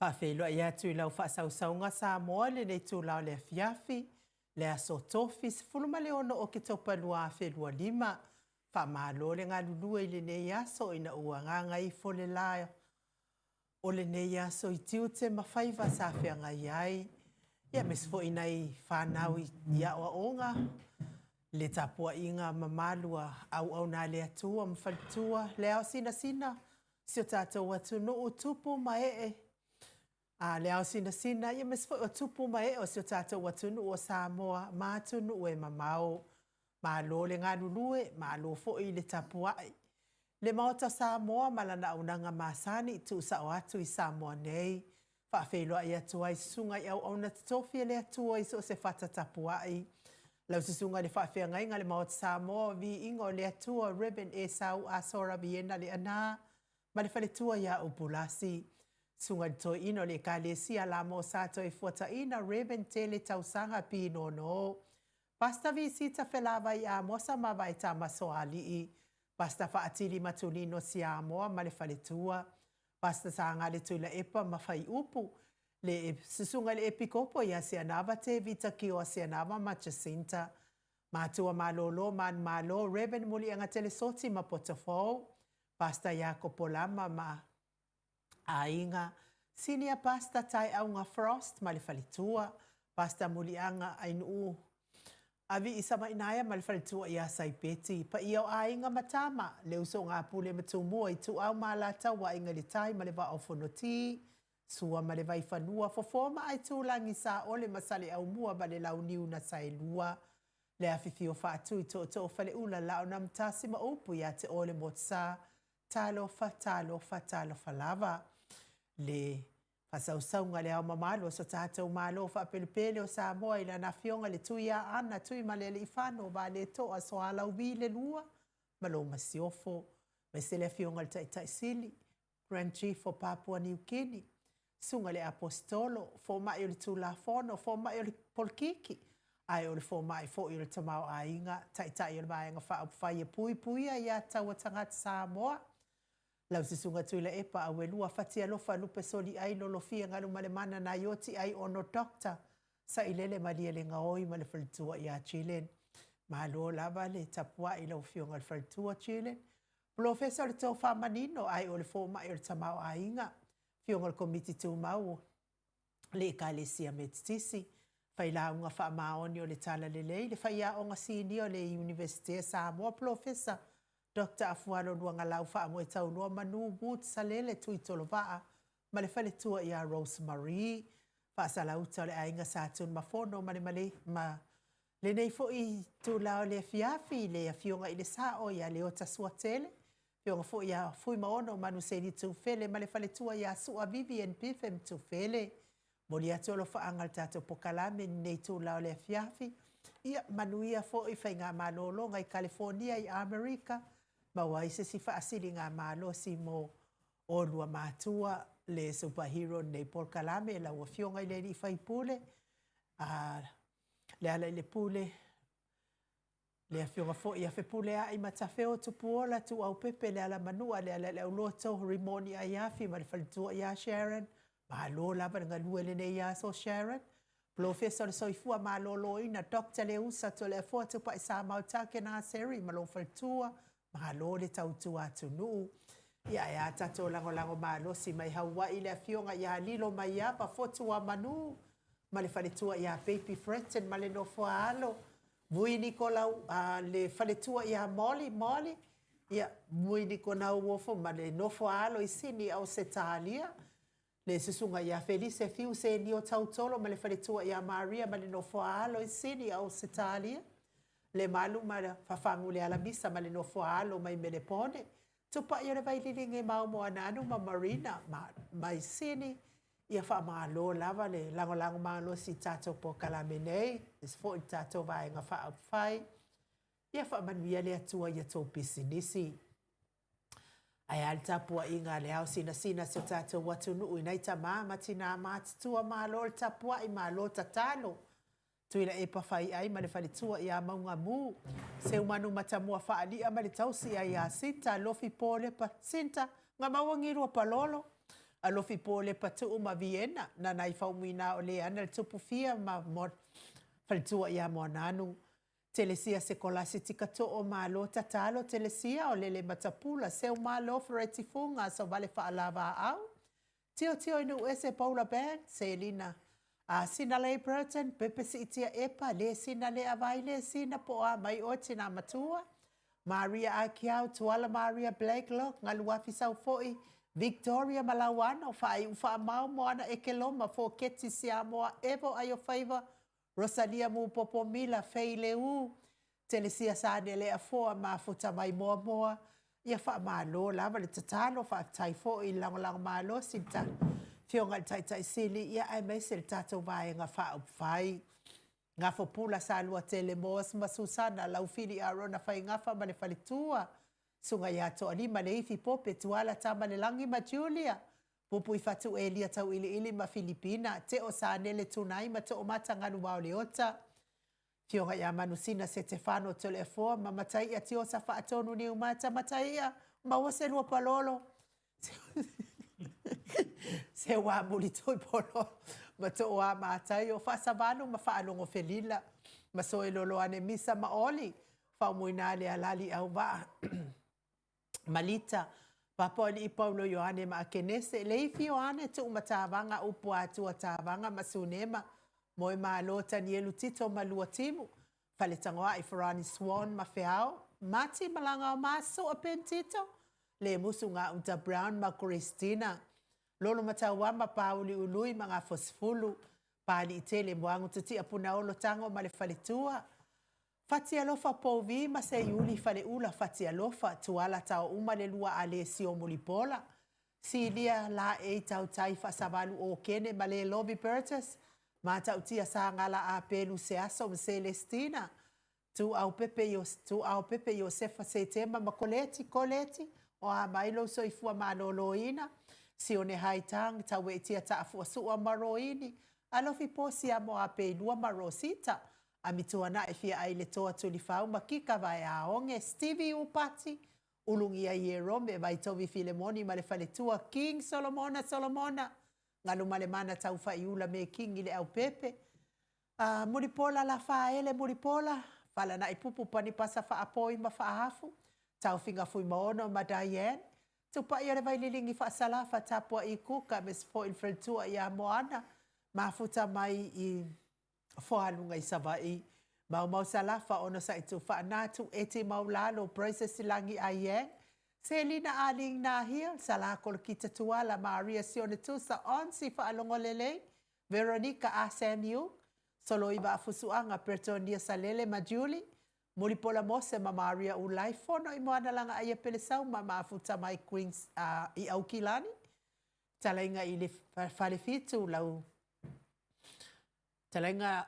Faafeiloai atu i lau faasausauga Samoa i lenei itula o le afiafi, le aso Tofi 16 Oketopa 2025. Faamalo le galulue i lenei aso ina ua gagaifo le la o lenei aso i tiute ma faiva sa feagai ai, ia aemaise foi nai fanau i aoaoga, le tapuaiga mamalu a auauna a le Atua ma faletua, le ao sinasina si o tatou atunuu, tupu ma ee, a le ao sinasina, ia aemaise foi o tupu ma ee o si o tatou atunuu o Samoa ma atunuu e mamao. Malo le galulue, malo foi le tapuai. Le Maota o Samoa ma lana auaunaga masani, tuusao atu i Samoa nei, faafeiloai atu ai susuga i auauna totofi a le Atua i so o se fata tapuai. Lau susuga i le faafeagaiga le Maota Samoa o Viiga o le Atua Rev Esau Asora Viena Leaana ma le faletua ia Upulasi. Susuga i le Toeaina o le Ekalesia Lamo Sa Toefuataiina Rev Tele Tausaga Pinono. Pastor Visita Felavai Amosa ma Vaetama Soalii, Pastor Faatili Matulino Siamoa ma le faletua, Pastor Sagale Tuilaepa ma Faiupu, le Susuga i le Epikopo ia Seanava Tevita Kioa Seanava ma Jacinta, Matua Malolo Manumalo Rev Muliaga Telesoti ma Potofou, Pastor Iakopo Lama ma Aiga, Senior Pastor Taeauga Frost ma le faletua, Pastor Muliaga Ainuu Avii Savainaea ma le faletua ia Saipeti, paia o aiga ma tama, le usoga a Pule ma Tumua, Ituau ma Alataua, Aiga i le Tai ma le Vaa o Fonoti, Sua ma le Vaifanua, Fofo ma Aitulagi, Saole ma Saleaaumua ma le Launiu na Saelua, le afifio Faatui, Tootoo o Faleula, Laonamatasi ma upu ia te oe le Motusa, Talofa, talofa, talofa lava. Le faasausauga le ao mamalu o so tatou Malo faapelepele o Samoa i lana Afioga i le Tuiaana Tuimalealiifano Vaaletoa Sualauvi le Lua ma lou Masiofo, aemaise le Afioga i le Taitai Sili, Grand Chief o Papua Niu Kini, Susuga i le Aposetolo, Fomai o le Tulafono, Fomai o le Polokiki, ae o le Fomai foi o le Tamaoaiga, Taitai o le Vaega Faaupufai e Puipuia ia Taua Tagata Samoa, Lau Susuga Tuilaepa Auelua Fatialofa Lupe Soliai Lolofia Galumalemana Naioti Aiono Doctor Sailele Malielegaoi ma le faletua ia Jillian. Malo lava le tapuai i lau Afioga i le faletua Jillian. Polofesa o le Tofa Manino ae o le Fomai o le Tamaoaiga, Afioga o le Komiti Tumau o le Ekalesia Metotisi, Failauga Faamaoni o le Talalelei, le Faiaoga Sinia o le Iunivesite a Samoa, Polofesa Doctor Afualo Luagalau Faamoetauloa Manu Wood Salele Tuitolovaa ma le faletua ia Rose Marie, Faasalauta o le Aiga Sa Tunumafono ma le male ma lenei foi itula o le afiafi i le Afioga i le Sao ia Leota Suatele, Afioga foi ia Fuimaono Manuseni Tufele ma le faletua ia Sua Vivian Bifem Tufele. Momoli atu alofaaga i le tatou pokalame i lenei itula o le afiafi. Ia manuia foi faigamalologa i Kalifonia i Amerika, maua ai se isi faasiligamalosi mo oulua matua, le superhero lenei polokalame, lau Afioga i le Alii Faipule, a Lealailepule, le Afioga foi ia Fepuleai Matafeo Tupuola Tuuaupepe Lealamanua Lealaileauloto Rimoni Aiafi ma le faletua ia Sharon. Malo lava le galue i lenei aso Sharon. Polofesa o le Soifua Maloloina Doctor Leusa Toleafoa Tupaisamau Kenaseri ma lou faletua. Malo le tautua atunuu. Ia ae a tatou lagolago malosi mai Haua'i le afioga ia Lilo Maiava Fotuamanu ma le faletua ia Baby Fretton ma le nofo a alo Vui Nikolau a le faletua ia Molly Molly ia Vui Nikonauofo ma le nofo a alo i Sini Ausetalia le susuga ia Felise Fiu Senio Tautolo ma le faletua ia Maria ma le nofo a alo i Sini Ausetalia le malu ma Fafagu le Alamisa ma le nofo a alo mai Melepone Tupai o le Vaililiga Maomoananu ma Marina ma mai Sini ia faamalo lava le lagolago malosi i tatou polokalame nei, aemaise foi le tatou Vaega Faaupufai. Ia faamanuia le Atua i a outou pisinisi. Ae a le tapuaiga a le ao sinasina si o tatou atunuu i nai tama ma tinā matutua, malo le tapuai, malo tatalo. Tuilaepa Faiai ma le faletua ia Maugamu, Seumanu Matamua Faalia ma le tausi ia Sinta Lofi Polepa, Sinta, Gamauagilua Palolo. Alofi po Lepa Tuu ma Vienna, na nai faumuina o Leana le Tupu Fia ma Faletua ia Moananu. Telesia Sekolasi Tikato'o Malo Tatalo Telesia o Lele Matapula Seu Malo Fereti Fuga Sovale Faalavaau Tiotio i Nuuese Paula Band Selina a Sinalei Burton Pepe Siitia Epa Le Sina Le Avai Le Sina Po o a mai oe Tina Matua Maria Akiau Tuala Maria Blakelock Galuafi Saufo'i Victoria Malauano Faai'u Faamau Moana Ekeloma Foketi Siamoa Evo Aiofaiva Rosalia Mupopo Mila, Fei Leū, Telesia Sanele Afoa, Mafuta mai Moamoa, ia faamalo lava le tatalo, faafetai foi i le lagolago malosi i le Afioga i le Taitai Sili, ia aemaise le tatou Vaega Faaupufai. Gafopula Saluatele Moss ma Susana Laufili Arona Faigafa ma le faletua, Susuga ia Toalima Leifi Pope Tuala Tamalelagi ma Julia, Pupuifatu Elia Tauiliili ma Filipina, Teo Sanele Tunai ma Toomata Galuao Leota, Afioga ia Manusina Setefano Toleafoa ma Mataia Tiosa Faatonu Niumata Mataia maua se lua palolo se ua muli toi polo ma tooa Mataio Faasavalu ma Faalogo Felila ma Soeloloane Misa ma Oli Faumuina le Alali Auvaa Malita, Papaoalii Paulo Ioane ma Akenese, Leifi Ioane, Tuumatavaga, Upu Atua Tavaga ma Sunema, Moemalo Tanielu Tito ma Luatimu, Faletagoai Ferani Swan ma Feao, Mati Malaga o Masoa Ben Tito, Lemusu Gauta Brown ma Christina, Lolo Mataua ma Pauli Ului ma Gafosefulu, Paaliitele Moagu Tutia Punaolo Tago ma le Faletua, Fatialofa Pouvi ma Seiuli Faleula Fatialofa Tuala Taouma le Lua Alesio Mulipola Silia Laei Tautai Faasavalu Okene ma le Lovi Burgess Matautia Sagala Apelu Seaso ma Celestina Tuaupepe Tuaupepe Iosefa Setema ma Koleti Koleti o a mai lou soifua malōlōina Sione Haitang Tauetia Taafuasua ma Roini Alofi Posia Moapeilua ma Rosita Amituana'i fia ai le toa tulifau ma Kika Vaeaoge, Stevie Upati, Ulugia Ierome, Vaitovi Filemoni ma le faletua King Solomona Solomona, Galumalemana Taufaiula me Kingi le Aupepe, a Mulipola Lafaele Mulipola, Falana'i Pupu Panipasa Faapoi ma Faahafu, Taofiga Fuimaono ma Diane, Tupai o le Vaililigi Faasalafa Tapua'i Kuka me se foi le faletua ia Moana, mafuta mai i Foaluga i Savaii. Maumau Salafa onosai Tufaanatu, Eti Maulalo, Bracer Silagi Aiang, Selina Aling Nahil, Sala Kolokita Tuala, Maria Sione Tusa, Onsi Faalogolelei, Veronica A. Samuel, Soloiva Afusuaga, Pertonia Salele ma Julie, Mulipola Mose ma Maria Ulai, Fono i Moanalaga Aia Pelesau ma Mafuta mai Queens i Aukilani, Talaiga i le Falefitu, lau Talaiga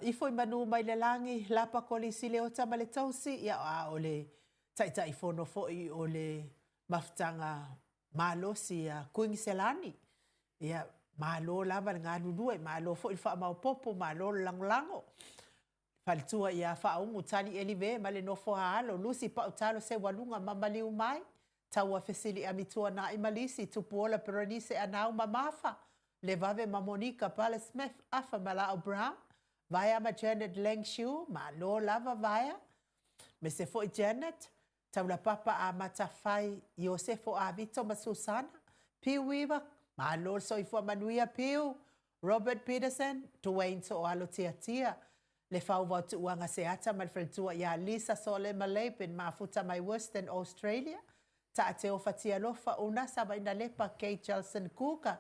ifo i manu mai le lagi, Lapa Kolisi Leota ma le Tausi, ia a o le Taitaifono foi o le Mafutaga Malosi ia Kuiniselani. Ia, malo lava le galulue, malo foi le faamaopoopo, malo le lagolago. Faletua ia Faaumu, Tali Elive ma le nofo a alo, Lusi Pautalo Seualuga ma Maliu mai, Taua Fesili Amituana'i ma Lisi, Tupuola Berenice Anau ma Mafa, Levave ma Monica Pale Smith, Afa ma Laau Brown, Vaea ma Janet Langshu, malo lava Vaea, me se foi Janet, Taulapapa Amata Fai, Iosefo Avito ma Susana, Piu Iva, malo le soifua manuia Piu, Robert Peterson, Dwayne Tooalo Tiatia, le Fauvao Tuuaga Seata ma le faletua ia Lisa Solema Laban Mafuta mai Western Australia, Taateo Fatialofa, Unasa Vainalepa, Kate Jelson Kuka,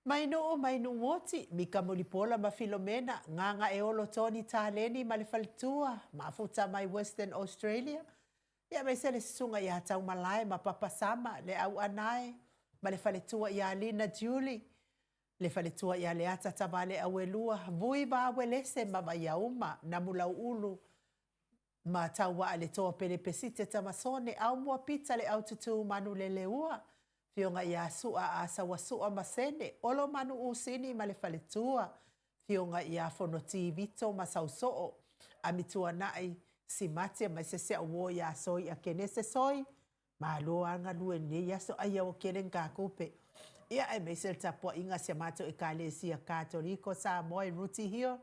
mai Nuu mai Nuuoti, Mika Mulipola ma Filomena, Gagaeolo Tony Taleni ma le faletua, Mafuta mai Western Australia, ia aemaise le susuga ia Taumalae ma Papa Sama, le Auanae ma le faletua ia Lina Julie, le faletua ia Leata Tavale Auelua, Vui Vawelese ma Vaiauma, Namulauulu ma Tauaa le Toa Pele Pesite Tamasone, Aumua Pita le Aututu Manuleleua, Afioga ia Sua Asauasua ma Sene, Olo Manu Usini ma le faletua, Afioga ia Fonoti Vito ma Sausoo, Amituanai Simati aemaise se auo ia Soi Akenese Soi, malo a galue i lenei aso, ai ua kele ni tatou pe. Ia, aemaise le tapuaiga a si a matou Ekalesia Katoliko Samoa i Rooty Hill,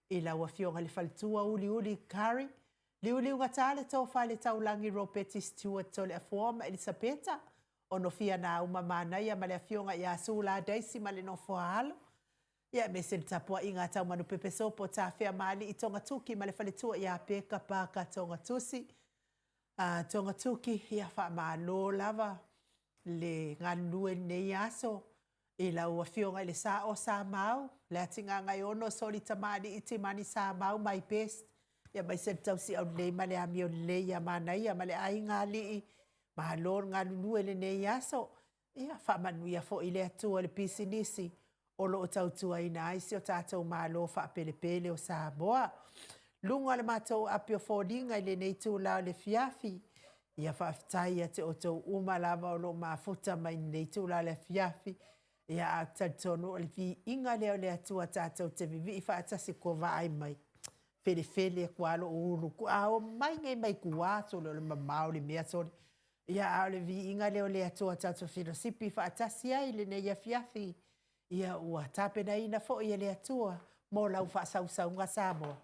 i lau Afioga i le Faletua Uliuli Curry, Liuliugata le Tofa i le Taulagi Ropeti Stewart Toleafoa ma Elisapeta, Onofia Nauma Manaia ma le Afioga ia Sula Daisy ma le nofo a alo. Ia, aemaise le tapuaiga a Taumanupepe Sopo Tafea Maali'i Togatuki ma le faletua ia Peka Parker Togatusi. A Togatuki, ia faamalo lava le galulue i lenei aso i lau Afioga i le Sao Samau, Leatigaagaeono Soli Tamalii Timani Samau, my best, ia aemaise le tausiau lelei ma le amio lelei ia Manaia ma le aiga alii. Malo le galulue i lenei aso. Ia faamanuia foi le Atua i le pisinisi o lo o tautuaina ai si o tatou Malo faapelepele o Samoa. Luga o le matou api o foliga i lenei itula o le afiafi, ia faafetai ia te outou uma lava o lo o mafuta mai i lenei itula o le afiafi. Ia ae ou te talitonu o le viiga lea o le Atua tatou te vivii faatasi kua vaai mai. Felefele atu lava lou ulu, a omai nei mai tua sole o le mamao o le mea sole. Ia, a o le viiga lea o le Atua tatou felosipi faatasi ai i lenei afiafi, ia ua tapenaina foi e le Atua mo lau faasausauga Samoa.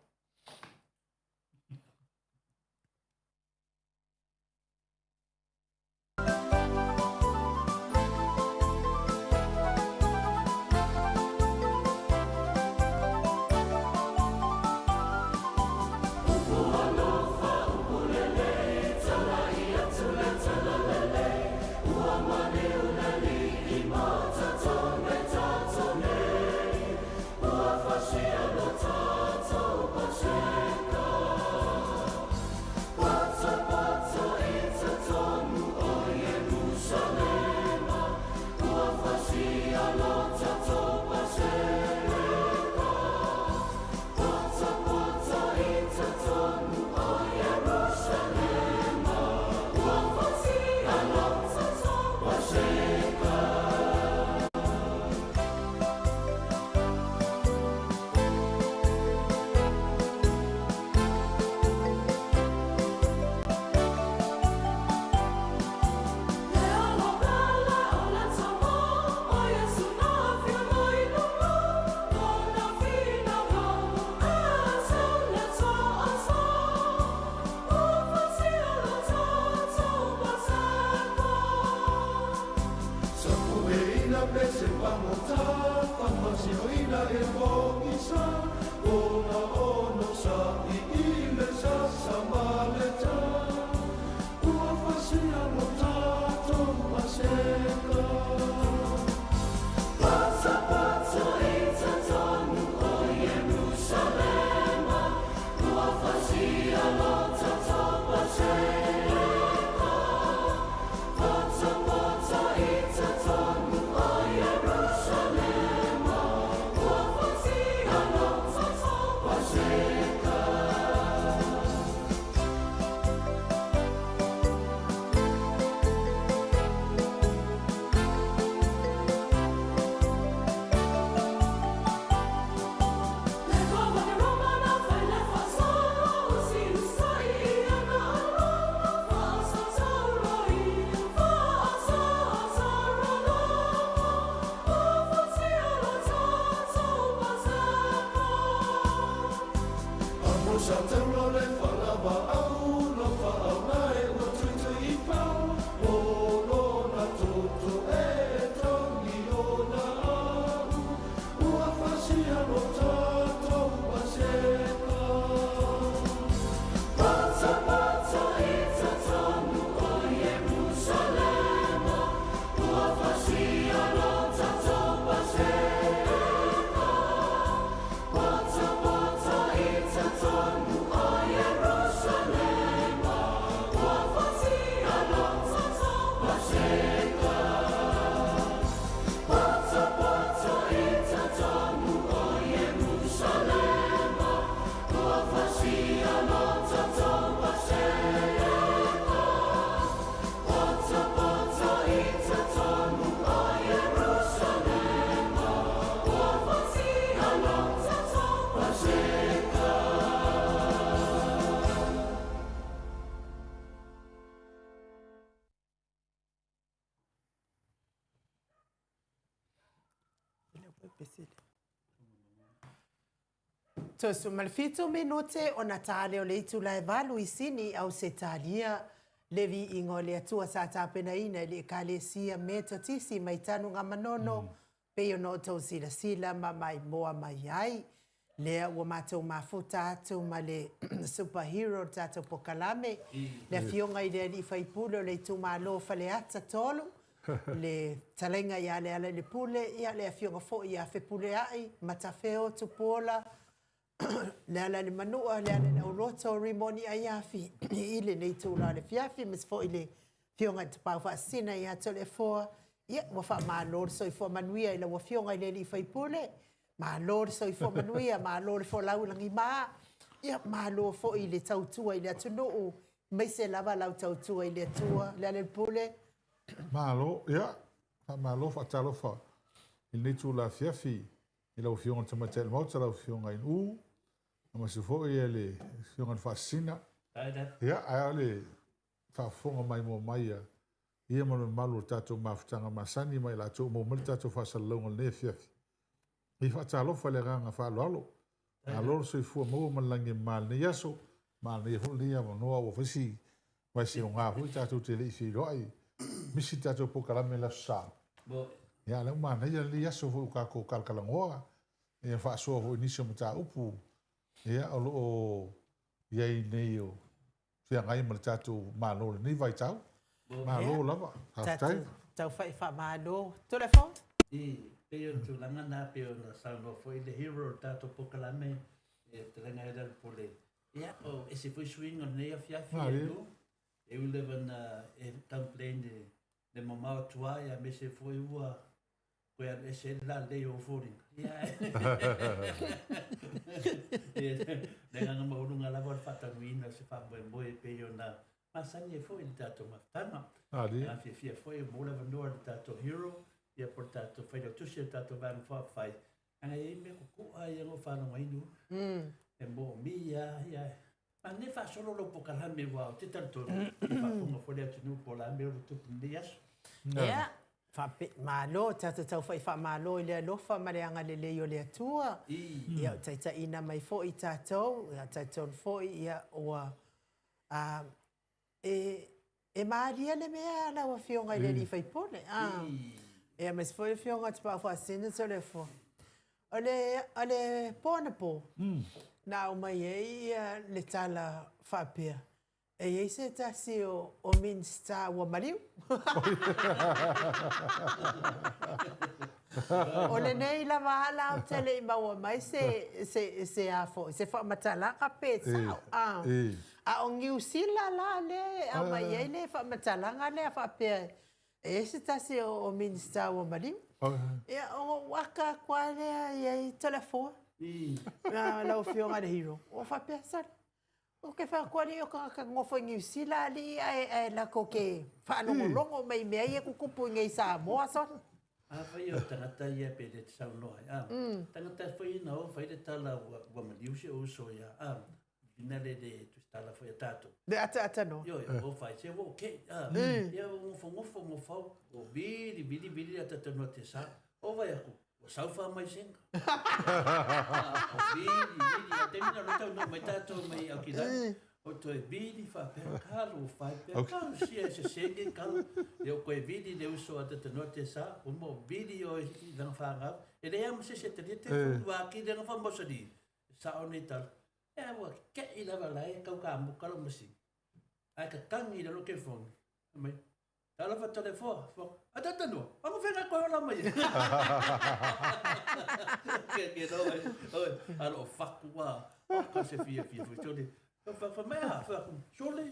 37 minute ona tā lea o le itula e 8 i Sini, Ausetalia. Le viiga o le Atua sa tapenaina e le Ekalesia Metotisi mai Tanugamanono, pei ona outou silasila ma maimoa mai ai. Lea ua matou mafuta atu ma le super hero o le tatou pokalame, le Afioga i le Alii Faipule o le itumalo o Faleata 3, le fetalaiga ia Lealailepule, ia le Afioga foi ia Fepuleai, Matafeo, Tupuola, Lealailemanua, Lealaileauloto, Rimoni Aiafi i lenei itula o le afiafi, aemaise foi le Afioga i le Tapaau Faasisina ia Toleafoa. Ia, ua faamalo le soifua manuia i lau Afioga i le Alii Faipule, malo le soifua manuia, malo le folau i lagima, ia malo foi i le tautua i le atunuu, aemaise lava lau tautua i le Atua. Lealailepule. Malo, ia, faamalo faatalofa i lenei itula afiafi i lau Afioga i le Tamaitai o le Maota, lau Afioga i Uu, aemaise foi le Afioga i le Faasisina. Ia, ae a le faafofoga maimoa mai a ia ma le mamalu o le tatou mafutaga masani ma i latou ua maua mai le tatou faasalalauga i lenei afiafi. E faatalofa i le agaga faaaloalo. Malo le soifua maua ma le lagi e mama i lenei aso. Manaia foi lenei avanoa ua fai si vaeseoga foi tatou te le i feiloai. Misi le tatou polokalame i le Aso Sa. Ia, o lea ua manaia lenei aso foi ua tatou talatalanoa, ia faasoa foi i nisi o mataupu ia o lo o i ai nei o feagai ma le tatou Malo i lenei vaitau. Malo lava, faafetai. Tatou tau faamalo. Toleafoa? I, pei o le tulaga na pei ona saunoa foi le hero o le tatou polokalame, e fetalaiga e Lealailepule. Ia, o ese foi suiga o lenei afiafi e lu, e ui lava na e complain le mamao atu ai, aemaise foi ua Koe alu ese ai le lalelei o ou foliga. Ia, le agaga maualuga lava o le faataunuuina o se faamoemoe e pei ona masani ai foi i le tatou mafutaga. Agaga fiafia foi ua maua le avanoa i le tatou hero, ia po o le tatou failautusi o le tatou Vaega Faaupufai, leaga e i ai mea kukua ia na ou faalogoina e moomia ia. Manaia faasolo lou polokalame aua ou te talitonu e faafofoga foi le atunuu po o le a mea ua tupu i lenei aso. Ia, fape, malo, tatou tau faamalo i le alofa ma le agalelei o le Atua. Ia, o taitaiina mai foi i tatou, ia, talitonu foi, ia, ua, a, e, E malie le mea lau Afioga i le alii faipule. Ia, aemaise foi le Afioga Tapaau Faasisina Toleafoa. O le, o le po anapo, na aumai ai le tala faapea, e i ai se tasi o, o Minisita ua maliu. O lenei lava ala ou te le i maua mai se, se, se a foi, se faamatalaga pe sao. A o Niu Sila la lea e aumai ai le faamatalaga lea faapea e i ai se tasi o Minisita ua maliu. Ia, ona ou aka atu lava lea i ai Toleafoa, lau Afioga i le Hero. Ua faapea, sole, ou te fai atu alii o tagata nonofo i Niu Sila alii ae latou te faalogologo mai i mea ia e tutupu i nei i Samoa, sole. Afai o tagata ia pe le te saunoa ai, a, tagata foi na o fai le tala ua maliu si ou uso ia, a, Ina le le tusitala foi a tatou. Le ataata noa. Ioe, o fai se ua okay. Ah, ia o ngofongofo ngofau, o vili vili vili le ataata noa te sa. O vai aku, ua sau fa mai senga. Ah, o vili vili, a taimi na lo tau noa mai tatou mai Aukilani. O toe vili faapea kalu o fai pea kalu sia e se senge kalu. Ia o koe vili le uso ataata noa te sa, o mo vili o i langa whangau. E le ama se se talia te fulu a ki langa whamosani. Sao nei tala. Ea ua ke'i lava la e kau ka moka lou masini. Ae kakangi i lalo telefoni. Fai mai, Talofa Toleafoa. Fai atu, A tatanua, anga fea koe ola mai ai. Ke ke no ai, oi, a loo faku a, ka se fiafia foi sole. Fai mai, a, fai atu, sole,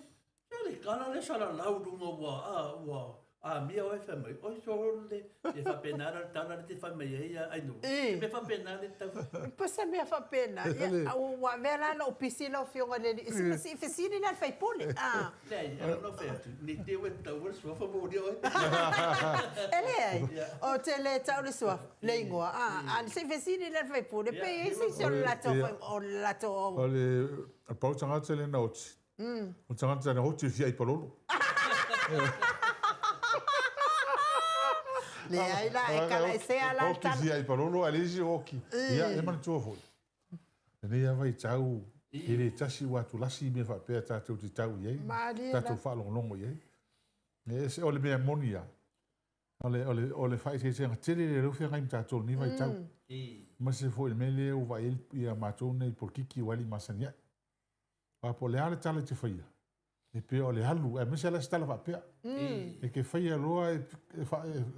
Sole, kala le salalau luga ua, a, ua amia oe fai mai, oi sole, e faapena la le tala le te fai mai ai ia Ainuu. Se mea faapena le tau. Po se mea faapena, ia, ua avea la lou pisi lau Afioga i le alii, se i fesili la i le faipule, a. Leai, a na fai atu, nei te ua taua le suafa molia oe. E leai, ou te le tau le suafa, le igoa, a, a se i fesili la i le faipule, pe i ai se isi o le latou, o le latou. O le pau tagata lena oti, O tagata na oti fia i palolo. Leai la, e kalaesea la le tala. Oki fia i palolo, a le isi oki. Ia, e manatua foi. Lenei lava vaitau, e le tasi ua atulasi i mea faapea tatou te tau i ai, tatou faalogologo i ai. E ese, o le mea moni lava, o le, o le, o le faaeteetega tele lea o lea ua feagai ma tatou i lenei vaitau. Aemaise foi i le mea lea ua vaai ai ia matou nei polokiki ua alii masani ai. Aua po o le a le tala e te faia, e pei o le alu, aemaise lava se tala faapea. E te faia loa e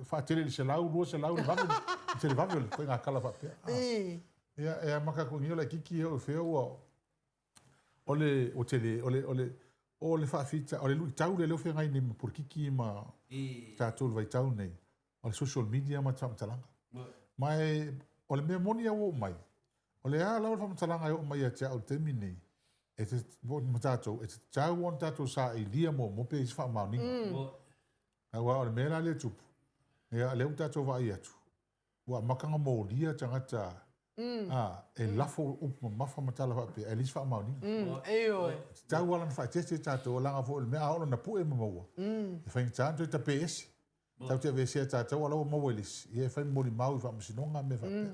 faatele i le 100, 200 le vave, le televave o le ituaiga tala faapea. Ia, e amata atu i o laitiiti ia o fea ua, o le, ua tele, o le, o le, o le faafita, o le luitau lea lea ua feagai nei ma polokiki ma tatou i le vaitau nei, o le social media ma faamatalaga. Ma e, o le mea moni a ua oo mai, o le a lava le faamatalaga e oo mai ia te au i le taimi lenei, e te, ma tatou, e tatau ona tatou sailia muamua pe i ai se faamaoniga. Aua o le mea la lea e tupu, ia, lea ua tatou vaai atu, ua amata ona molia tagata a, e lafo upu mamafa ma tala faapea, ae leai se faamaoniga. Ioe. E tatau lava ona faaeteete tatou, leaga foi o le mea a oo ina pue ma maua, e faigata ona toe tape ese. Tatou te aveesea tatou a o la ua maua e le isi, ia e fai ma molimau i faamasinoga ma mea faapea.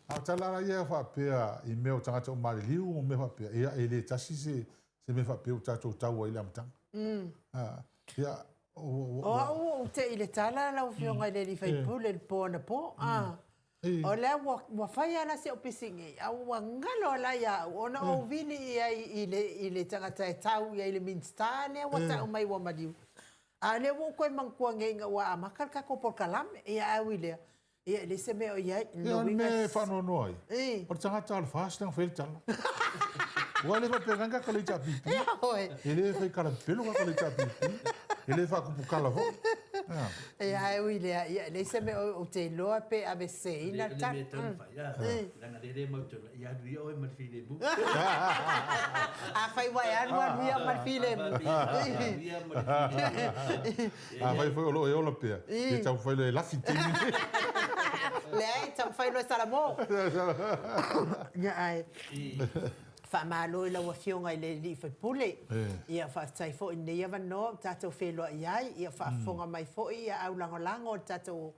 A o tala la ia faapea i mea o tagata ua maliliu ma mea faapea, ia e le tasi se se mea faapea ua tatou tau ai i le amataga. Ia, O au ua ou te i le tala lau Afioga i le alii faipule i le po anapo, a o lea ua ua fai lava la si au pisingi, a ua galo la ia au ona ou vili i ai i le i le tagata e tau i ai i le Minisita lea ua tau mai ua maliu. A o lea ua ou toe manatua nei ina ua amata le tatou polokalame. Ia ae ui i lea, ia e leai se mea o i ai. Ia, o le mea e faanoanoa ai, o le tagata o le FAST lea na fai ai le tala. Aua e le faapena ni tatou HRPP. E le fai tala pepelo tatou HRPP. E le faatuputala foi. Ia, ae ui i lea, ia e leai se mea ou te iloa pe aveseseina le tala. O le mea e tatau ona fai, leaga o lea e mautinoa, ia alu ia oe ma le filemu. Afai ua e alu, alu ia ma le filemu. Alu ia ma le filemu. Afai foi o lo o e ola pea, ia taumafai loa e lafi i le taimi lenei. Leai, taumafai loa e salamo. Ia, ae faamalo i lau Afioga i le alii faipule. Ia, faafetai foi i lenei avanoa ua tatou feiloai ai. Ia, faafofoga mai foi au lagolago o le tatou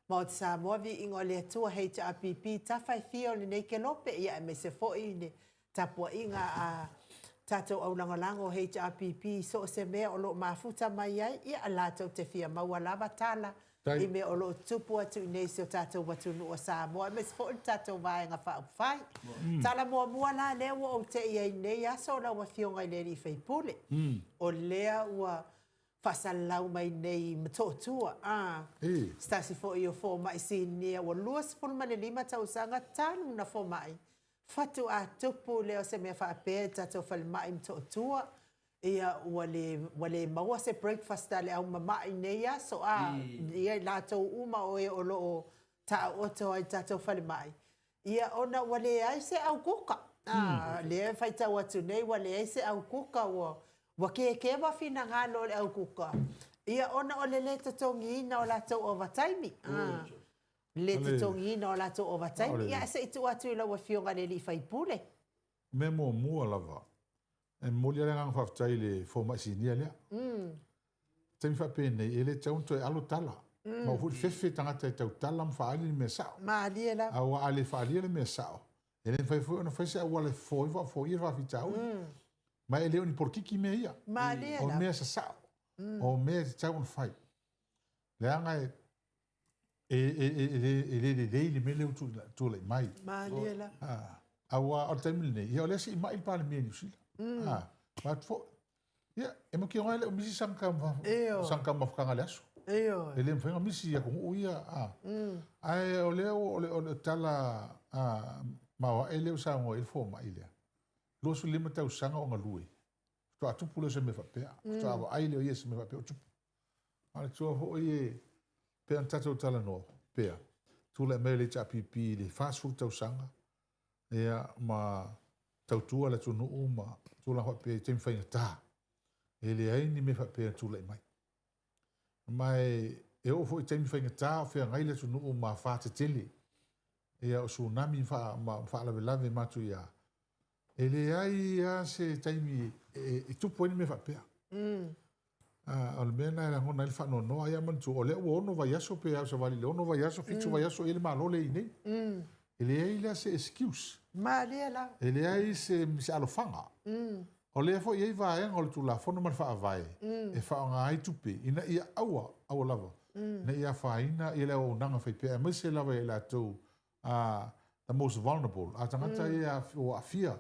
Maota Samoa, Viiga o le Atua, HRPP, tafa e fia o lenei kelope, ia aemaise foi i le tapuaiga a tatou aulagolago o HRPP i so o se mea o lo o mafuta mai ai, ia latou te fia maua lava tala i mea o lo o tutupu atu i inei i si o tatou atunuu o Samoa, aemaise foi le tatou Vaega Faaupufai. Tala muamua la lea ua ou tei ai i lenei aso lau Afioga i le alii faipule, o lea ua faasalalau mai nei i Motootua, a se tasi foi o fomai sinia ua 25 tausaga talu na fomai, faatoa tupu lea o se mea faapea i le tatou falemai i Motootua, ia ua le ua le maua se breakfast a le au mamai i nei aso, a ia i latou uma o e o lo o taooto ai i le tatou falemai, Ia, ona ua leai se au kuka. A, lea e faitau atu nei ua leai se au kuka, ua, ua kekeva finagalo o le au kuka, ia, ona o le lē totogiina o latou ovataimi. A, le totogiina o latou ovataimi. Ia, ae se i tuu atu i lau Afioga i le alii faipule. Mea muamua lava, e momoli lava le agaga faafetai i le fomai sinia lea. Taimi faapenei, e le tatau ona toe alo tala. Ma ua foi fefe tagata e tautala ma faaali le mea sao. Malie lava. Aua a le faalia le mea sao, e le mafai foi ona fai se auala e fofo ai faafofoia le faafitauli. Ma e le o ni polokiki mea ia. Malie lava. O mea sasao. O mea e tatau ona fai. Leaga e e le lelei le mea lea ua tulai mai. Malie lava. Aua o le taimi lenei, ia o lea se i mai le Palemia i Niu Sila. Fai atu foi, ia, e mautinoa e le o misi sana taumafataga i le aso. E le mafai ona misi i atunuu ia. Ae o lea o le tala maoae lea ua saunoa i ai le fomai lea, 25 tausaga o galue, faatoa tupu lea o se mea faapea, faatoa vaai lea o ia i se mea faapea o tupu. A o le tua foi e pei ona tatou talanoa pea, tulai mai le HRPP i le 40 tausaga, ia, ma tautua le atunuu ma tulaga faapea i taimi faigata. E leai ni mea faapea na tulai mai. Ma e oo foi i taimi faigata o feagai le atunuu ma afa tetele, ia, o tsunami ma faalavelave matuia. E leai lava se taimi e tupu ai ni mea faapea. O le mea lena e lagona ai le faanoanoa. Ia manatua, o lea ua 6 vaiaso pe a savali i le 6 vaiaso, 7 vaiaso i le Malo lea i nei. E leai la se excuse. Malie la. E leai se, se alofaga. O lea foi e i ai vaega o le Tulafono ma le Faavae e faaaoga ai tupe ina ia aua, aua lava, ina ia afaina ia le auaunaga faipea, aemaise lava ia i latou the most vulnerable, a tagata ia ua aafia,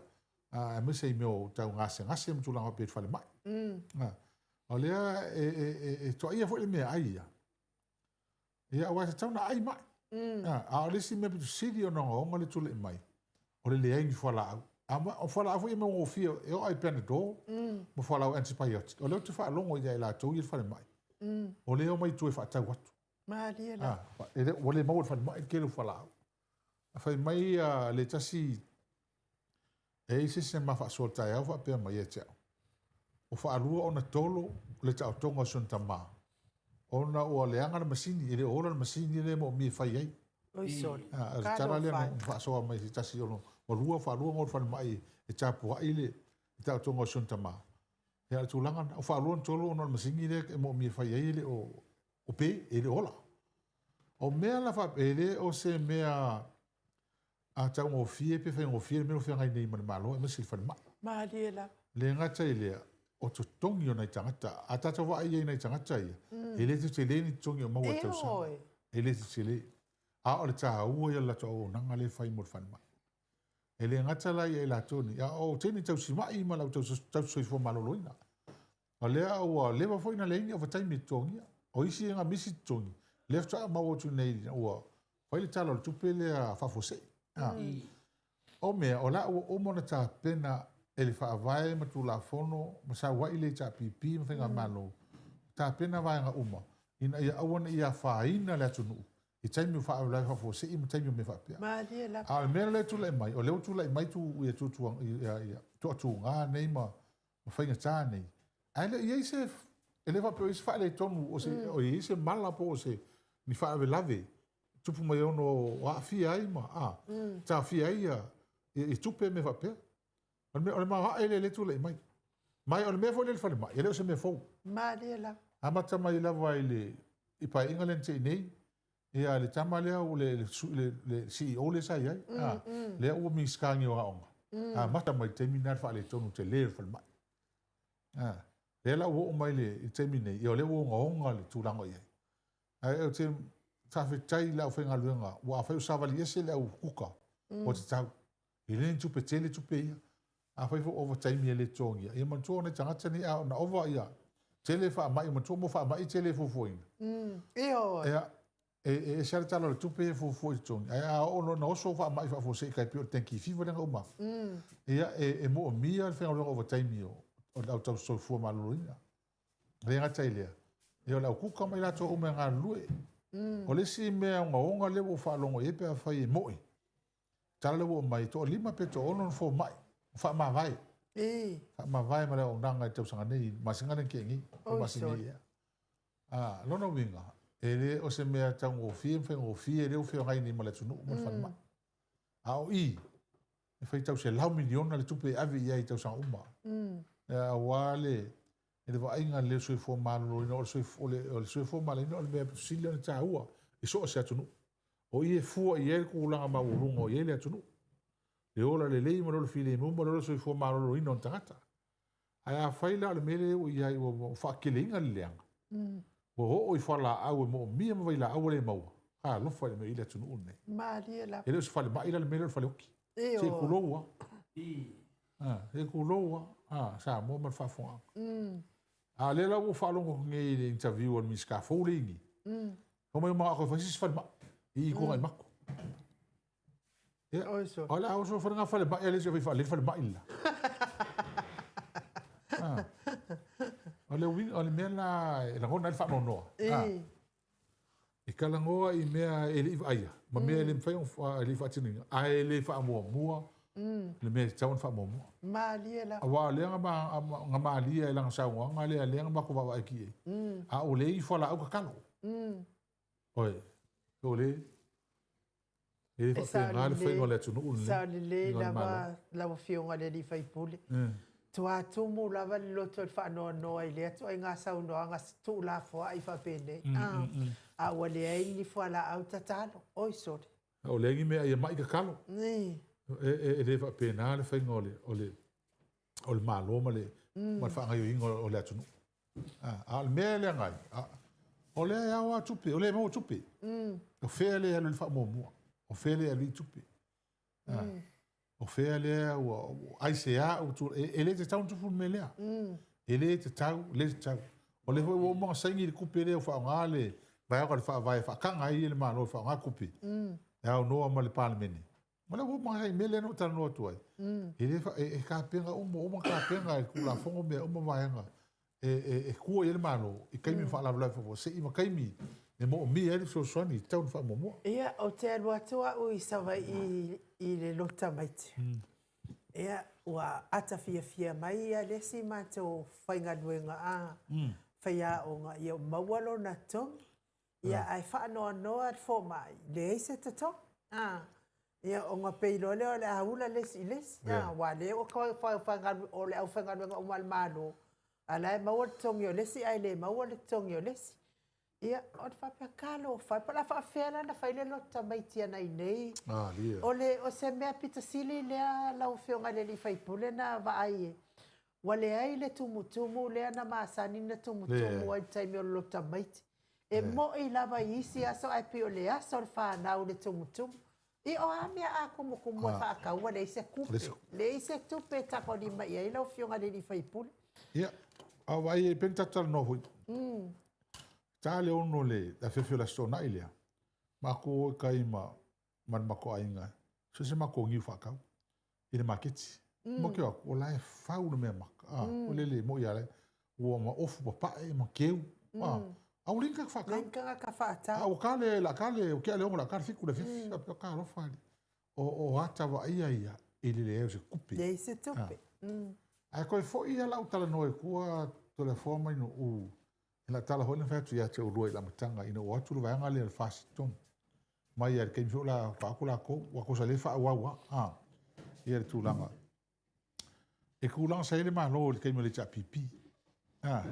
aemaise i mea o tau gasegase ma tulaga faapea i le falemai. O lea e toaia foi le meaai ia. Ia, aua e tatau ona ai mai. A o le isi mea pito sili ona ogaoga le tulai mai, o le leai ni fualaau. A o fualaau foi e maugofie, e oo i Panadol ma fualaau antibiotic. O lea ou te faalogo ia i latou ia i le falemai, o lea e omai i tua e faatau atu. Malie la. E le, ua le maua i le falemai le tele o fualaau. A fai mai le tasi, e i ai se isi na ma faasoa i le taeao faapea mai ia te au, ua faalua ona tolo le taotoga o si ona tama, ona ua leaga le masini, e le o ola le masini lea e moomia e fai ai. Oi sole. O le tala lea na faasoa mai se tasi o ua lua faalua ona o le falemai e tapuai le taotoga o si ona tama. Ia, o le tulaga lena, ua faalua ona tolo ona o le masini lea e moomia e fai ai e le o pe, e le o ola. O mea la faapea, e le o se mea a taugofie pe faigofie le mea o feagai nei ma le Malo, aemaise le falemai. Malie la. Le gata i lea, o totogi o nai tagata. A tatou vaai ai i nai tagata ia, e le tetele ni totogi o maua i tausaga. E le tetele. A o le taua ia o le latou auaunaga lea e fai mo le falemai. E le gata la ia i latou nei, a o teine tausimai ma le au tausisoifua maloloina. O lea ua leva foi na leai ni ovataimi e totogia. O isi e gamisi totogi, lea faatoa maua atu nei ua fai le tala o le tupe lea faafuasei. O mea, o la ua uma ona tapena e le Faavae ma Tulafono ma sau ai le HRPP ma Faigamalo, tapena vaega uma ina ia aua ne i afaina le atunuu i taimi o faalavelave faafuasei ma taimi o mea faapea. Malie lava. A o le mea lea e tulai mai, o lea ua tulai mai tu, ia, tu, ia, ia, toatuga nei ma faigata nei. Ae le i ai se, e le faapea o i ai se faaletonu, o se, o i ai se mala po o se ni faalavelave tupu mai ono aafia ai ma taofia ai ia, ia tupe mea faapea. O le mea, o le maoae lea le tulai mai. Mai o le mea foi lea i le falemai, e le o se mea fou. Malie lava. Amata mai lava i le i paeaiga lea na tea nei, ia le tama lea o le CEO lea sa i ai, lea ua Minisita o Aoga. Amata mai le taimi lena le faaletonu tele o le falemai. Lea la ua oo mai le taimi nei, ia o lea ua ogaoga le tulaga o i ai. Ae ou te faafetai i le aufaigaluega, ua afai o savali ese le au kuka, ua tatau. E le ni tupe tele tupe ia. Afai foi ua ova taimi e le totogia, ia manatua o nai tagata nei a ona ova ia tele faamai, manatua mo faamai tele e fuafuaina. Ioe. Ia, e ese lava le tala o le tupe e fuafua i totogi, ae a oo loa ina oso faamai faafuasei tai pei o le dengue fever lea na uma atu. Ia, e moomia le faigaluega ova taimi o le au tausisoifua maloloina. E le gata i lea, ia o le au kuka ma i latou uma e galulue. O le isi mea ogaoga lea ua ou faalogo i ai pe afai e moi, tala lea ua aumai, toalima pe toaono na fomai, ua faamavae. Faamavae ma le auaunaga i tausaga nei, masina lea na tea nei, po o masina nei ea. Lona uiga, e le o se mea taugofie ma faigofie lea ua feagai nei ma le atunuu ma le falemai. A o i, e faitau $100 miliona le tupe e ave i ai i tausaga uma. Aua le vaaiga lelei o le soifua maloloina, o le soifua maloloina o le mea sili ona taua i so o se atunuu. O i e fua i ai le tulaga maualuga o i ai le atunuu. Le ola lelei ma le ola filemu ma le ola soifua maloloina o le tagata. Ae afai la o le mea lea ua i ai ua faateleina le leaga, ua oo i fualaau e moomia ma vailaau ua le maua, talofa i le mea i le atunuu lenei. Malie lava. E le o se falemai la le mea lea o le faleoti. Se kulou lava. Se kulou lava. Samoa ma le faafofogaaga. A lea la ua faalogo atu nei i le interview a le Minisita fou lea i ni. Fai mai o manao e fai se isi falemai i Tuanaimato. Ia, o le a oso fai ngā falemai a le isi e fai faalelei falemai le la. O le uiga, o le mea la e lagona ai le faanoanoa. E talanoa i mea e le i vaaia, ma mea e le mafai ona e le i faatinoina, ae le faamuamua le mea e tatau ona faamuamua. Malie lava. Aua o lea na malie i lana saunoaga lea, lea na matou vaavaai atu i ai. A ua leai ni fualaau tatalo. Oi, o le e le faapena le faiga o le atunuu lenei. Sao lelei lava lau Afioga i le sui usufono. Tuatumu lava le loto i le faanoanoa i lea ituaiga saunoaga tuulafoai faapenei, a ua leai ni fualaau tatalo. Oi sole! A ua leai ni mea ia ma'i tatalo. E le faapena le faiga o le, o le, o le Malo ma le, ma le faagaoioiga o le atunuu. A o le mea e leaga ai, o lea e ao lava tupe, o lea e maua tupe. O fea lea e alu i ai le faamuamua? O fea lea e alu i ai tupe? O fea lea ua aisea ua tu, e le tatau ona tupu le mea lea. E le tatau, le tatau. O lea foi ua uma ona saini le tupe lea ua faaaoga le vaega o le Faavae e faataga ai le Malo e faaaoga tupe, e aunoa ma le Palemene. O lea ua uma ona saini, le mea lea na ou talanoa atu ai, e le e tapena uma, ua uma ona tapena e le Tulafono mea uma vaega e tua i ai le Malo i taimi o faalavelave faafuasei ma taimi e moomia ai le fesoasoani e tatau ona faamuamua. Ia, ou te alu atu au i Savaii i le lotu tamaiti. Ia, ua ata fiafia mai ia le isi matou faigaluega a faiaoga, ia ua maua lona togi. Ia, ae faanoanoa le fomai, leai se totogi. Ia, ona pei loa lea o le a ula le isi i le isi, aua o lea ua o le aufaigaluega uma a le Malo, a o la e maua le totogi o le isi ae le maua le totogi o le isi. Ia, ona faapea, talofa e, po o le a faapefea la ona fai le lotu tamaiti ana i inei? O le, o se mea pito sili lea lau Afioga i le sui usufono na vaai i ai, ua leai le tumutumu lea na masani ona tumutumu ai i le taimi o le lotu tamaiti. E moi lava i isi aso ae pei o le aso o le fanau i le tumutumu. Ia o a mea a tumutumu e faatau ua leai se tupe. Leai se tupe e tagolima i ai lau Afioga i le sui usufono. Ia, a o vaai e pei ona tatou talanoa foi, ta le 6 o le afiafi o le Aso Toonai lea, matou o i tai ma ma le matou aiga, so se matou niu faatau i le maketi. Mm. Mo ke o la e fau le mea maka. Ah, mm. o lele mo ia le ua ma ofu papae ma keu. Mm. Ah, a ua ka whakatau. Leai ni ka whaatau. A ua ka le, la ka le, o ke ale ongo la ka le fiku le fifi. Mm. A ka alofa ali. O, o ata wa ia ia, i le leo se kupe. Leai se tupe. Ah. Mm. Ae koe foi ia lau talanoa i kua toleafoa mai no u. I la tala foi na fai atu ia te oulua i le amataga ina ua o atu le vaega lea o le FAST i totonu. Mai lava i le taimi foi o la faatu latou, ua kosa le faaauau lava, a, ia le tulaga. E tulaga sa i ai le Malo i le taimi o le HRPP. A,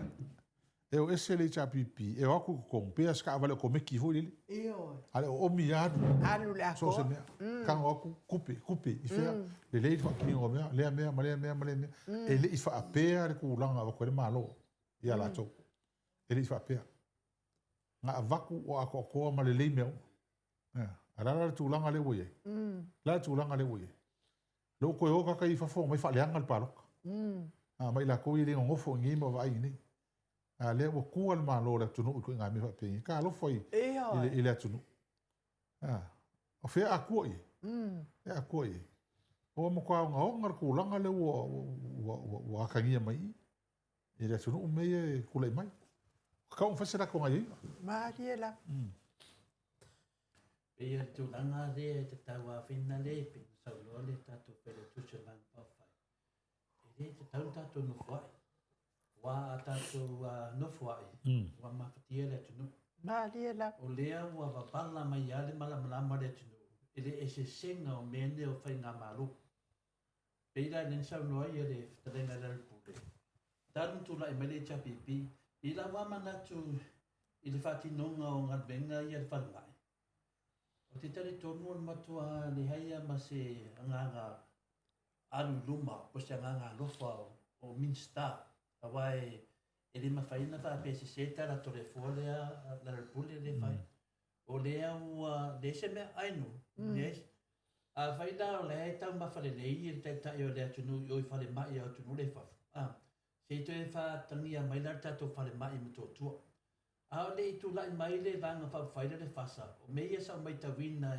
e o ese le HRPP, e o atu i totonu, pei lava o se taavale otomeki foi lele. Ioe. A le oomi lava alu. Alu le atoa. So o se mea. Tago atu, tupe, tupe, i fea, lelei le faatinoga o mea, lea mea ma lea mea ma lea mea. E le i faapea le tulaga e avatu ai le Malo ia latou. E le i faapea. Na avatu o atoatoa ma lelei mea uma. A o le a la le tulaga lea ua i ai? O le a le tulaga lea ua i ai? Lea ua toe o tagata ia i fafo omai faaleaga le palota. A, ma i latou ia e le nonofo i inei ma vaai i inei. A lea ua tua le Malo o le atunuu i ituaiga mea faapenei. Talofa i, i, le atunuu. A, o fea a tua i ai? E a tua i ai? Ua matua ogaoga le tulaga lea ua, ua, ua, ua atagia mai i i le atunuu mea ia e tulai mai. Tatau ona fai se latou gaioiga. Malie la. Pei o le tulaga lea e tatau afina le pei ona saunoa le tatou Failautusi o le Vaega Faaupufai, e le tatau ona tatou nofoai. Aua a tatou nofoai, ua mafatia le atunuu. Malie la. O lea ua vavala mai lava le malamalama o le atunuu i le eseesega o mea nei o faigamalo. Pei la lea na saunoa ai le fetalaiga i Lealailepule, talu ona tulai mai le HRPP, i lau lava manatu i le faatinoga o galuega ia a le falemai, ou te talitonu o le matua leai lava ma se agaga alu i luma po o se agaga alofa o Minisita, aua e le mafai ona faapea e sese tala Toleafoa lea Lealailepule lea e fai. O lea ua leai se mea ainu, leai. Afai la o la e taumafa lelei le taitai o le atunuu i o i falemai o atunuu la i fafo, a, se i toe faatagia mai la le tatou falemai i Motootua. A o le i tulai mai le Vaega Faaupufai lea o le FASA, o mea ia sa ou matauina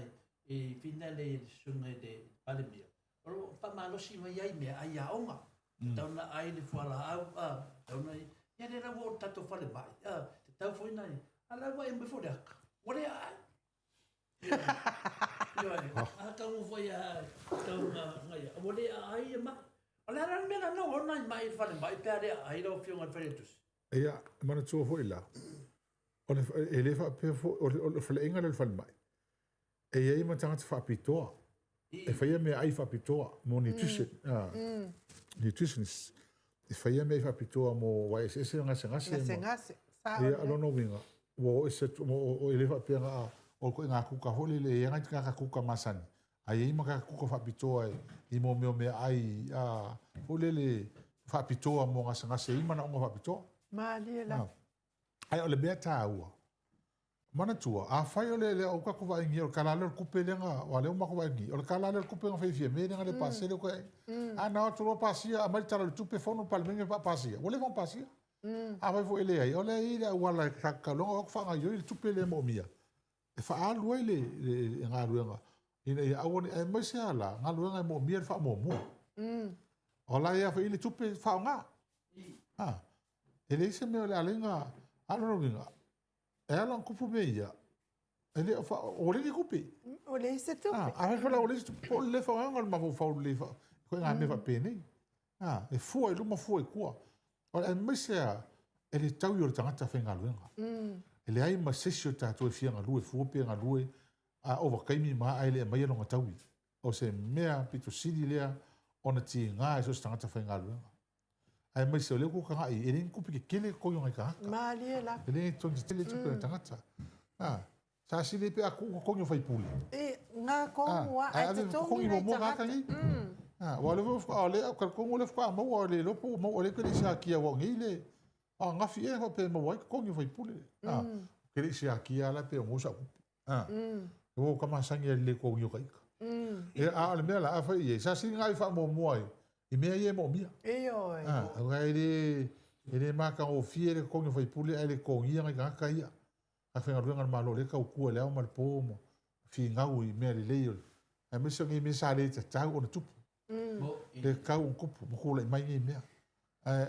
i fina lea i le susuga i le Palemia, o lo o faamalosi mai ai meaai aoga, tatau ona ai le fualaau, a, tatau ona, ia lea la ua oo i le tatou falemai, a, tatau foi ona, a la ua e mai foi le aka, ua le aai. Ioe, a tau foi a tau nga ua le aai ia mai. O le a la le mea na ona i mai i le falemai pe a le aai lau Afioga i le Failautusi? Ia, manatua foi la, o le, e le faapea foi, o le faleaiga lea o le falemai, e i ai ma tagata faapitoa, e faia meaai faapitoa mo nutrition, nutritionist. e faia mea faapitoa mo aua e eseese gasegase. Gasegase, sao Ia, lelei. o lona uiga, ua oo i se e le faapea na o le ituaiga kuka foi lele, e i ai tagata kuka masani, ae i ai ma tagata kuka faapitoa i mo mea o meaai a, foi lele faapitoa mo gasegase e i ai manaoga faapitoa. Malie lava. Ae o le mea taua, manatua, afai o le lea o tatou vaai o le tala lea o le tupe lea na, aua o lea ua matou vaai nei, o le tala lea o le tupe na fai e Fiame lea na le pasia lea ua tuanai. A na o atu loa pasia, aumai le Tala o le Tupe, fono le Palemene pasia, ua leva ona pasia. Afai foi e leai, o lea e i ai le auala e tatou o atu faagaoioi le tupe lea e moomia e faaalu ai le galuega ina ia aua ne i, aemaise lava la galuega e moomia le faamuamua. O la e i le tupe faaaoga. E leai se mea o le a ala ai ona... A o lona uiga, e ala ona tupu mea ia, e le o faa... ua leai ni tupe. Ua leai se tupe. Afai foi la ua leai se tupe, po o le le faaaogaina o le mafaufau lelei ituaiga mea faapenei. E fua i luma, fua i tua. O le aemaise lava, e le taui o le tagata faigaluega. E leai ma se isi o tatou e fia galue fua pe galue a ovataimi ma ae le aumaia lona taui. O se mea pito sili lea ona tiga i so o se tagata faigaluega. Aemaise o lea ua tagai, e leai ni tupe tetele totogi o nai tagata. Malie lava. E leai ni totogi tetele tupe o nai tagata. Sa sili ai pe a tuu totogi o faipule. E, ngā kongu a, Ae ae ave totogi totogi nai muamua tagata. gata nei. Aua o lea foi faatoa, o lea, talitonu o lea faatoa maua, le iloa po ua maua, o lea e te le i siakia aua o nei le, o ananafi ea faapea e maua ai totogi o faipule. Ou te le i siakia la pe o maua sau tupe. Ua ou masani i le le totogia o ta ita. A o le mea la, afai i ai, sa sili ona ave faamuamua i mea ia e moomia. Ioe. Aua e le matagofie le totogi o faipule ae le totogia nai tagata ia. A faigaluega a le Malo o lea e tautua i le ao ma le po ma finau i mea lelei o le aemaise o nei mea sa le tatau ona tupu. Le tatau ona tupu ma tulai mai nei mea. Ae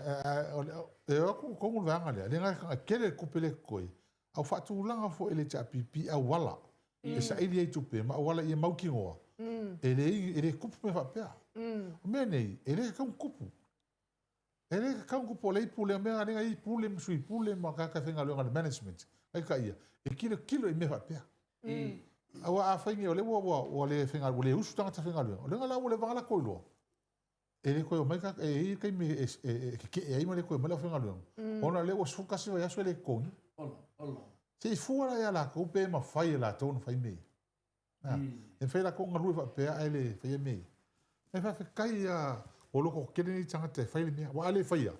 e o atu totonu le vaega lea, le gata ina tele le tupe lea e totoe, a ua faatulaga foi e le HRPP auala e saili ai tupe ma auala ia mautinoa, e le tupu mea faapea. O mea nei, e le tatau ona tupu. E le tatau ona tupu o lea e i pule, mea lea e i pule ma sui pule ma tagata faigaluega o le management, ai ka ia, e tilotilo i mea faapea. Aua afai nei o lea ua le faigaluega, ua le usu tagata faigaluega, o lea la ua leva ona latou iloa, e le toe omai tagata, e i ai le taimi e tetee ai ma le toe omai le aufaigaluega, ona o lea ua 11 vaiaso e le totogi. Se i fua la ia latou pe mafai e latou ona fai mea ia. E mafai e latou ona galue faapea ae le faia mea ia. E faafetai lava ua lototetele nei tagata e fai le mea. Aua a le faia,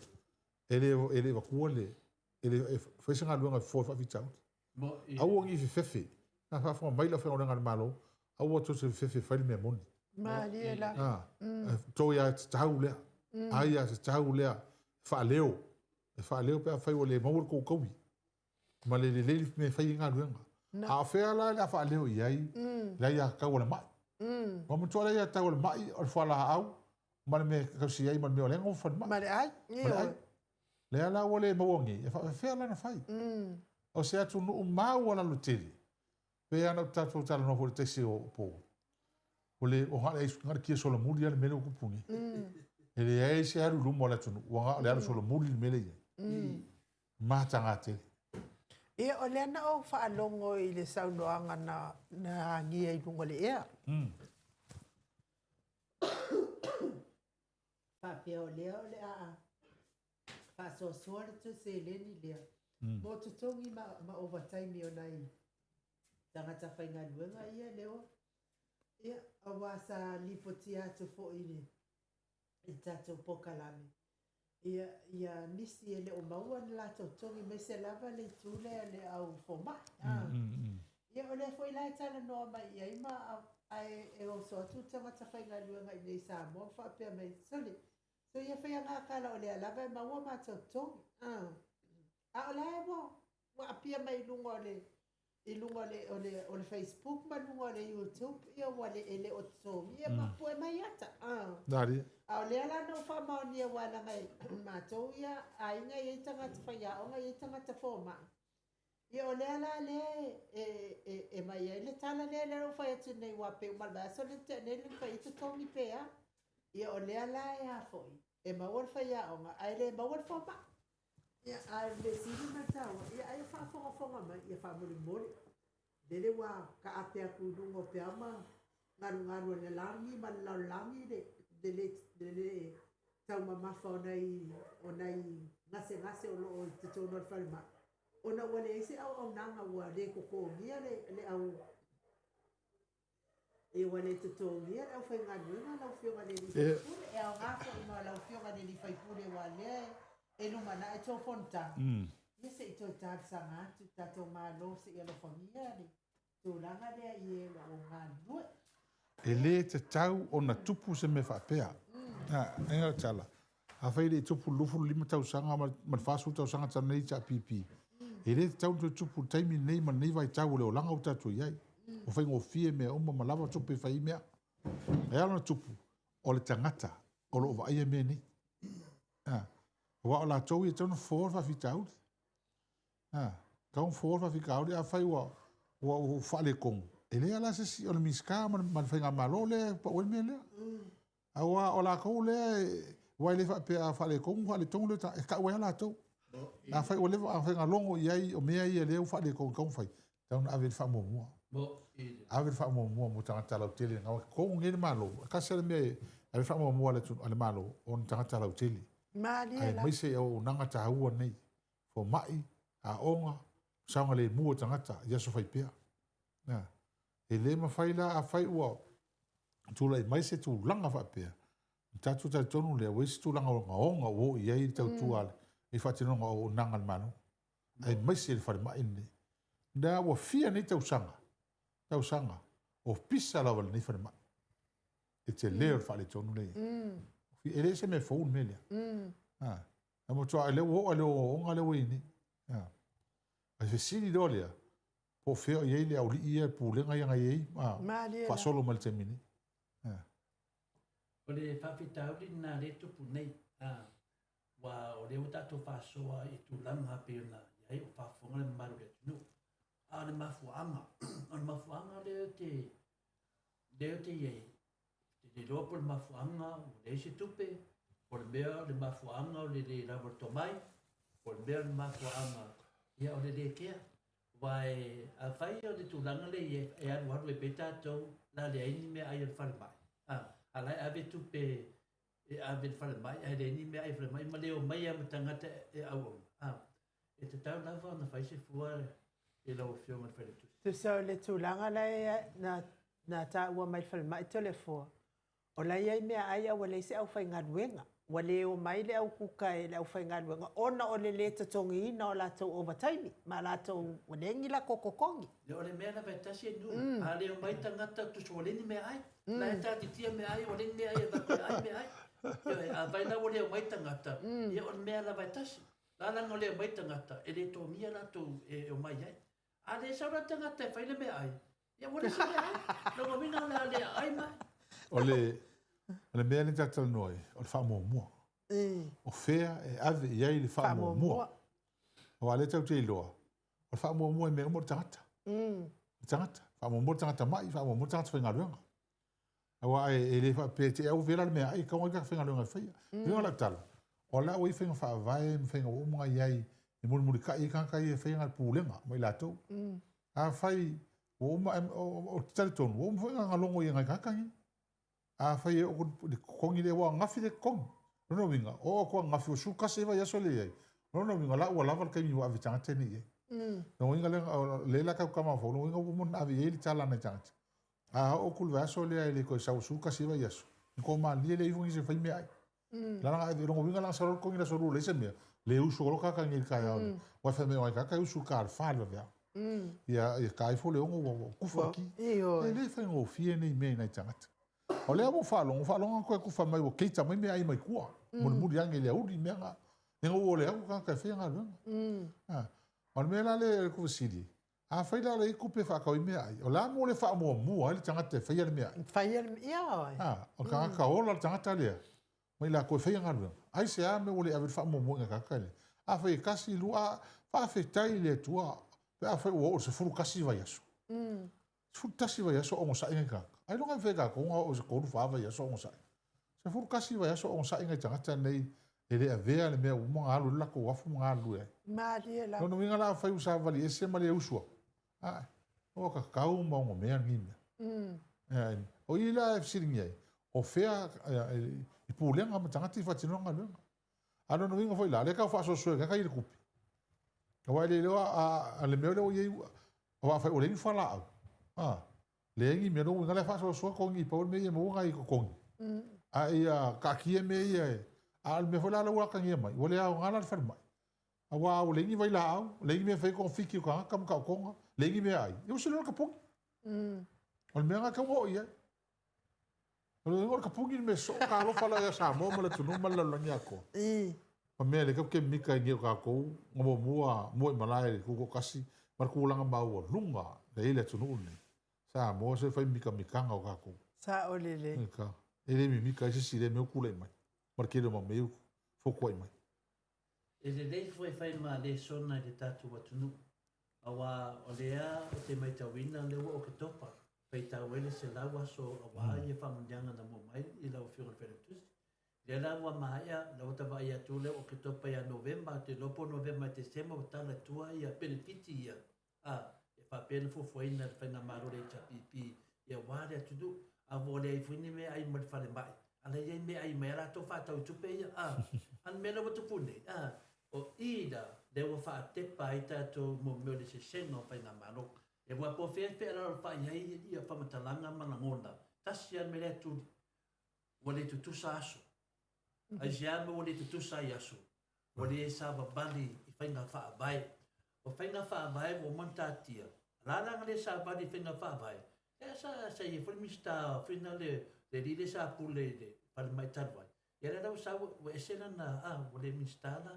e le avatua le, e le fai se galuega e fofo ai le faafitauli. Aua ne i fefefe. Na faafofoga mai le aufaigaluega a le Malo, aua tou te fefefe e fai le mea moni. Malie lava. Tou ia tatau lea. Ai ia tatau lea. Faaleo. E faaleo pe afai ua le maua le tou taui. Ma le lelei le mea e fai ai galuega. A o fea la le a faaleo i ai le aiatatau a le mai. Ua matua le aiatatau a le mai o le fualaau ma le mea e tausi ai ma le mea o lea e nofo falemai. Ma le ai. Ma le ai. Lea la ua le maua nei, e faapefea la ona fai. O se atunuu maualalo tele, pei lava ona tatou talanoa foi i le taisi o po, o le o na o le kia solomuli lava le mea lea ua tupu nei. E leai se alu i luma o le atunuu, ua na o le alu solomuli le mea lea e i ai. Mataga tele. Ia, o lea na ou faalogo i le saunoaga na agia i luga o le ea. Faapea o lea o le a faasoasoa le seleni lea mo totogi ma ovataimi o nai tagata faigaluega ia lea ua ia, aua sa lipotia atu foi i le tatou polokalame ia, ia nisi e le o maua ni latou totogi aemaise lava le itu lea o le au fomai. Ia, o lea foi la e talanoa mai i ai ma ae e oso atu tagata faigaluega i nei Samoa ma faapea mai, sole, so ia fai ngā kala o lea lava e maua mātou totogi. A o la e ua apia mai i luga o le i luga o le, o le, o le Facebook ma luga o le YouTube, ia ua le e le o totogi, ia ma pue mai ata. Nari. A o lea la na ou faamaonia ua laga e matou ia aiga e i ai tagata faiaoga e i ai tagata fomai. Ia o lea la lea e mai ai le tala lea lea ua fai atu nei ua pe uma le vaiaso le tea nei le fai ai totogi pe a. Ia o lea la e a foi, e maua le faiaoga ae le maua le fomai. Ia a o le mea sili ma le taua, ia ai o faafogafoga mai, ia faamolemole. Lele ua kaape atu i luga o peau ma galugalu o le lagi ma le lalolagi le le le le taumamafa o nai o nai gasegase o lo o i totonu o le falemai, ona ua leai se auaunaga ua le totogia le le au e ua le totogia le aufaigaluega lau Afioga i le sui usufono. E aoga foi ma lau Afioga i le sui usufono aua o lea e lumanai tou fonotaga, ia se i toe talosaga atu i le tatou Malo se i alofagia le tulaga lea i e o lo o galulue. E le tatau ona tupu se mea faapea. E le tala, afai e le i tupu i le 25 tausaga ma le 40 tausaga talu nei HRPP, e le tatau ona toe tupu i le taimi lenei ma lenei vaitau o le olaga ua tatou i ai. Ua faigofie mea uma ma lava tupe e fai ai mea. E ala ona tupu, o le tagata o lo o vaaia mea nei. Aua o latou ia e tatau ona fofo le faafitauli. Tatau ona fofo le faafitauli, afai ua faaletonu, e leai lava la se isi, o le Minisita ma le Faigamalo lea e pau ai le mea lea. Aua o latou lea, aua e le faapea a faaletonu, faaletonu le e tau ai lava latou. Afai ua leva ona logo i ai o mea ia lea ua faaletonu e tatau ona fai, e tatau ona ave i ai le faamuamua. Ave le faamuamua mo tagata lautele. Aua e totogi nei le Malo, e tasi lava le mea e ave faamuamua a le Malo, o ni tagata lautele. Aemaise auaunaga taua nei, fomai, aoga, saogalemu o tagata i aso fai pea. E le mafai la, afai ua tulai mai se tulaga faapea, tatou talitonu lea, ua i ai se tulaga ogaoga ua oo i ai le tautua i faatinoga o auaunaga a le Malo, aemaise le falemai lenei. Lea ua fia nei tausaga, tausaga, o pisa lava lenei falemai. E tele o le faaletonu lea. E le se mea fou le mea lea. A matua lea ua oo le ogaoga lea ua i ai nei. A fesili loa lea, po o fea o i ai le aualii ia, pulega ia na i ai, faasolo mai le taimi nei. O le faafitauli lena lea e tupu nei, aua o lea ua tatou faasoa i tulaga pei ona i ai o faafofoga le mamalu o le atunuu. A o le mafuaaga, o le mafuaaga lea ou te, lea ou te i ai, ou te le iloa po o le mafuaaga ua leai se tupe, po o le mea o le mafuaaga o le le lava o le tomai, po o le mea o le mafuaaga ia o le le kea. Aua e, afai o le tulaga lea i ai, e alualu ai pea tatou, o le a leai ni meaai a le falemai, a, a o la e ave tupe e ave i le falemai, ae leai ni meaai a le falemai ma le omai lava ma tagata e auauna, a, e tatau lava ona fai se fua i lau Afioga i le Failautusi. Tusa o le tulaga la e na, na taua mai le falemai Toleafoa, O la e i ai meaai a ua leai se aufaigaluega. Ua le omai le au kuka e le aufaigaluega ona o le le totogiina o latou ovataimi ma latou ua leai ni latou totogi. Ia o le mea lava e tasi e nuu, a le omai tagata tusa ua leai ni meaai. La e taatitia meaai ua leai ni meaai e avatu e ai meaai. Ioe, afai la ua le omai tagata, ia o le mea lava e tasi. La leaga o le omai tagata e le togia latou e omai ai. A le sau la tagata e fai le meaai, ia ua leai se meaai. Lona uiga o le a le aai mai. O le, o le mea lea ta talanoa ai, o le faamuamua. O fea e ave i ai le faamuamua. Aua lea tatou te iloa, o le faamuamua i mea uma o le tagata. Le tagata. Faamuamua le tagata mai, faamuamua le tagata faigaluega. Aua e le faapea te au vela le meaai, e tatau ona i ai tagata faigaluega e faia. Uiga o lau tala, o la ua i ai faiga faavae ma faiga ua uma ona i ai e mulimulitai ai tagata ia e faia le pulega ma i latou. Afai ua uma, ou te talitonu, ua uma foi ona logo i ai nai tagata nei. Afai e oo i le totogi lea, ua ananafi le totogi. O lona uiga, oo atu ananafi ua 11 vaiaso e leai. O lona uiga, o la ua lava le taimi ua ave i tagata nei i ai. Lona uiga lea, lea la tatou tama fou, lona uiga ua uma ona ave i ai le tala a nai tagata. A oo atu i le vaiaso lea e le toe sau 11 vaiaso, ona toamalie lea ifo nisi e fai meaai. La langa ave, lona uiga la sau loa le totogi i le aso lua leai se mea, le usu loa tagata nei i le taeao. Aua fai mai o nai tagata e usu i le ta i le fa i le vaveao. Ia ta ifo le 6 ua kufa ki. E le faigofie nei mea i nai tagata. O lea ua ou faalogo, faalogo atu e kufa mai ua keita mai meaai mai tua. Mulimuli ane i le aoauli mea na. Ina ua ole atu tagata e faia galuega. O le mea la lea e fesili, afai la leai tupe e faatau ai meaai, o le a mo le faamuamua ai le tagata e faia le meaai? Faia le, ia oe. O le tagata ola le tagata lea, ma i latou e faia galuega. Aisea mea ua le ave le faamuamua i nai tagata lea? Afai e tasi, lua, faafetai i le Atua pe afai ua oo i le 11 vaiaso. 11 vaiaso o onosai nai tagata. Ailoga e mafai e tatou ona oo i se 3, 4 vaiaso o onosai. 11 vaiaso o onosai nai tagata nei e le avea le mea ua uma ona alu ai le latou afu ma galulue ai. Malie lava. Lona uiga la afai ua savali ese ma le usu atu, ae, ua tatau ma onomea lenei mea. O i la e fesiligia ai, o fea, I pulega ma tagata i faatinoina galuega. A o lona uiga foi la, o lea e tau faasoasoa e tagata ia le tupe. Aua e le iloa a le mea lea ua i ai, aua afai ua leai ni fualaau, a, leai ni mea, lona uiga o la e faasoasoa totogi, pau le mea ia maua nai totogi, a ia taatia mea ia e, a o le mea foi la lea ua atagia mai, ua le aoga la le falemai. Aua ua leai ni vailaau, leai ni mea e fai ai togafiti o tagata ma taotoga, leai ni meaai, ia ua sili loa le tapuni. O le mea lena e tatau ona oo i ai. O le uiga o le tapuni le mea soo, talofa la ia Samoa ma le atunuu ma le lalolagi atoa. Ma mea lea tatou te mimita ai nei o tatou na muamua muaimalae i le tutoatasi ma le tulaga maualuga na i ai le atunuu lenei. Samoa se fai mitamitaga o tatou. Sao lelei. E le mimita ai se isi i lea mea ua tulai mai ma le tele o mau mea ia ua fotuai mai. E lelei foi e fai ma lesona i le tatou atunuu, aua o lea ou te maitauina lea ua Oketopa, faitau ai le 100 aso aua ia faamanuiaga na maua mai i lau Afioga i le Failautusi. Lea la ua maea, lea ua ta vaai atu lea ua Oketopa ia Novema, ou te iloa po o Novema Tesema ua tala i tua ia penefiti ia. A, e faapea ona fuafuaina e le Faigamalo a le HRPP aua le atunuu, a ua leai foi ni meaai mo le falemai, a la e i ai meaai mai a latou faatau i tupe ia, a. A o le mea lea ua tupu nei, a, o i la lea ua faatepa ai tatou mo mea o le sesega o Faigamalo. E ua po o fea e fealaalafa'i ai ia faamatalaga ma lagona, tasi lava le mea lea e tuli, ua le tutusa aso. Aisea mea ua le tutusa ai aso? Ua le savavali i faiga faavae. O faiga faavae ua uma ona taatia. O la la na le savali i faiga faavae, lea sa sa i ai foi le Minisita foi na le le alii lea sa pule i le falemai talu ai. Ia lea la ua sau ua ese lana a ua le Minisita la.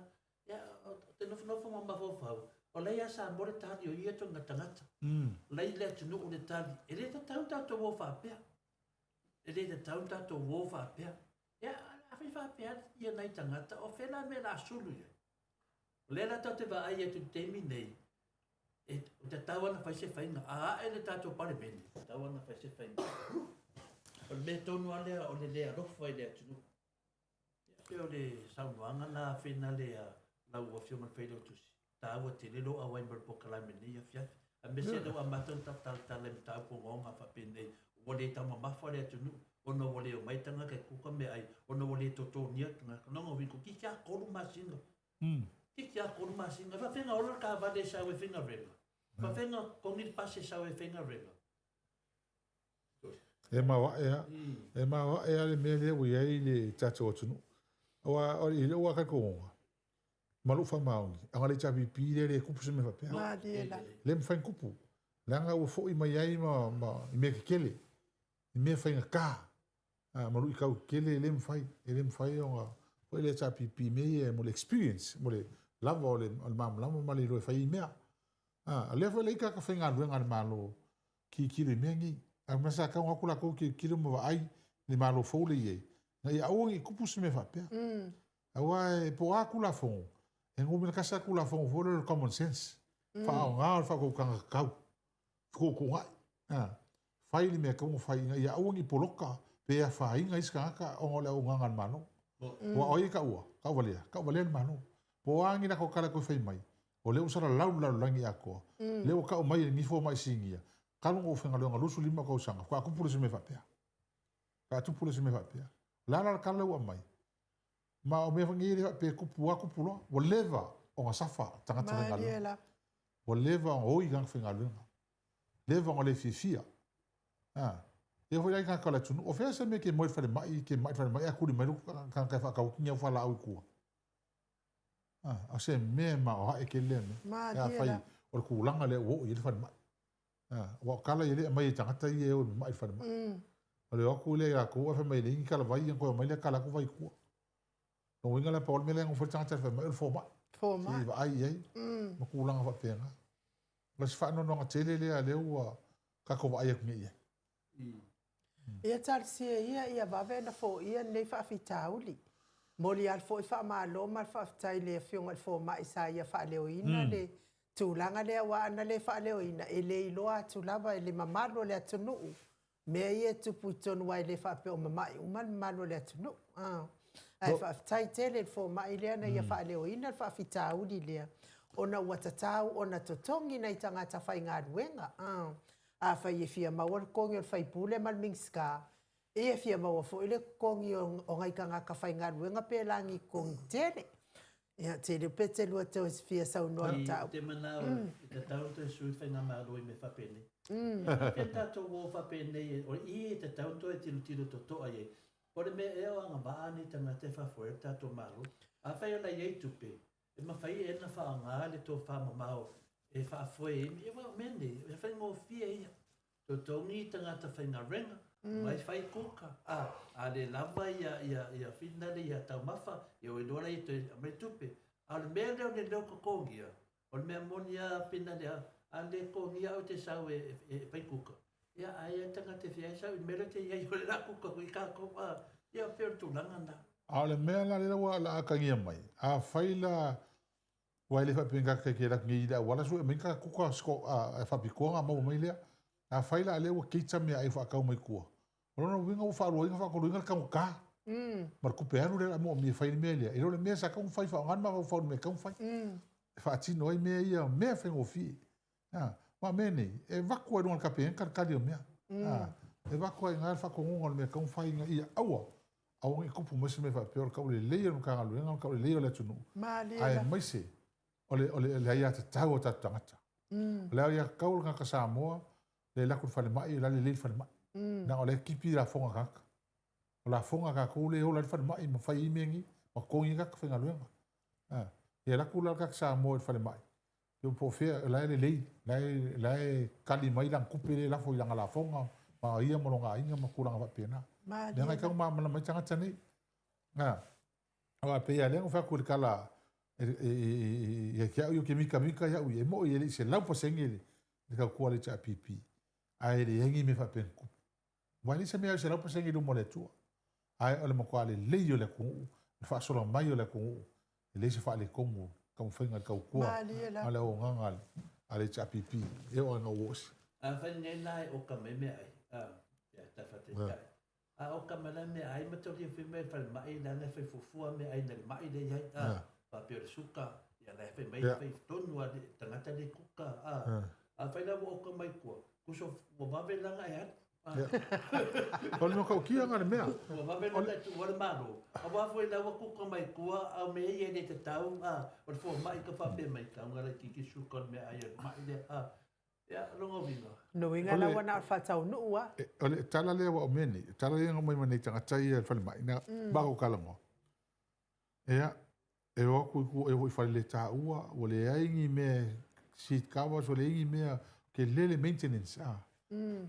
Ia ou te nofonofo ma mafaufau, o la e ia Samoa le tali o ia ituaiga tagata. O la e i le atunuu le tali. E le tatau ona tatou o faapea. E le tatau ona tatou o faapea. Ia, afai faapea ia nai tagata, o fea la mea o le a sulu i ai? O lea la tatou te vaai atu i le taimi nei, e tatau lava ona fai se faiga. A ae le tatou Palemene, e tatau lava ona fai se faiga. O le mea tonu lava lea o le le alofa i le atunuu. Ia, pei o le saunoaga lena finale a lau Afioga i le Failautusi. Taua tele lou auai mai o le polokalame i lenei afiafi, aemaise lea ua amata ona tautalatala i mataupu ogaoga faapenei, ua le taumamafa le atunuu ona ua le omai tagata e kuka meaai, ona ua le totogia tagata. Lona uiga, toeitiiti lava 3 masina. Toeitiiti lava 3 masina. E faafefea ona ola le taavale e sau e faigaluega? E faafefea ona totogi le pasi e sau e faigaluega? E maoae lava, e maoae lava le mea lea ua i ai le tatou atunuu. Aua i lou lava talitonuga, ma lou faamaoni, a na le HRPP lea le tupu se mea faapea. Malie la. Le mafai ona tupu. Leaga ua foi mai ai ma, ma i mea tetele, i mea faigata, ma luitau tetele e le mafai, e le mafai ona foi le HRPP i mea ia mo le experience, mo le lava o le, o le malamalama ma le iloa e fai ai mea. A lea foi la i tagata faigaluega a le Malo tilotilo i mea nei. A mea sa tatau ona o atu latou tilotilo ma vaai le Malo fou lea e i ai, ina ia aua ne i tupu se mea faapea. Aua e po o a Tulafono, e numera tasi lava Tulafono foi lea o le common sense, faaaoga o le faautautaga tatau, fetuutuunai. Fai le mea e tatau ona fai ina ia aua ne i poloka pe afaina isi tagata ona o le auaunaga a le Malo. Aua o ai e taua? Tauvalea, tauvalea le Malo. Po o a ni latou tala e toe fai mai, o lea ua salalau le lalolagi atoa, lea ua tau mai e lenei fomai sinia, talu ona ou faigaluega 25 tausaga, faatoa tupu le isi mea faapea. Faatoa tupu le isi mea faapea. O le a la le tala lea ua aumai? Ma o mea foi nei e le faapea e tupu lava tupu loa. Ua leva ona safa tagata faigaluega. Ua leva ona oi tagata faigaluega. Leva ona le fiafia. E oo foi la i tagata o le atunuu, o fea se mea e te moe i le falemai, e te mai i le falemai ae tuli mai lou tagata e faatau atu ni au fualaau i tua. O se mea e maoae tele lea mea. Pe afai o le tulaga lea ua oo i ai le falemai. Aua o tala ia lea e aumai e tagata ia e o e mamai i le falemai. O le o atu lea i latou ae fai mai e leai ni talavai ona toe aumai lea tala atu vai i tua. Lona uiga la pau le mea lea e nofo ai le tagata i le falemai o le fomai. Fomai. Se i vaai i ai ma tulaga faapena. O se faanoanoaga tele lea lea ua tatou vaai atu nei i ai. Ia talosia ia ia vave ona foia lenei faafitauli. Momoli atu foi faamalo ma le faafetai i le Afioga i le Fomai sa ia faaleoina le tulaga lea aua ana le faaleoina e le iloa atu lava e le mamalu o le atunuu mea ia e tupu i totonu aua e le faapea o mamai uma le mamalu o le atunuu. Ae faafetai tele i le fomai lea na ia faaleoina le faafitauli lea ona ua tatau ona totogi nai tagata faigaluega. Afai e fia maua le totogi o le sui usufono ma le Minisita, Ia fia maua foi le totogi o nai tagata faigaluega pe la ni totogi tele. Ia tele pe te lua toe fia saunoa i tau. Te manao i tatau ona toe sui le faigamalo i mea faapenei. Pe tatou o faapenei o i e tatau ona toe tilotilo totoa i ai. Po o le mea ea o agavaa nei tagata e faafoe ai le tatou Malo. Afai o la e i ai tupe, e mafai ea ona faaaoga le tofamamao e faafoe ai, aua o mea nei, e faigofie ia. Totogi tagata faigaluega, mai fai kuka, a, a le lava ia, ia, ia whina le ia taumafa, ia ua iloa laia toe aumai tupe. A o le mea lea o le leo totogia, o le mea moni a whina le a, a le totogia au te sau e, e, e fai kuka, ia ai a tagata e fia ai sau i le mea lea te iai o le la kuka i kākou, a, ia pei o le tulaga na. A o le mea la lea ua la atagia mai, afai la Ua e le faapea ka ke lak ngi le auala sue mai ka kuka sko a faapitoa nga maua mai lea. Afai la lea ua keita mea ai whaakau mai kua. O lona uiga ua faaluaina faatoluina le taugata. Ma le tupe alu lea o le a moomia e fai le mea lea. E le o le mea sa tatau ona fai faaaoga le mafaufau i le mea e tatau ona fai. E faatino ai mea ia, mea faigofie. Aua o mea nei, e avatu lava i luga o le Kapeneta le tali o mea. E avatu lava i ina le faatonuga o le mea e tatau ona fai ina ia aua, aua ne i tupu mai se mea faapea o le taulelei o le Matagaluega, o le taulelei o le atunuu, aemaise o le, o le, le aiatatau a tatou tagata. O le aiatatau o le tagata Samoa, le alu atu i le falemai, o la e lelei le falemai. Leaga o la e tipi lafoga a tagata. O lafoga a tatou lea e ola ai le falemai ma fai ai mea nei, ma totogi ai tagata faigaluega. Ia alu atu la le tagata Samoa i le falemai, po o fea, o la e lelei, la e kali mai lana tupe lea e lafo i lana lafoga ma ia ma lona aiga ma tulaga faapena. Leaga e tatau ona malamalama ai tagata nei. Aua e pei lava lea na ou fai atu i le tala ia te au ia, ou te mitamita iau ia, e moi e le i 100% le tautua a le HRPP, ae e leai ni mea faapea na tupu. Aua e leai se mea e 100% i luma o le Atua. Ae o le matua lelei o le atunuu, le faasola mai o le atunuu, e leai se faaletonu o taumafaiga i le tautua ma le auaunaga a le HRPP e oo lava ina ua oo ese. Afai nei la e oka mai meaai, ia ta faataitai. A oka mai la meaai ma tau lifi mai le falemai leaga e fai fuafua meaai na le mai lea i ai, faapea o le suka, ia la e fai mai fai tonu a le tagata le kuka, afai la ua oka mai tua, tusa ua vave la ona e alu. O le matautia lena le mea. Ua vave la ona e tuua le Malo. Aua foi la ua kuka mai tua, a o mea ia e le tatau, o le fomai ka faapea mai, tau ona laitiiti le suka o le meaai a le mai lea, Ia, lona uiga. Lona uiga la ua na o le faataunuu lava. O le tala lea ua aumai nei, o le tala lea na aumai ma nei tagata ia i le falemai, na matou talanoa. Ia, e o atu i tua, e o i faleletaua, ua leai ni mea seat covers, ua leai ni mea, tele le maintenance. Ah.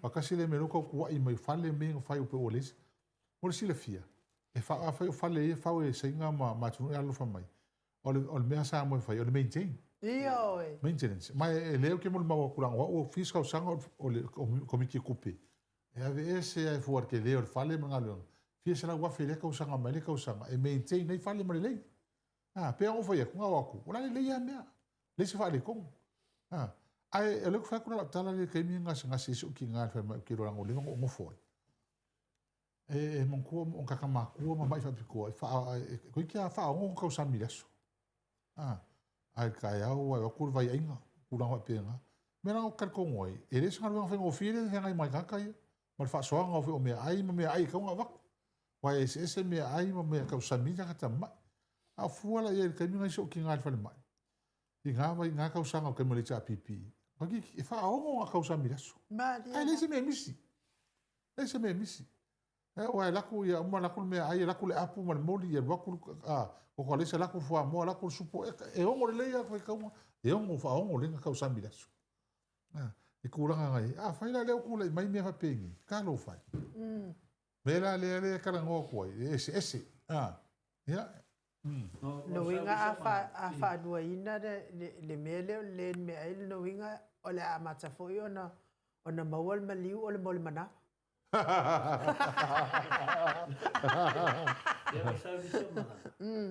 Faatasi lea mea lea ua tautuai mai fale mea na fai pe ua leai. Mo le silafia, e fa, afai o fale ia e fau e Saina ma, ma atunuu e alolofa mai, o le, o le mea Samoa e fai, o le maintain. Ioe. Maintenance. Ma e, e lea ou te molimau atu leaga o au ua fia tausaga o le komiti tupe. E aveese lava e fua i le tele o le fale ma le galuega, fia 100,000 i lea tausaga mai lea tausaga e maintain ai fale ma lelei. A, pei ona ou fai atu, na o atu, o la e lelei lava mea, leai se faaletonu. A, ae o lea ou te fai atu la lau tala lea i le taimi na gasegase ai si ou tina i le falemai ou te iloa leaga ua leva ona ou nofo ai. E, e manatua o tagata matua ma mai faapitoa, e faa, e, toeitiiti lava faaono ona tausami i le aso. A, ae i le taeao ua o atu le vaiaiga, tulaga faapena. O le mea la ou te talitonu ai, e le o se galuega faigofie lea e feagai ma tagata ia, ma le faasoaga o meaai ma meaai e tatau ona avatu. Aua e eseese meaai ma mea tausami ai tagata mamai. A o fua la i ai i le taimi na i si ou tina i le falemai, i na vai, na tausaga o le taimi o le HRPP, e faaono ona tausami i le aso. Ae leai se mea e misi. Leai se mea e misi. Aua e alu atu ia uma alu atu le meaai, alu atu le apu ma le moli, ia alu atu le koko alaisa, alu atu le fuamoa, alu atu le supo, e ono lelei lava le faitauga, e ono faaono lelei ona tausami i le aso. I tulaga na i ai. Afai la lea ua tulai mai mea faapenei, talofa e. Mea la lea lea e talanoa atu ai, e eseese. Ia. Lona uiga a faaluaina le mea lea o le le meaai, lona uiga o le a amata foi ona maua le maliu o le mo le manawa. Ia ua sau nisi o malaga.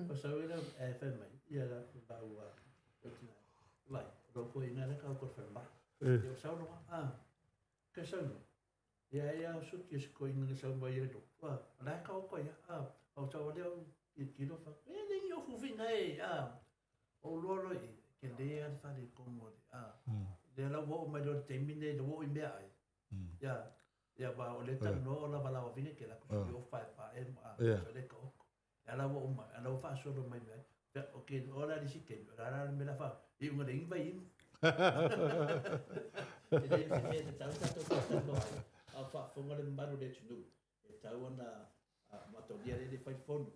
Ua sau ia e fai mai, ia la lau tina. Vai, lou koina le kau ko falemai. Ia ua sau loa, ah, ke sau nei. Ia ia o suki se koina na sau mai ia lo. Ah, la kau ko ia, ah, o sau le o tilotilo fa. E le ni o fufinga e, ah. O loa loa i, ke le a le fale komo le, ah. Le la ua o mai lo le taimi nei, le ua o i meaai. Ia. Ia aua o lea e talanoa o lava lava vine ke lako sui o fae pa e ma so le ka oko. E ala ua uma, ala ua faasolo mai mai. Ia o ke o la lisi ke o la la me la fa i unga le inga inu. E le se mea te tau tatou faatanoa ai, a o faafofoga le mamalu o le atunuu, e tatau ona matolia le le fai fono.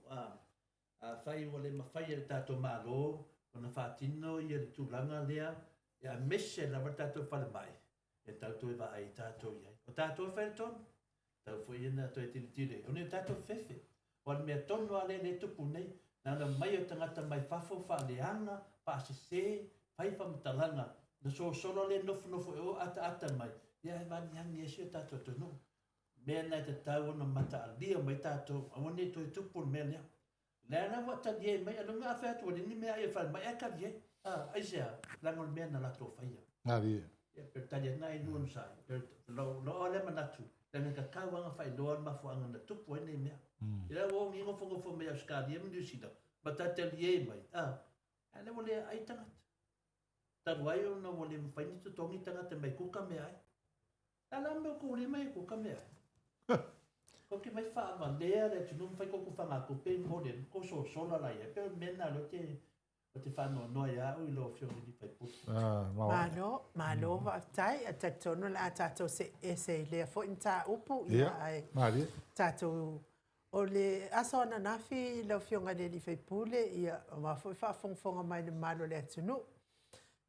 Afai ua le mafai e le tatou Malo ona faatino ia le tulaga lea, ia aemaise lava le tatou falemai, e tatau toe vaai tatou i ai. O tatou e fai le tonu, tatau foi ona toe tilotilo i ai, ona e tatou fefe. Aua o le mea tonu lava lea e tupu nei, na ona omai o tagata mai fafo faaleaga, faasese, fai faamatalaga, ona sosolo lea nofonofo i o ataata mai, ia ae vaniani ai si o tatou atunuu. Mea na e tatau ona mataalia mai tatou, aua ne i toe tupu le mea lea. Lea la ua tali ai mai, ailoga a fai atu ua leai ni meaai a le falemai ae tali ai. A, aisea? Leaga o le mea na latou faia. Malie. Ia, pe tali atu na ai lua onosai. Pe lou lou lea manatu, leaga e tatau lava ona faailoa le mafuaaga na tupu ai nei mea. I la ua ogi nofonofo mai Ausetalia ma Niu Sila, ma tatalie mai, a, a lea ua le aai tagata. Talu ai ona ua le mafai ni totogi tagata mai kuka meaai. A la mea kou lima e kuka mea. Ko ke mai faavalea le atunuu ma fai koukou fagatupe i mole kou sosola la ia. Pe o le mea lena lea ou te faanoanoa ai au i lau Afioga i le sui usufono. Malo, malo faafetai. E talitonu o le a tatou see ese i lea foi mataupu. Ia, ae tatou o le aso ananafi lau Afioga i le sui usufono, ia, aua foi faafogafoga mai le mamalu o le atunuu.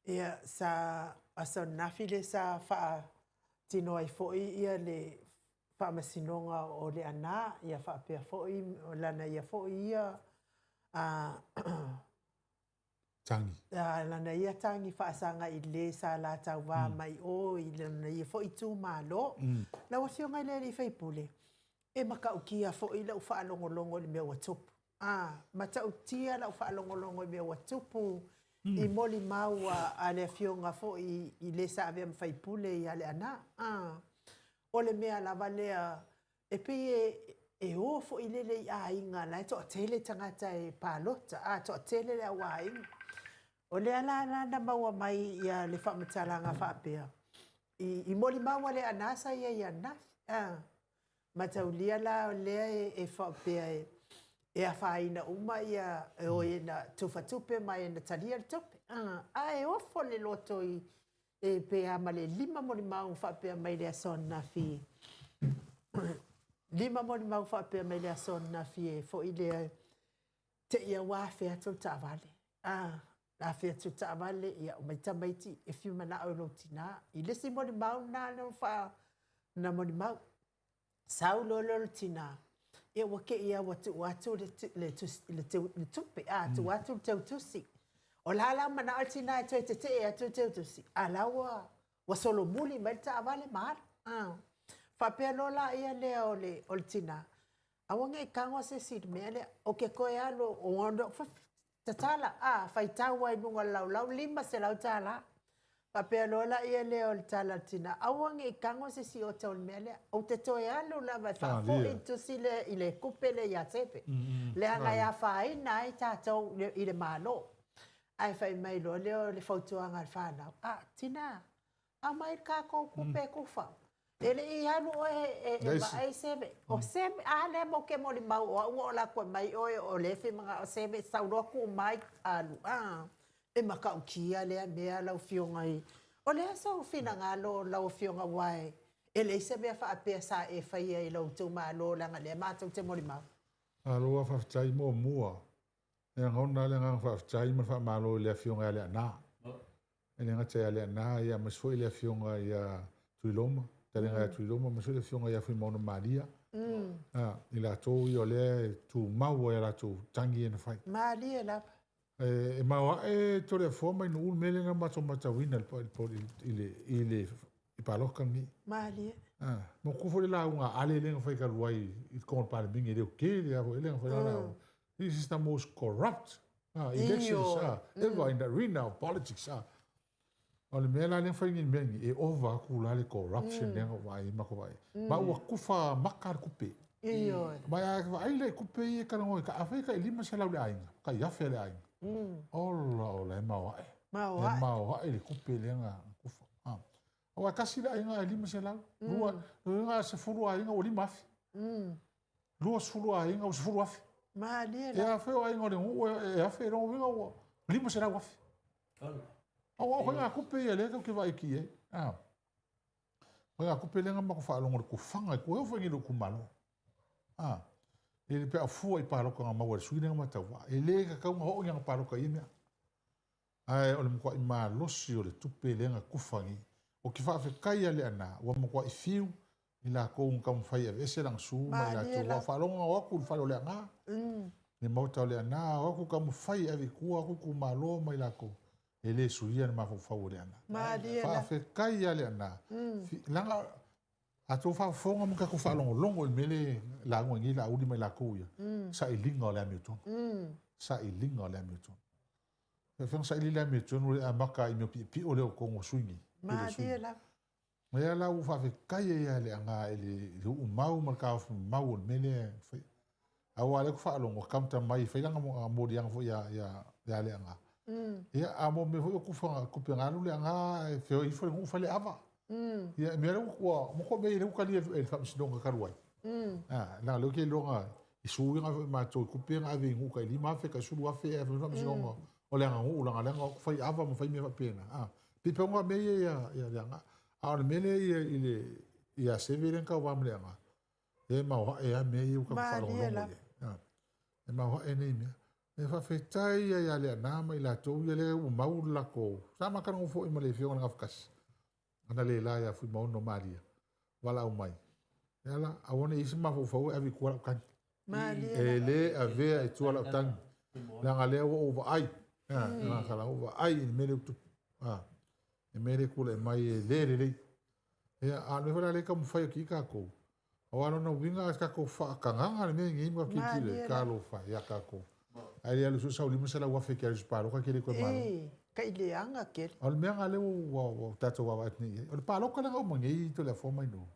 Ia, sa aso ananafi lea sa faatino ai foi ia le Faamasinoga o Leaana, ia faapea foi lana ia foi ia tagi. Lana ia tagi faasaga i le sa la tauva mai o i lona ia foi itumalo. Lau Afioga i le Alii Faipule, e matautia foi lau faalogologo i le mea ua tupu. A, matautia lau faalogologo i mea ua tupu i molimau a le Afioga foi i le sa avea ma faipule ia Leaana. A, o le mea lava lea, e pei e o foi lele i aiga la e toatele tagata e palota, a, toatele le au aiga. O lea la na maua mai ia le faamatalaga faapea, i molimau a Leaana sa i ai ananafi. A, mataulia la o lea e faapea e afaina uma ia e o e na tufatupe ma e na talia le tupe. Ae ofo le loto i e pe a ma le 5 molimau faapea mai le aso ananafi. 5 molimau faapea mai le aso ananafi e foi lea te ia ua afe atu le taavale. Afe atu le taavale, ia o mai tamaiti e fiu manao i lou tinā. I le isi molimau na na faa na molimau. Sau loa lea o le tinā, ia ua te i lava ua tuu atu le tupe, a, tuu atu le teutusi. O la la manao le tinā e toe tetee atu le teutusi, a la ua ua solomuli mai le taavale ma alu. A, faapea loa laia lea o le tinā, aua ne i tago se isi i le mea lea, ou te toe alu, tatala, a, faitau lava i luga o le laulau, $500. Faapea loa laia lea o le tala a le tina, aua ne i tago se isi ota o le mea lea. Ou te toe alu lava e faafoi le tusi lea i le kupe lea ia Sefe, leaga e afaina ai tatou i le Malo. Ae fai mai loa lea o le fautuaga a le fanau, a, tina, aumai le tatou kupe e tufa. E le i alu oe e vaai Seve. O Seve, a lea matou te molimau o au na ou alu atu e mai oe o lea e fia manao Seve, sau loa tuu mai alu. A, e matautia lea mea lau Afioga i... O le a sou finagalo lau Afioga aua e leai se mea faapea sa e faia i lou itumalo leaga lea matou te molimau. Malo lava faafetai muamua. E lagona lava le agaga faafetai ma le faamalo i le Afioga ia Leaana. E le gata ia Leaana, ia aemaise foi le Afioga ia Tuiloma, Fetalaiga ia Tuiloma, aemaise foi le Afioga ia Fuimaono Malia. I latou ia o lea e tumau ai a latou tagi ia na fai. Malie lava. E maoae Toleafoa ma Inu'u le mea lea na matou matauina i le palota lenei. Malie. Mo ku foi le lauga a Ale lea na fai talu ai i totonu o le Palemene, le tele lava foi lea na fai lana lauga. This is the most corrupt elections ever in the arena of politics. O le mea la lea na fai nei mea nei, e ova atu la le corruption lea na ou vaai ai matou vaai. Ma ua tufa maka le tupe. Ioe. Ma a vaai la i tupe ia e talanoa ai, afai e tai 500 le aiga, tai 1000 le aiga. Ola ola, e maoae. Maoae. E maoae le tupe lea na tufa. Aua e tasi le aiga e 500, lua, lona uiga a 10 aiga ua 5,000. 20 aiga ua 10,000. Malie E la. 1,000 o aiga o le nuu e 1,000, lona uiga ua 500,000. Aua o faigatupe ia lea tatou te vaai atu i ai. A. Faigatupe lea na matou faalogo i le tufaga i tua, e oo foi i lou itumalo. A. E le pe a fua i palota na maua e le sui lea na ma tauvaa. E le tatau ona oo ni ana palota i ia mea. Ae o le matuai malosi o le tupe lea na tufa nei. Ou te faafetai ia Leaana, ua matuai fiu i latou na taumafai e aveese lana su ma i latou. Ua faalogo na o atu i le fale o Leaana, le maota o Leaana, o atu taumafai e ave i tua atu itumalo ma i latou. E le suia le mafaufau o Leaana. Faafetai ia Leaana. Leaga a outou faafofoga ma tatou faalogologo i le mea lea lauga ai nei Laauli ma i latou ia, sailiga o le amiotonu. Sailiga o le amiotonu. E faapefea ona saili le amiotonu e amata i mea piopio lea o totonu o sui nei. Malie lava. Lea la ua faafetai ai ia Leaana i le uumau ma le taofi mau o le mea lea e fai. Aua o lea ou te faalogo, counter mai, fai lana moliaga foi ia Leaana. Ia, a mo mea foi o tufa, tupe na alu Leaana e feoi ifo i le nuu fai le ava. Ia, mea lea ua, mo ko mea lea ua talia e le faamasinoga talu ai. A, leaga lea ou te iloa i suiga foi matou i tupe na ave i nuu tai 5,000, tai 10,000, e ave i faamasinoga o le aganuu, leaga lea na fai ava ma fai mea faapena. A, pei pauga mea ia ia Leaana. A o le mea lea ia i le ia Seve lea na tauva ma Leaana, e maoae lava mea ia ua tatou faalogologo i ai. A, e maoae nei mea. E faafetai ia ia Leaana ma i latou ia lea ua mau le latou. Sa matalanoa foi ma le afioga i le Gafatasi. Ana le la ia Fuimaono Maria, valaau mai. E ala, aua ne i isi mafaufau e ave i tua lau tagi. E le avea i tua lau tagi. Leaga lea ua ou vaai. Leaga ua ou vaai i le mea lea ua tupu. Le mea lea tulai mai e le lelei. Ia, a o le mea foi la lea e taumafai atu i tatou. Aua lona uiga a tatou faatagaga le mea nei ma tilotilo, talofa ia tatou. Ae le alu sui sau 500,000 ke alu i se palota ke le toe malo. E, ka i leaga kele. O le mea nga lea ua tatou vaavaai atu nei i ai. O le palota lea na uma nei Toleafoa mai nuu.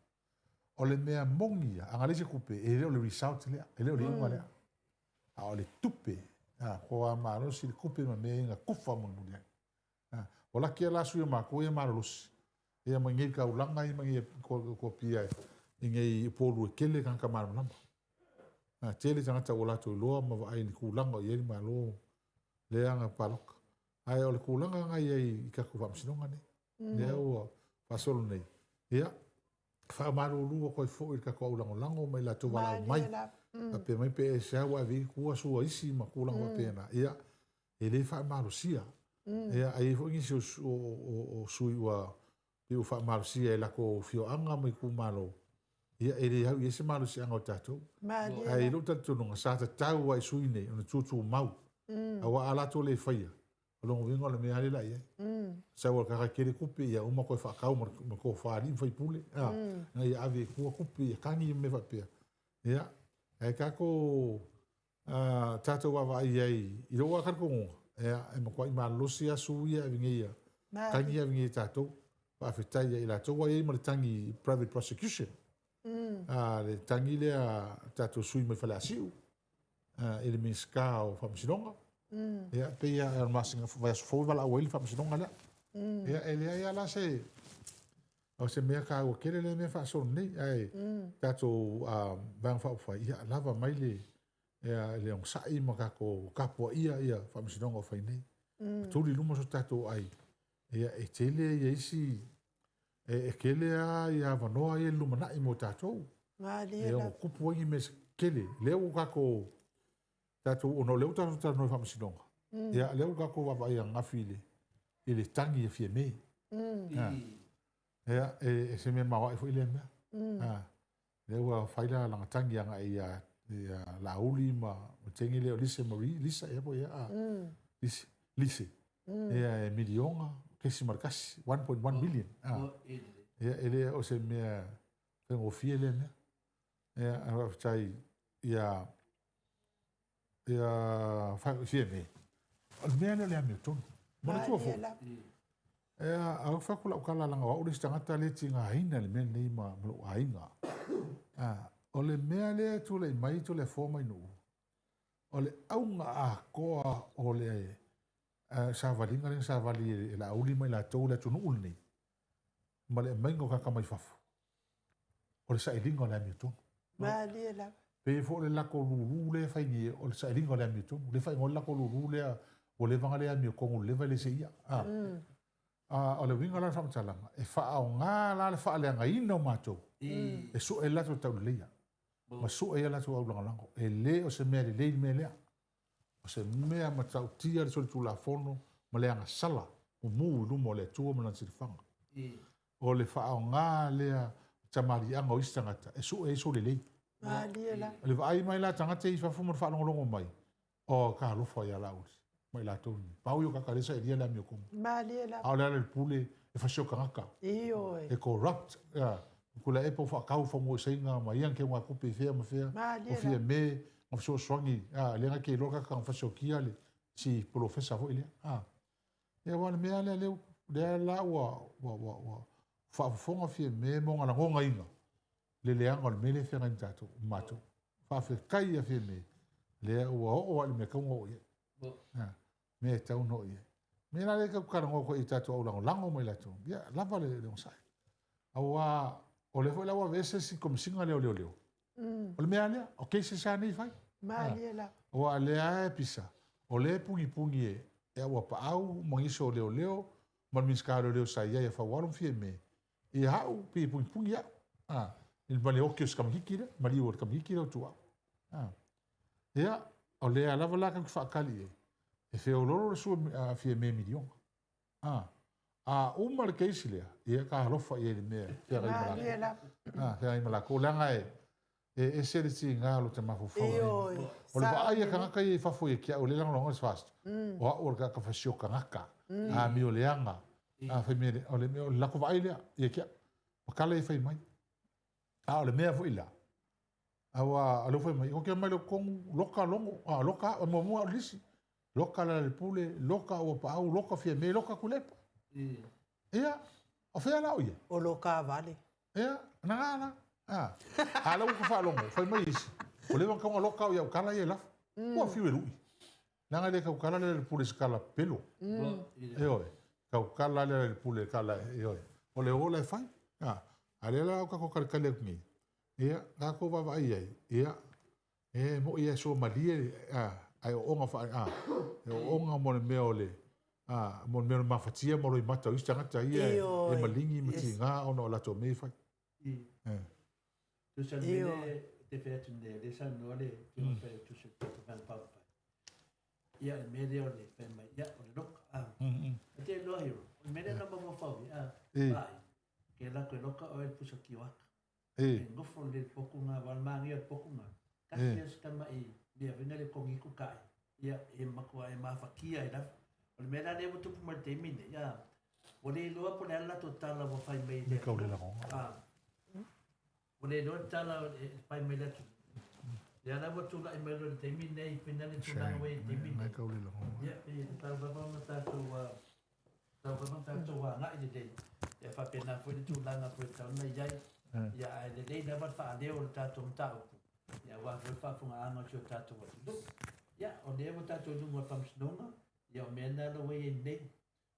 O le mea moni ia, a na leai se tupe, e le o le result lea, e le o le iuga lea. A o le tupe, a, ko a malosi le tupe ma mea ia na tufa mulimuli ai. A, o laki ia la sui o matou ia malolosi. Ia mai nei taulaga ia mai nei ko pia i nei polu e kele tagata malamalama. A, tele tagata ua latou iloa ma vaai i le tulaga o i ai le malo lea na palota. Ae o le tulaga na i ai i tatou faamasinoga nei. Lea ua faasolo nei. Ia, faamalulu atu ai foi i le tatou aulagolago ma i latou valaau mai. Faapea mai pe ese ua ave i tua sua isi ma tulaga faapena. Ia, e le faamalosia. Ia, ai ai foi nisi o sui ua pe ua faamalosia e latou fioaga ma itumalo. Ia, e le au i ai se malosiaga o tatou. Ae i lou talitonuga, sa tatau ai sui nei ona tutumau. Aua a latou le faia, o lona uiga o le mea lea la i ai. Sau o le kaka kele tupe, ia uma koe faakau ma tofa alii ma faipule. Na ia ave i tua tupe, ia kagi ma mea faapea. Ia, ae tatou, tatou vaavaai ai i lou talitonuga, ia, e matuai malolosi lava su ia ave nei ia. Tagi ave nei tatou. Faafetai ia i latou ua i ai ma le tagi private prosecution. A, le tagi lea tatou sui mai Faleasiu, i le Minisita o Faamasinoga. Ia, pei lava o le masina vaiaso fou e valaau ai le Faamasinoga lea. Ia, e leai lava la se, o se mea taua tele lea mea faasolo nei, ae tatou Vaega Faaupufai, ia, lava mai le, ia, le onosai ma tatou tapuaia ia Faamasinoga o fai nei. Tuli i luma so tatou ai, ia, e tele ia isi, e tele lava ia avanoa ia i le lumanai mo tatou. Malie E lava. ono kupu ai ni mea se kele. Lea ua tatou, tatou, ona o lea ua tatou talanoa i Faamasinoga. Ia, lea ua tatou vaavaai ananafi i le tagi e fia me. Ia, e se mea maoae foi lea mea. Lea ua fai la lana tagi agai ia Laauli ma teine lea o Lise Marie, Lisa, ia po ia, a. Lise, Lise. Ia, e miliona, kesi ma le kasi, 1.1 million. Ia, e le o se mea faigofie lea mea. Ia, a faafetai ia, ia, fia me. O le mea lea o le amiotonu. Manatua foi. Ia, a o faku lau kala langa o au le isi tagata le tigaina le mea lenei ma lou aiga. A, o le mea lea e tulai mai Toleafoa mai nuu, o le auga atoa o le savaliga lea na savali e Laauli ma i latou le atunuu lenei. ma le aumaiga o tagata mai fafo, o le sailiga o le amiotonu. Malie lava. Pei foi o le lako lulu lea e fai nei, o le sailiga o le amiotonu. Lea e faaigoa le lako lulu lea, ua leva ona le amiotonu i le leva e le seia. A, a, o le uiga la o le faamatalaga, e faaaoga la le faaleagaina o matou e sue ai le latou tauleleia ma sue ai a latou aulagolago. E le o se mea lelei le mea lea. O se mea matautia le solitulafono ma le agasala mumu i luma o le Atua ma Lana silafaga. O le faaaoga lea o tamaliiaga o isi tagata e sue ai solelei. Malie lava. O le vaai mai la a tagata ia i fafo ma le faalogologo mai, o talofa ia Laauli ma i latou nei. Pau ia o tagata lea e sailia le amiotomu. Malie lava. A o le ala i le pule e fasio tagata. Ioe. E corrupt. Ia. Tuilaepa ua faatau fanua i Saina ma ia na teugatupe i fea ma fea. Malie O lava. Fiame na fesoasoani, a, lea na te iloa tagata na fasiokia le si polofesa foi lea. A. Ia aua o le mea lea lea, lea la ua, ua, ua, ua faafofoga Fiame ma ona lagonaina le leaga o le mea lea e feagai ma tatou, ma matou. Faafetai ia Fiame, lea ua oo lava i le mea e tatau ona oo i ai. A, mea e tatau ona oo i ai. Mea la lea tatou te talanoa atu ai i tatou aulagolago ma i latou, ia lava le onosai. Aua o lea foi la ua aveese si Komesina lea o Leoleo. O le mea lava lea, o cases lava nei e fai. Malie lava. Aua o lea lava e pisa, o lea e punipuni e e Auapaau ma nisi o leoleo ma le Minisita o Leoleo sa i ai a Faualo ma Fiame, ia au, pei e punipuni au. A, i ma le oki o si tamaitiiti lea, maliu o le tamaitiiti lea o Tuuau. A, ia, o lea lava la tatou te faatali i ai, e feoloolo le sua a Fiame miliona. A, a uma le case lea, ia talofa i ai i le mea e feagai ma latou. Malie lava. A, feagai ma latou, leaga e, e ese le tiga o lo ta mafaufau i Ioe. O le vaai a tagata ia i fafo ia te au, lea e lagolagoina le SFAST, o au o le tagata fasio tagata, amio leaga, a fai mea le, o le mea, o le latou vaai lea ia te au, ma tala ia e fai mai. A o le mea foi la, aua o lea ua fai mai, ua te omai loa i totonu, loka logo, a loka au, muamua au i le lisi, loka Lealailepule, loka Auapaau, loka Fiame, loka Tuilaepa. Ia, o fea la o i ai? O loka vale. Ia, na nga la. A, a lea ua ta faalogo, fai mai isi, ua leva ona tatau ona loka au i au tala ia e lafo. Ua fiu e lui. Leaga e le tautala Lealailepule i se tala pelo. Ioe, tautala Lealailepule i le tala, ioe. O le ola e fai. A, a lea la ua tatou talitali atu nei, ia, tatou vaavaai i ai, ia, e moi e suamalie, a, ae ooga faa, a, e ooga mo le mea o le, a, mo le mea o le mafatia ma loimata o isi tagata ia e maligi ma tiga ona o latou mea e fai. Tusa le mea lea te fai atu nei, lea saunoa le Afioga fai o Tusa te Fai Fai. Ia, le mea lea o le fai mai, ia, o le loka, a. E te iloa hero, o le mea lea na mafaufau i, a, ai, ke lako e loka oe le pusa kioaka. E nofo le poku ngā, wala māngia le poku ngā. Kasi ia se tama i mea vena le kongi ku kai. Ia, e matua e mawhakia i lava. O le mea la lea ua tupu mai le taimi nei, ia, ua le iloa po o le a le latou tala ua fai mai i le atunuu. A, ua le iloa le tala e fai mai i le atunuu. Lea la ua tulai mai loa i le taimi nei, pei le tulaga ua i ai i le taimi nei. Ia, pei e tatau lava ona tatou, tatau lava ona tatou agai lelei. Ia faapena foi le tulaga foi e tatau ona i ai. Ia, ae lelei lava le faaleo o le tatou mataupu, ia aua foi le faafofogaaga o si o tatou atunuu. Ia, o lea ua tatou i luga o le Faamasinoga, ia o mea na la ua i ai nei.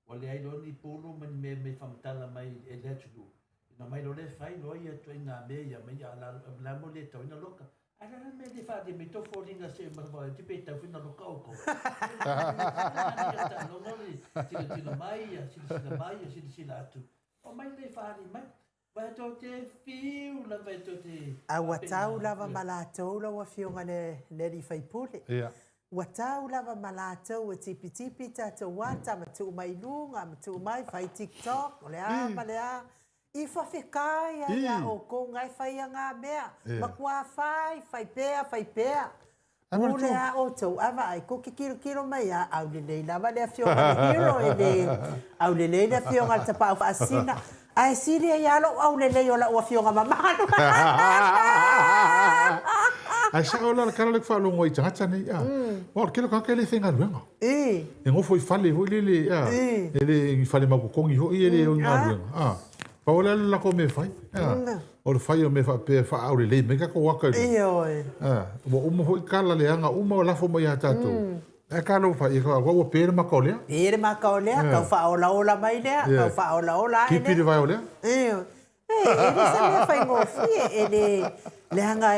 Ua leai loa ni pulu ma ni mea e faamatala mai e le atunuu, ona omai loa lea fai loa ia ituaiga mea ia mai, a o le a le mea ua le tatau ai ona loka? Ae o le a le mea e le faaali mai tou foliga se i pe tatau foi ona loka outou? Manaia taaloga o le tilotilo mai, silasila mai, silasila atu, omai lea e faaali mai. Aua tou te fiu lava e tou te A ua tau faapena. lava ma latou lau Afioga i le alii faipule. Ua tau lava ma latou e tipitipi tatou ata ma tuu mai i luga ma tuu mai fai tiktok o le a ma le a. I fafekai a ia outou nga e faia nga mea. Matua fai, fai pea, fai pea. Pule a outou, a vaai, kou te tilotilo mai a, aulelei lava le afioga i le hero e le aulelei le afioga i le tapaau faasina, ae sili ai lava lou aulelei o lau afioga mamalu. Ae sao la le tala lea ou te faalogo ai i tagata nei, a, aua o le tele o tagata e le faigaluega. E nofo i fale foi lele, a, e le i fale mautotogi foi e le o ni galuega, a. Pau lea o le latou mea e fai, a. O le fai o mea faapea e faaaulelei mai tatou ata i luga. Ioe. A, ua uma foi tala leaga uma o lafo mai ia tatou. Ae talofa, ia aua ua pe le maka o lea. Pe le maka o lea, tau faaolaola mai lea, tau faaolaola ae lea. Kipi le vae o lea. Ioe. E le se mea faigofie, e le, leaga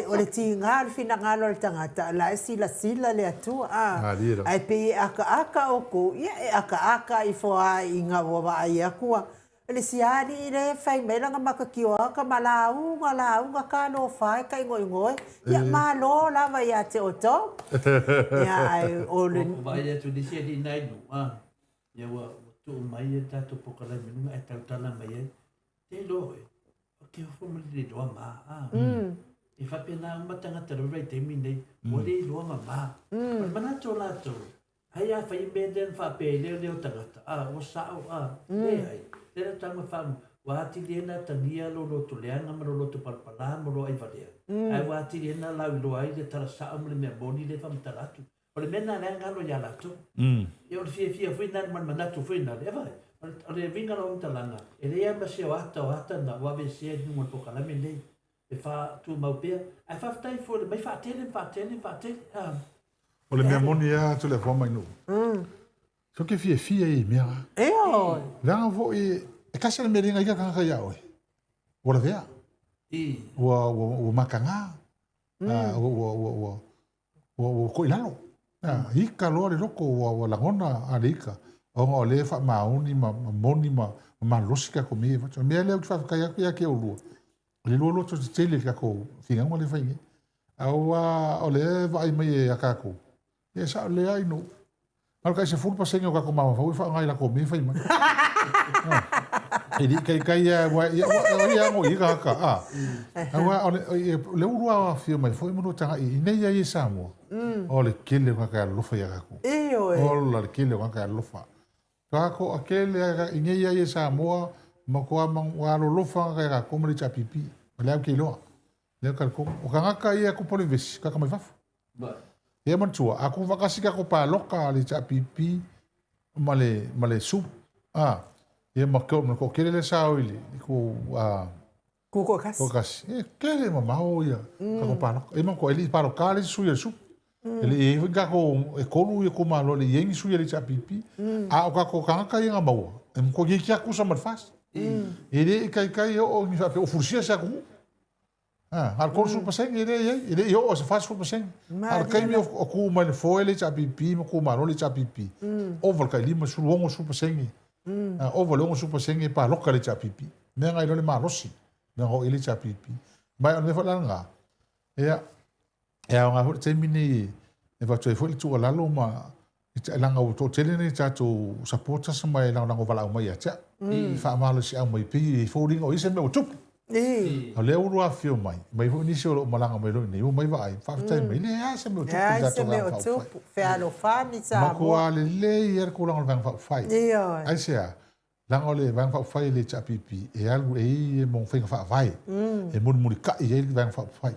o le tiga o le finagalo o le tagata, o la e silasila le Atua, a. Ae pei e akaaka outou, ia e akaaka ifo lava ina ua vaai atu ua, O le sialii lea e fai mai lana matatioata ma lauga lauga talofa e taigoigo e. Ia malo lava ia te outou. Ia ae o le. Ua vaai atu i le isi alii na inu, a, ia ua tuu mai le tatou polokalame i luga ae tautala mai ai, te iloa oe, ou te ofo ma le le iloa ma, a. E faapena uma tagata o le vaitaimi lenei, ua le iloa mama. O le manatu o latou, Ai a fai mea lea na faapea ai lea leo tagata, a, ua sao, a, leai. Lea na tago e faamu, ua atili ai na atagia lo loto leaga ma lo loto palapala ma lo aivalea, ae ua atili ai na lauiloa ai le tala sao ma le mea moni lea e faamatala atu. O le mea lena lea galo ia latou. Ia o le fiafia foi lena ma le manatu foi lena, e vaai, o le uiga o lau faamatalaga, e leai lava ma se o ata o ata na ua aveesea i luga o le polokalame lenei. E faatumau pea, ae faafetai foi le mai faatele ma faatele ma faatele. A. O le mea moni lava Tuilaepa ma Ainuu. Se ou te fiafia ia i mea la. Ioe. Leaga foi e tasi le mea e le gaika tagata ia oe. Ua lavea. Ua ua ua mataga. Ua ua ua ua ua ua toilalo. Ika loa le loto ua ua lagona a le ika ona o lea e faamaoni ma moni ma malolosi tatou mea ia. O le mea lea ou te faafetai atu ia te oulua, o le lua loto tetele i le tatou finauga lea e fai nei. Aua o lea e vaai mai ia tatou, ia e sao lelei lava Ainuu. Na o le tai 10% o tatou mafaufau e faaaoga i latou mea e fai mai. E le i taitai lava aua ia o ia ano i tagata a. Aua o le ulu afio mai foi ma lua tagai i nei ai e Samoa. O le tele o tagata e alolofa ia tatou. Ioe. Ola le tele o tagata e alolofa. Tatou a tele i nei ai e Samoa matua alolofa tagata ia tatou ma le HRPP. O lea ou te iloa. Lea ou talitonu. O tagata ia e tupu le vevesi, tagata mai fafo. Ia manatua, a tuufaatasi tatou paloka a le HRPP ma le, ma le SUP, a, ia ma ma le toatele lea sa o i le ku, a, Tutoatasi. Tutoatasi. E tele mamao ia tatou paloka. Ia manatua, e le i paloka le isi sui a le SUP. E le i i ai foi ni tatou, e tolu ia itumalo e le i i ai ni sui a le HRPP. A o tatou tagata ia na maua, e matua itiiti lava tusa ma le FAST. E le i taitai e oo ni faapea ua fulisia se atunuu. A, na o le 30% e le i ai, e le i oo i se 40%. A o le taimi o tu mai le foe le HRPP ma tumalo le HRPP, ova le tai 50, 60%, ova le 60% e paloka le HRPP. Mea na iloa le malosi, mea na oo i ai le HRPP. Ma o le mea foi la lena, ia, e aoga foi le taimi nei e avatu ai foi le tuualalo ma leaga ua toatele nei tatou supporters ma e lagolago valaau mai ia te au. I faamalosiau mai pei e foliga o i se mea ua tupu. O lea ua lua afifio mai, mai foi nisi o lo o malaga mai loa i nei, ua mai vaai, faafetai mai, leai se mea o tupu i le tatou Vaega Faaupufai. Fealofani Samoa. Matua lelei lava le tulaga o le Vaega Faaupufai. Aisea? Leaga o le Vaega Faaupufai e le HRPP, e alu e i ai mo faiga faavae, e mulimulitai ai le Vaega Faaupufai.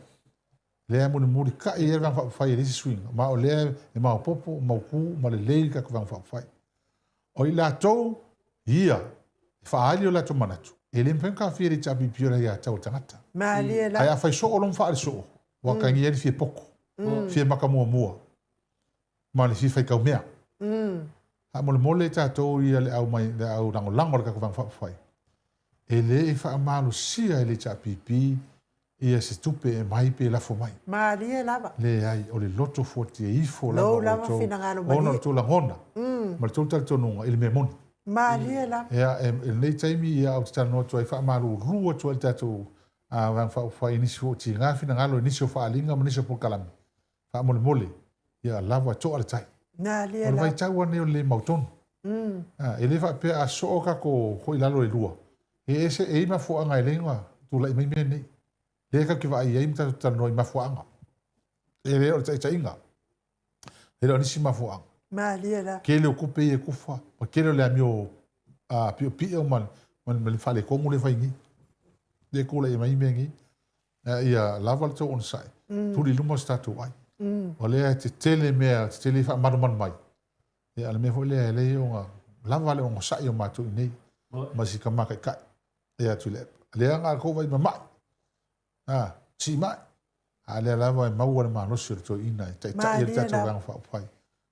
Lea e mulimulitai ai le Vaega Faaupufai e leai se suiga, ma o lea e maopoopo, mautu ma lelei le tatou Vaega Faaupufai. O i latou ia e faaali o latou manatu, e le mafai ona taofia e le HRPP o le aiatatau a le tagata. Malie la. Ae a fai soo loa ma faaali soo, ua atagia ai le fia poto, fia maka muamua, ma le fia faitau mea. Faamolemole tatou ia le au mai le au lagolago a le tatou Vaega Faaupufai, e le i faamalosia e le HRPP ia se tupe e mai pe lafo mai. Malie lava. Leai, o le loto fuatia ifo lava Lou lava outou, finagalo ona o malie. le tou lagona ma le tou talitonuga i le mea moni. Malie lava. Ia, e, i lenei taimi, ia, ou te talanoa atu ai, faamalulu atu ai le tatou Vaega Faaupufai i nisi foi o tiga finagalo, i nisi o faaaliga ma nisi o polokalame. Faamolemole, ia lava toa le tai. Malie O le lava. vaitau lava lenei o le le mautonu. E le faapea a soo tatou foi i lalo e lua, e ese, e i ai mafuaaga e le ona tulai mai mea nei. Lea tatou te vaai ai ma tatou talanoa i mafuaaga. E le o le taitaiga, e le o nisi mafuaaga. Malie la. Tele o tupe ia e tufa, ma tele o le amio piopio ma le faaletonu lea e fai nei. Lea e tulai mai mea nei. Ia lava le tou onosai, tuli i luma so tatou ai. O lea e tetele mea, tetele faamalumalu mai. Ia, o le mea foi lea e lelei ona lava le onosai o matou i inei, ma si tama taitai. Ia, Tuilaepa. Lea na tou vaai mamai, a, siimai, a lea lava e maua le malosi o le toeaina e taitai ai le tatou Vaega Faaupufai.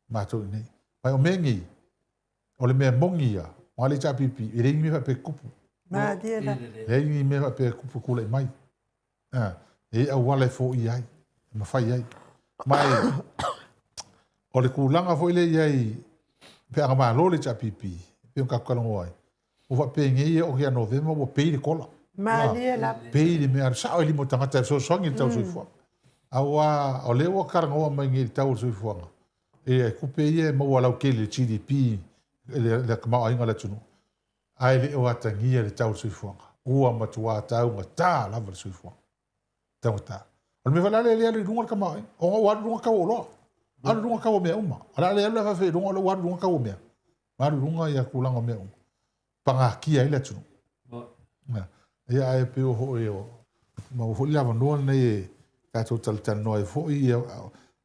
matou i inei. Ma o mea nei, o le mea moni ia, aua o le HRPP, e leai ni mea faapea e tupu. Malie la. Leai ni mea faapea e tupu e tulai mai. E i ai auala e foia ai, e mafai ai. Ma o le tulaga foi lea i ai pe a na malo le HRPP, pei ona tatou talanoa ai, ua faapenei e oo atu ia Novema ua pei le kola. Malie lava. Pei le mea, sao i lima o tagata e fesoasoani i le tau o le soifuaga. Aua o lea ua talanoa mai nei i le tau o le soifuaga, e tupe ia e maua lautele i le GDP, le tamaoaiga o le atunuu, ae le o atagia le tau o le soifuaga. Ua matua taugata lava le soifuaga. Taugata. O le mea foi la lea e le alu i luga le tamaoaiga, ona ua alu i luga tau o oloa, alu i luga tau o mea uma. O le a le alu la faafefea i luga o lea ua alu i luga tau o mea. Ua alu i luga ia tulaga o mea uma. Pagatia ai le atunuu. Ia, ae pei o foi o maua foi le avanoa lenei e tatou talatalanoa ai foi, ia,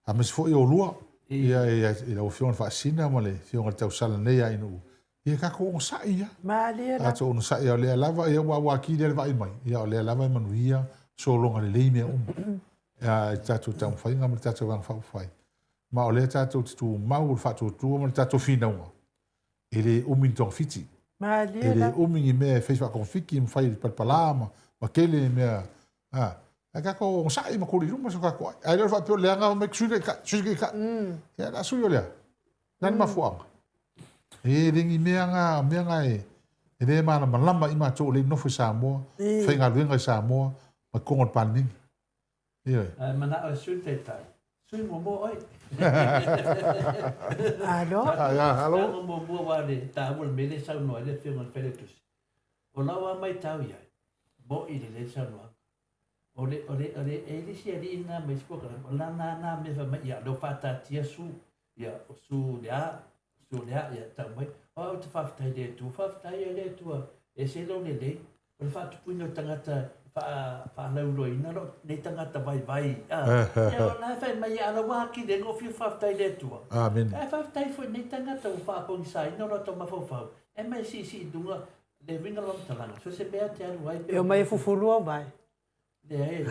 aemaise foi oulua, ia, i lau Afioga i le Faasisina ma le Afioga i le Tausala nei ia Ainuu, ia tatou onosai ia. Malie lava. Tatou onosai, o lea lava, ia, ua atili lava le vaai mai, ia, o lea lava e manuia, sologa lelei mea uma. Ia, i tatou taumafaiga ma le tatou Vaega Faaupufai. Ma o lea tatou te tumau o le faatuatua ma le tatou finauga, e le umi ni togafiti. Malie E le lava. umi ni mea e fai faatogafiti ma fai i le palapala ma tele mea. Ae tatou onosai ma tuli i luma so tatou ai. Ae le o le faapea o le leaga mai sui taitai, sui taitai. Ia, la sui o lea. La ni mafuaaga. E le ni mea nga, mea nga e, e le malamalama i matou o le nofo i Samoa, faigaluega i Samoa, ma totonu o le Palemene. Ioe. Ae manao e sui le taitai. Sui muamua oe. Alo. Alo. Tama muamua wa le taua le mea lea e saunoa ai le Afioga i le Failautusi. O lau lava matau i ai, mo'i lelei le saunoaga. O le, o le, o le, e le isi alii lena ma isi polokalame, o lana lena mea fai mai, ia, o lea ua faataatia su, ia, o su le a, o su le a, ia, tau mai. O au ou te faafetai i le Atua, faafetai e le Atua, e ese lou lelei, o le faatupuina o tagata faalauiloaina lou nei tagata vaivai. Ia, o la e fai mai, a o la ua atili ai ona ou fia faafetai i le Atua. Amene. Ae faafetai foi i nei tagata ua faapogisaina o latou mafaufau, e mai siisii i luga le uiga o le faamatalaga. So se mea te alu ai E omai e fufulu au vae. Leai, e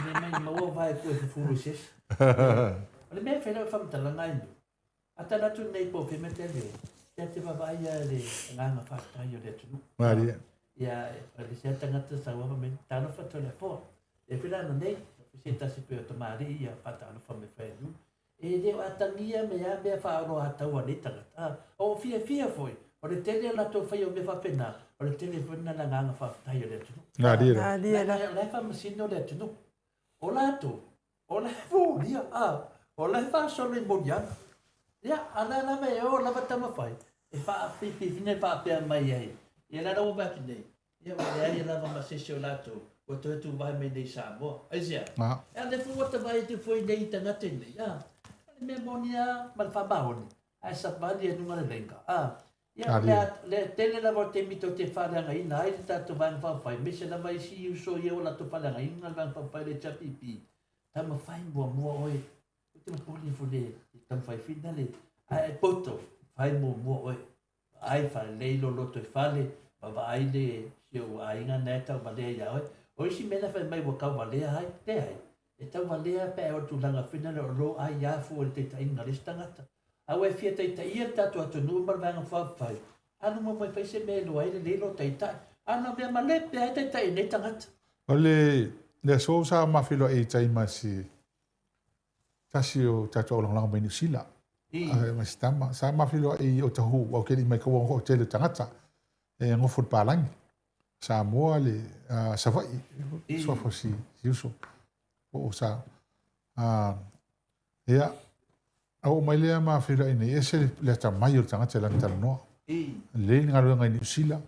le mai maua vae e fufulu i se isi. O le mea e fai lau faamatalaga ai nei, a tala atu nei po o fea mea te alu ai, ia te vaavaai lava i le agaga faafetai o le atunuu. Malie. Ia, o le isi lava tagata sau lava fai mai, talofa Toleafoa. E pei la ananei, se tasi pei o tamalii ia faatalofa mai fai atu. E le o atagia mai lava mea faaoloatau a nei tagata. O fiafia foi, o le tele o latou faia o mea faapena, o le tele foi lena o le agaga faafetai o le atunuu. Malie la. Malie la. O la e faamasino le atunuu. O latou, o la e folia, o la e faasolo i moliaga. Ia, a o la lava e o lava taumafai e faafififi faapea mai ai. Ia la la ua vaai atu nei, ia ua leai lava ma se isi o latou ua toe tuvae mai nei i Samoa. Aisea? A o lea foi ua ta vaai atu foi nei i tagata nei, o le mea moni lava ma le faamaoni, ae savali e luga le leiga. Ia, le tele lava o taimi tou te faaleagaina ai le tatou Vaega Faaupufai, aemaise lava isi uso ia ua latou faaleagaina le Vaega Faaupufai le HRPP, taumafai muamua oe. Ou te popole foi i le taumafai foi lea, ae poto, fai muamua oe. Vaai faalelei lou lotoifale, ma vaai le si ou aiga na e tauvalea ia oe. O isi mea na fai mai ua tauvalea ai, leai, e tauvalea pe a o le tulaga foi lea o lou aia fua i le taitaiga a le isi tagata. A ua e fia taitaia le tatou atunuu ma le Vaega Faaupufai, alu muamua e fai se mea e iloa ai lelei lou taitai. A na mea malepe lava e taitai ai nei tagata. O le aso sa ma feiloai ai tai ma se tasi o tatou aulagolago mai Niu Sila. Ma si tama. Sa ma feiloai i Otahuhu, au ke li mai kaua o tele tagata. E ngofo le palangi. Samoa le Savaii, suafa si uso. O sa. Ia, au mai lea ma feiloai nei, ese le atamai o le tagata i lana talanoa. Lelei le galuega i Niu Sila,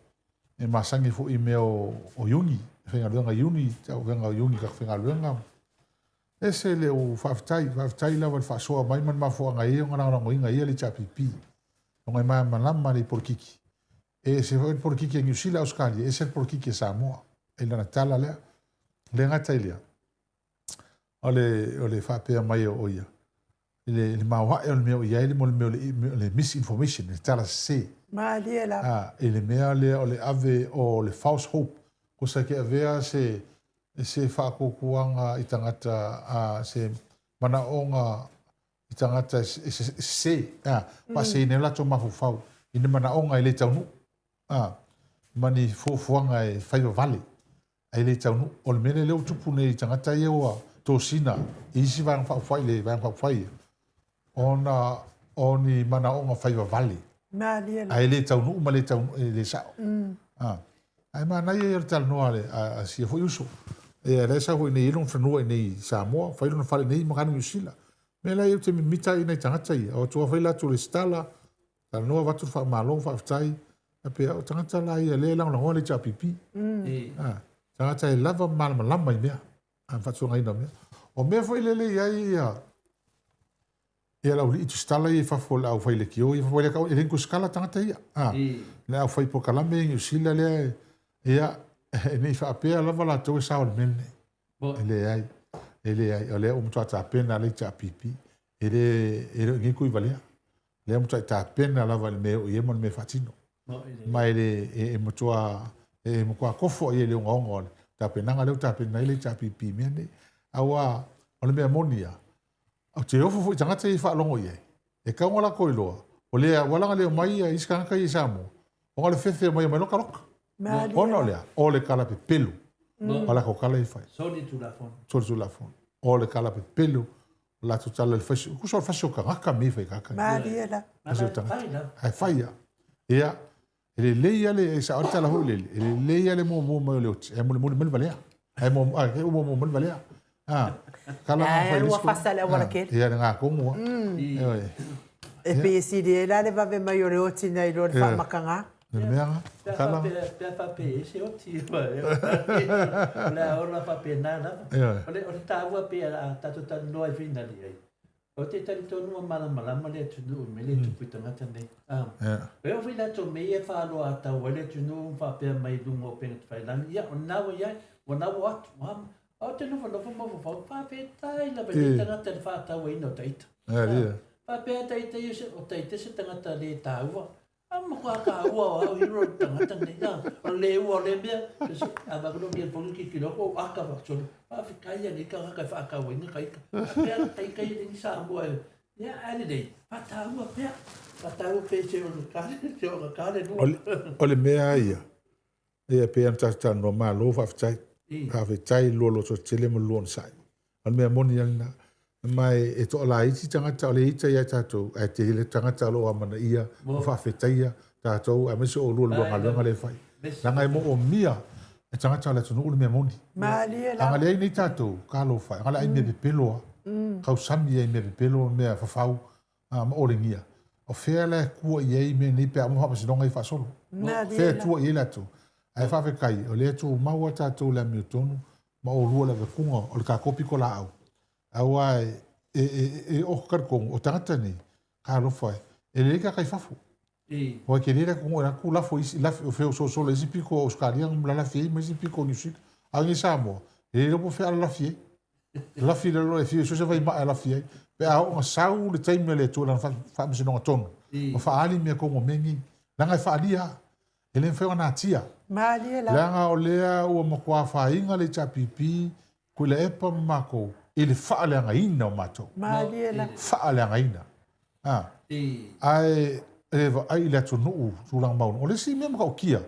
e masangi foi i mea o iuni, faigaluega iuni, tauavega o iuni ka faigaluega. Ese le o faafetai, faafetai lava le faasoa mai ma le mafuaaga e i ai ona lagolagoina ia le HRPP. Ona e malamalama le polokiki. E ese foi le polokiki a Niu Sila, Australia, ese le polokiki a Samoa. E lana tala lea. Le gata i lea. O le faapea mai o ia. Le maoae o le mea o i ai le mo le mea o le misinformation, le tala sese. Malie la. I le mea lea o le ave o le false hope. Ko sa ke avea se se whaakokuanga i tangata, se manaonga i tagata e sese, faaseseina ai o latou mafaufau i ni manaoga e le taunuu, ma ni fuafuaga e fai vavale ae le taunuu. O le mea lea lea ua tupu nei i tagata ia ua tosina i isi Vaega Faaupufai, le Vaega Faaupufai ia, ona o ni manaoga fai vavale ae le taunuu ma le taunuu, e le sao. Ae manaia ia o le talanoa a si ia foi uso. Ia, lea e sau foi nei i lona fanua i nei i Samoa, fai lona fale nei ma Niu Sila. Mea la ia ou te mimita ai i nai tagata ia. O atu fai latou lesitala, talanoa avatu le faamalo, faafetai. Faapea, o tagata la ia lea e lagolagoa le HRPP. Tagata e lava ma malamalama i mea, faatulagaina o mea. O mea foi lele i ai ia ia le aualii tusitala ia i fafo, le aufai lekiō ia fafo, e le ni tusitala tagata ia. Le aufai polokalame i Niu Sila lea, ia, e ne i faapea lava latou e sao i le mea lenei. E leai, e leai, o lea ua matua tapena le HRPP. E le o i inei Tuivalea. Lea ua matua tapena lava i le mea e oo i ai ma le mea e faatino. Ma e le, e matua, e matua kofo i ai le ogaoga o le tapenaga lea ua tapena ai le HRPP i mea nei. Aua o le mea moni ia, ou te ofo foi i tagata ia e faalogo i ai. E tau ona latou iloa, o lea ua laga leo mai ia isi tagata ia i Samoa, ona o le fefe mai mai loka loka. Ona o lea, o le tala pepelu. O latou tala e fai. Soli Tulafono. Soli Tulafono. O le tala pepelu, o latou tala le fasi, kusa o le fasi o tagata me fai tagata. Malie la. Fasi o tagata. Ae fai ia. Ia, e lelei ia le, e sao le tala foi lele, e lelei ia le muamua mai o le oti, ae mulimuli mai le valea. Ae muamua, e muamua mai le valea. Kala na fai ua fasa le auala kele. Ia, le ngā kongu. E pei e sili ai la le vave mai o le oti nai lo le faamakagā. Le mea nga, kala. Pe a faapea e se oti, o le a ola faapena lava. O le tāua pe a tātou talanoa i finali ai. O te talitonu ua malamalama le atunuu i mea le tupu i tagata nei. E oo foi latou mea ia e faaloa atau ai le atunuu ma faapea mai i luga o upega tafailagi. Ia, o lena ua i ai, ua na ua atu. A o te nofonofo mafaufau, faafetai lava i lenei tagata i le faatauaina o taita. Faapea taita ia, o taita se tagata le taua. A matua taua o au hero le tagata nei. O le le ua o le mea, a vaku mea polu ki ki loko aka va solo. Faafetai ia nei tagata e faatauaina taita. Faapea taita ia nei Samoa e ia ae lelei, faataua pea. Faataua pea se o le kale, se o le kale lua. O le mea ia, ia pe ana tatou talanoa, malo faafetai. Faafetai lua lototetele ma lua onosai. O le mea moni ia lena. Ma e toalaiti tagata o le ita ia tatou, ae tele tagata o lo o amanaia ma faafetaia tatou, aemaise o lua lua galuega lea e fai. Leaga e moomia e tagata o le atunuu le mea moni. Malie la. Aga leai nei tatou, talofa, aga le ai mea pepelo a. Kausami ai mea pepelo, mea fafau, ma olegia. O fea la e tua i ai mea nei pe a uma faamasinoga i faasolo. Fea e tua i ai latou. Ae faafetai, o lea tumau a tatou le amiotonu ma olua le avekuga o le tatou pito laau. Aua e o talitonu, o tagata nei, talofa e, e lelei tagata i fafo. Ua tele le atunuu e atu lafo isi, lafi, o feo sosola isi pito o Australia ma lalafi ai ma isi pito o New Zealand. A o nei Samoa, e le iloa po o fea lalafi ai. Lafi le loa e fia so se vai maa e lafi ai. Pe a oo na sau le taimi a le Atua i lana faamasinoga tonu, ma faaali mea tonu o mea nei. Leaga e faalia, e le mafai ona natia. Malie la. Leaga o lea ua matua afaina le HRPP, Tuilaepa ma matou i le faaleagaina o matou. Malie la. Faaleagaina. Ae e vaai i le atunuu tulaga maualuga. O le isi mea matautia,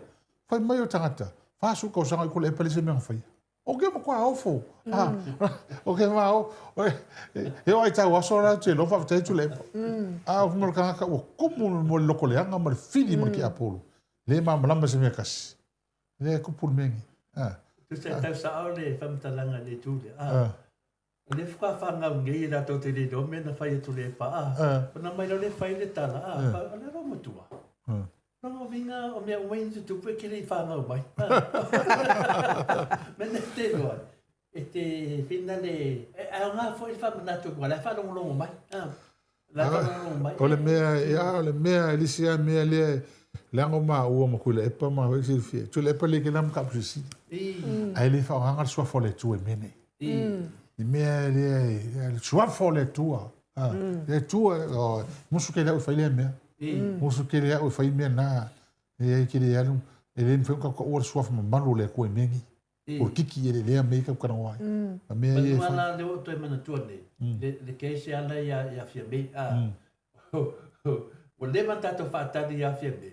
fai mai o tagata, 40 tausaga i Tuilaepa le isi mea na faia. O ke matua ofo. O ke ma o, e o ai tau aso la te lo faafetai Tuilaepa. A o mo le tagata ua kumu mo le loko leaga ma le fili ma le kiapolo. Le malamalama se mea kasi. Le kupu le mea nei. Tusa e tau sao le faamatalaga i le itu lea. O lea faatoa fanau nei e latou te le iloa mea na fai e Tuilaepa. Ona mai loa lea fai le tala, o le alo matua. Lona uiga o mea uma ia na tutupu e te le i fanau mai. Mea na te iloa ai, e te finale, e aoga foi le faamanatu atu, o la e faalogologo mai. O le mea, ia, o le mea, e le isi lava mea lea, leaga o maua ma Tuilaepa ma foi silafia. Tuilaepa le kela ma kapu sisili. Ae le faaaogaina le suafa o le Atua i mea nei. I mea lea, le suafa o le Atua. Le Atua, musu kele au e fai lea mea. Musu kele au e fai mea na. E ai kele alu, e le mafai ona taua le suafa mamalu o le Atua i mea nei. Polokiki e lelea mea ia kau talanoa ai. Ma mea ia e Manu fai. la lea ua ou toe manatua nei, le case lava lea ia Fiamē, a, ua leva ona tatou faatali ia Fiamē,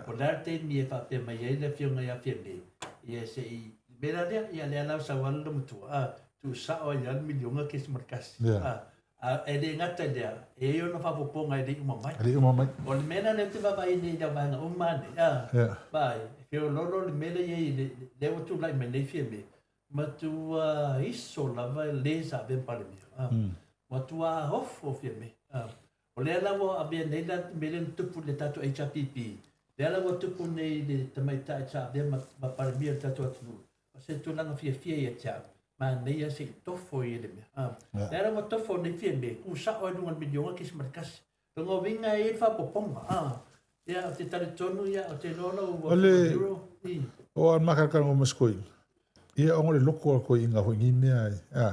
o le a le taimi e faapea mai ai le afioga ia Fiamē, ia se i, le mea la lea, ia lea la ua sau lava le loomatua, a, tuusao ai lava le miliona kesima le tasi, a, a e le gata i lea, e i ai ona faaopoopoga e le i uma mai. E le i uma mai. O le mea la lea ou te vaavaai nei i lau vaega uma lava nei, a, vaai, e feoloolo le mea lea e i ai, lea ua tulai mai nei Fiamē, Matua iso lava le sa avea ma Palemia. Matua ofo Fiamē. O lea la ua avea nei la mea lea na tupu i le tatou HRPP, lea la ua tupu nei i le tamaitai sa avea ma Palemia o le tatou atunuu. O se tulaga fiafia ia te au, manaia se i tofo ia le mea. Lea la ua tofo nei Fiamē, ku sao ai luga o le miliona kesima le tasi. Lona uiga e i ai le faaopoopoga. Ia, ou te talitonu, ia, ou te iloa lau O le, o a makalakala ma sikoiga, ia ona o le loko o le koiga foi nei mea e, a,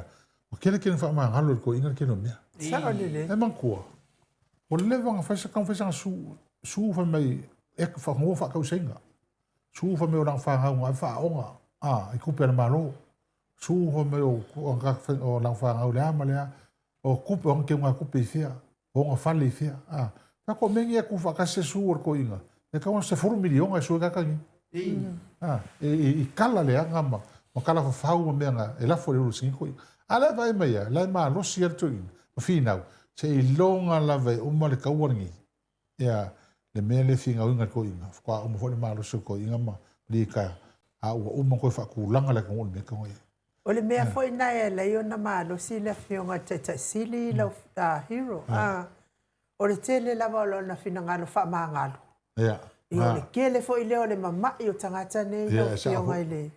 ua kele kele faamagalo e le koiga le kele o mea. Sao lelei. E manatua, ua leva ona fai sa taumafai sana su, su fai mai e whakangoa whaakauseinga. Su fai mai o lana whanau nga whaaonga, a, i kupe a le malo. Su fai mai o, o lana whanau le a ma le a, O kupe, o keu ngā kupe i whea, o ngā fale i whea. A, ka ko mengi aku whakase su o ko inga. E ka se furu milionga e su e kakangi. A, e, e, i kala le anga ma, ma kala whawhau ma mea ngā, e lafo le uru singi ko inga. A le vai mai a, lai mā losi a le inga. Ma whinau, se i longa lava e uma le kaua ngi. Ia, le mea le whingau inga ko inga. Whakua uma fo le mā losi ko inga ma, li ka, a ua uma koe whakulanga le kongo le mea kongo ia. O le mea foi lena e ala ai ona malosi le Afioga i le Taitai Sili lau Hero, o le tele lava o lona finagalo faamagalo. Ia, o le tele foi lea o le mama'i o tagata nei lau Afioga i le...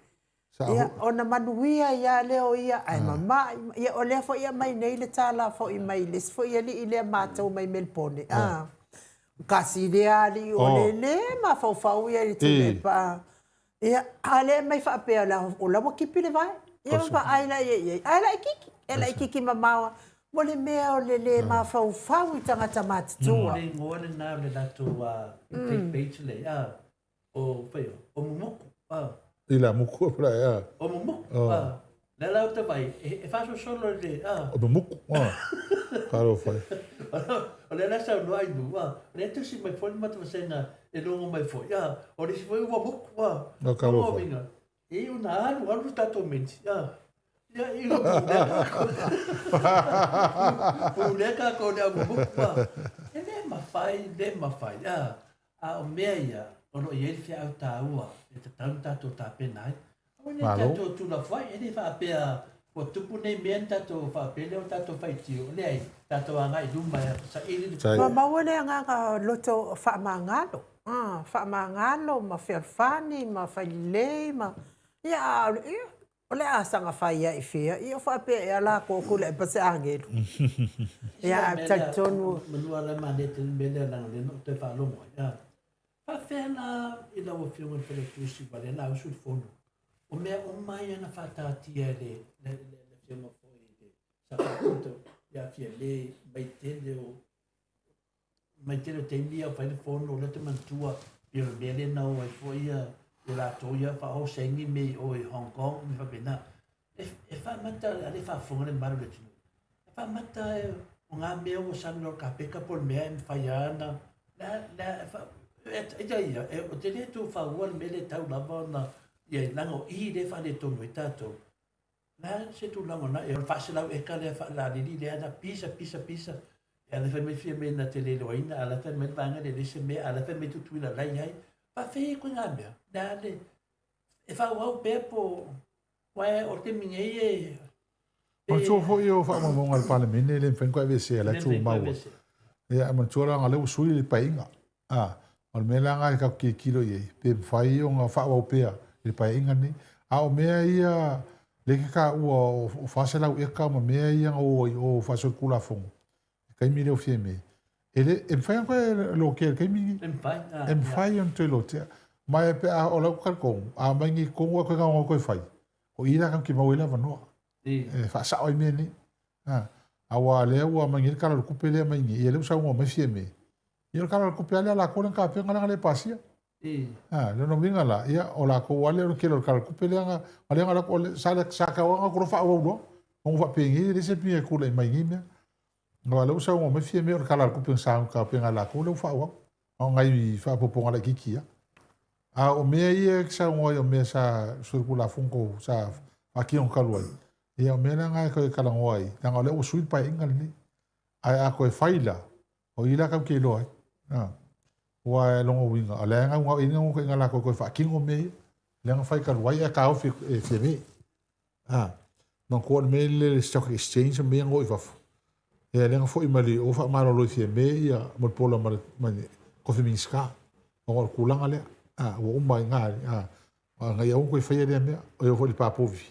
Ia, ona manuia ai lava lea o ia, ae mama'i, ia o lea foi e aumai nei le tala foi mai le isi foi alii lea matou mai Melbourne, kasi lea alii o le le mafaufau ia i le Tuilaepa. Ia, a lea mai faapea o la ua kipi le vae. Ia ma vaai la ia i ai. Ae laititi, e laititi mamao mo le mea o le le mafaufau i tagata matutua. O le igoa lena o le latou fake page lea, o fai o Mumuku. I la muku o la ea. O Mumuku. Lea la ou te vaai, e faasolosolo i le... O Mumuku, talofa e. O lea la saunoa ai Lu, o lea tusi mai foi le matou vasega e logo mai foi, o le isi foi ua muku, O talofa. E iu na alu alu le tatou menti, ia i lo pulea kākou. Pulea kākou i le au mumuku, e le mafai, le mafai, a o mea ia, o lo o i ai le feau taua e tatau ona tatou tapena ai. Aua ne i tatou tuulafoai, e le faapea ua tupu nei mea ona tatou faapea lea ua tatou faitio, leai, tatou agai i luma e saili le Ua maua le agaga loto faamagalo, faamagalo ma fealofani ma failelei ma, ia, a o le, ia, O le a saga fai ai i fea? Ia o faapea ea lakou aku le pa se agelu. Ia ae talitonu. Manua la manaia tele le mea lea leaga o lea na ou toe faalogo ai. A faafefea la i lau Afioga i le Failautusi ma lea la usu le fono? O mea uma ia na faataatia e le le Afioga foi i le sa faapoto ia Fiamē mai tele o mai tele o taimi ia o fai le fono, o lea ou te manatua pei o le mea lea na o ai foi ia i latou ia faaoo saini mea i o i Hong Kong ma mea faapena. E, e faamata, a le faafofoga le mamalu o le atunuu, e faamata o ngā mea ua sau i lalo kapeka po o le mea e mafai lava ona, la, la, e, e, ia, e, ou te le tufaua le mea lea e tau lava ona i ai, leaga o i lea e faaletonu ai tatou. Le a se tulaga o na e 400 eka lea faalaalili lea na pisa pisa pisa e ala fai mai Fiamē na te le iloaina ala fai mai le vaega lea e leai se mea ala fai mai Tutuila la i ai faafei ai koe ngā mea le a le e faaauau pea po uae o le taimi nei e Manatua foi o faamaumauga a le Palemene e le mafai ona toe aveesea, la e tumau lava. Ia, ae manatua la ona o lea ua sui le paeaiga. A, o le mea la lena e tatou te tilotilo i ai, pe mafai ona faaauau pea i le paeaiga lenei. A o mea ia lea e te taua o 400 eka ma mea ia na o ai i o faasolitulafono i le taimi lea o Fiamē, e le, e mafai ona toe lotea i le taimi lenei. E mafai, E mafai ona toe lotea. Ma e pe a, o lau talitonu, a omai nei i totonu ae toe gaogaoa toe fai, o i la tatou te maua ai le avanoa e faasao ai mea nei. Aua o lea ua aumai nei le Tala o le Tupe lea e aumai nei, ia lea ua saunoa mai Fiamē, ia o le Tala o le Tupe lava lea a latou lea na tapena leaga le pasia. A, lona uiga la, ia, o lakou lava lea o le tele o le Tala o le Tupe lea na, lea na alu atu, sa, sa tau lava na faaauau loa. Ona faapenei e leai se mea e tulai mai i nei mea. Aua o lea ua saunoa mai Fiame o le Tala o le Tupe na sa tapena e latou lea ua faaauau. A o nai faaopoopoga laitiiti ia. A o mea ia e te saunoa ai o mea sa solitulafono sa faatino talu ai, ia o mea la na e toe talanoa ai, leaga o lea ua sui le Paeaiga lenei. Ae a toe fai la, o i la tatou te iloa ai. Aua o lona uiga, o lea e naunau i ai le naunautaiga latou e toe faatino mea ia. Lea na fai talu ai ae taofi e Fiame. Manatua le mea lea le stock exchange ma mea ia na o i fafo. Ia lea na foi mai le o faamalolo e Fiame ia Mulipola ma le Coffee Minisita. Ona o le tulaga lea. Ua uma ai na, ina ia aua ne toe faia lea mea. E oo foi i le papovi.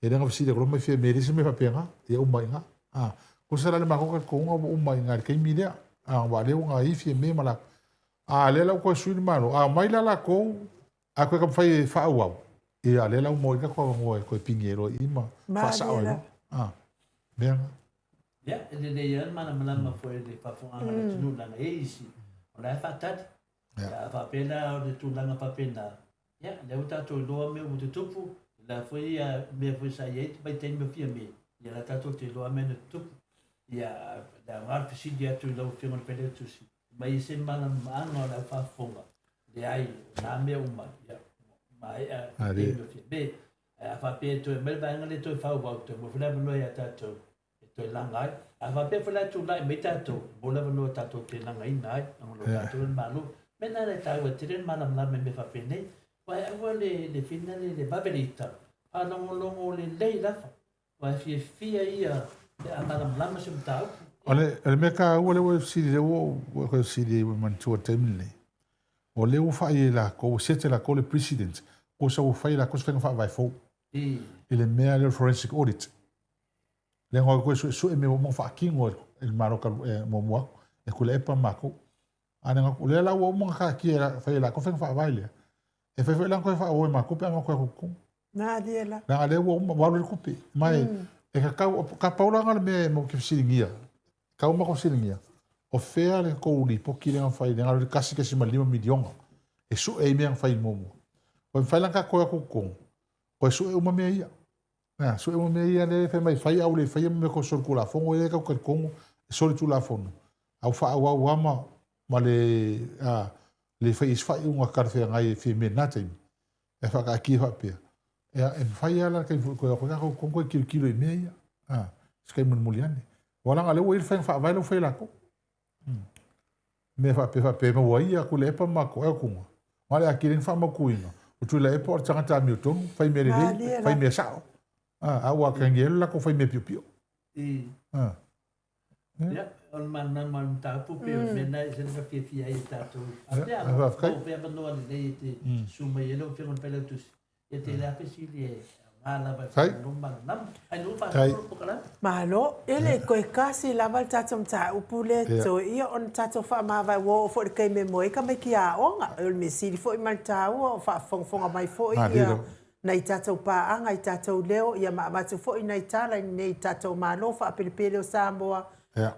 Ia lea na fesili atu loa mai Fiame e leai se mea faapena. Ia uma ai i ina. Tusa la le matou talitonuga ua uma ai i ina i le taimi lea. Aua o lea ua na i Fiame ma latou. A lea la ua toe sui le Malo, a omai la latou ae toe taumafai e faaauau, ia lea la ua maua ai le tatou avanoa e toe pigi ai loa i i ma faasao ai loa. Mea na. Ia, e lelei lava le malamalama foi i le faafofogaaga a le atunuu leaga e i ai isi o la e faatali. Ia, a faapea la o le tulaga faapena, ia, lea ua tatou iloa mea ua tutupu, o le a foi mea foi sa i ai vaitaimi o Fiame, ia la tatou te iloa mea na tutupu. Ia, le aoga o le fesili atu i lau Afioga i le Failautusi, mai se malamalamaaga o le au faafofoga, leai, o na mea uma, ia, maea taimi o Fiame. Ae a faapea e toe aumai le vaega lea e toe faaauau, toe maua foi le avanoa ia tatou e toe laga ai. A faapea foi la e tulai mai tatou, e maua le avanoa tatou te lagaina ai, ona o tatou le Malo. O le mea lena e taua tele le malamalama i mea faapenei. Aua e aua le fina le le vave le ita, faalogologo lelei lava, aua e fiafia ia pe a malamalama se mataupu. O le mea taua lea ua e fesili, lea ua ou toe fesili ai ua e manatua i le taimi lenei, o lea ua fai e latou, ua set e latou le precedent, ua ua fai e latou se faiga faavae fou i le mea lea o le forensic audit. Lea na o atu e suesue mea ua uma ona faatino e le Malo talu muamua atu, e Tuilaepa ma matou. A na o lea la ua uma ona taatia e fai e latou faiga faavae lea, e fai foi la ona toe faaauau e matou pe a matou o atu i totonu. Malie la. Leaga lea ua uma, ua alu ai le tupe. Ma e tatau, ka pau la le mea e matou te fesiligia, tau matou fesiligia, o fea le tou lipoti lea na fai, lea na alu ai le 1.5 miliona e sue ai mea na fai muamua. Ua mafai la ona tatou o atu i totonu, toe sue uma mea ia. Na, sue uma mea ia lea e fai mai fai, a ua le faia mea ko solitulafono ia e tau talitonu e solitulafono. A ua faaauau lava ma, ma le, a, le fai ai se faaiuga talafeagai e Fiame i lena taimi, e faataatia faapea. Ia, e mafai lava la le taimi foi toe o atu ai tatou i totonu toe tilotilo i mea ia. A, se taimi mulimuli ane. Aua leaga o lea ua i ai le faiga faavae lea ua fai e latou. Mea faapea faapea e maua ai ia Tuilaepa ma Toeakuga. Na o le atili ai na faamautuina, o Tuilaepa o le tagata amiotonu, fai mea lelei, fai mea sao. A ua atagia ai lo latou fai mea piopio. Ia, o le malamalama o le mataupu pei o le mea lena e ese le fiafia ai e tatou. A pea, maua pea avanoa lelei e te susu mai ai lau Afioga i le Failautusi. Ia tele lava fesili e aoga lava e faalogologo malamalama. Ai nuu faasolo le polokalame. Malo, e le toe kasi lava le tatou mataupu lea e toe ia ona tatou faamavae ua oo foi i le taimi e moe ai tamaiti aoga. O le mea sili foi ma le taua o faafogafoga mai foi ia nai tatou paaga i tatou leo ia ma avatu foi nai tala i lenei tatou Malo faapelepele o Samoa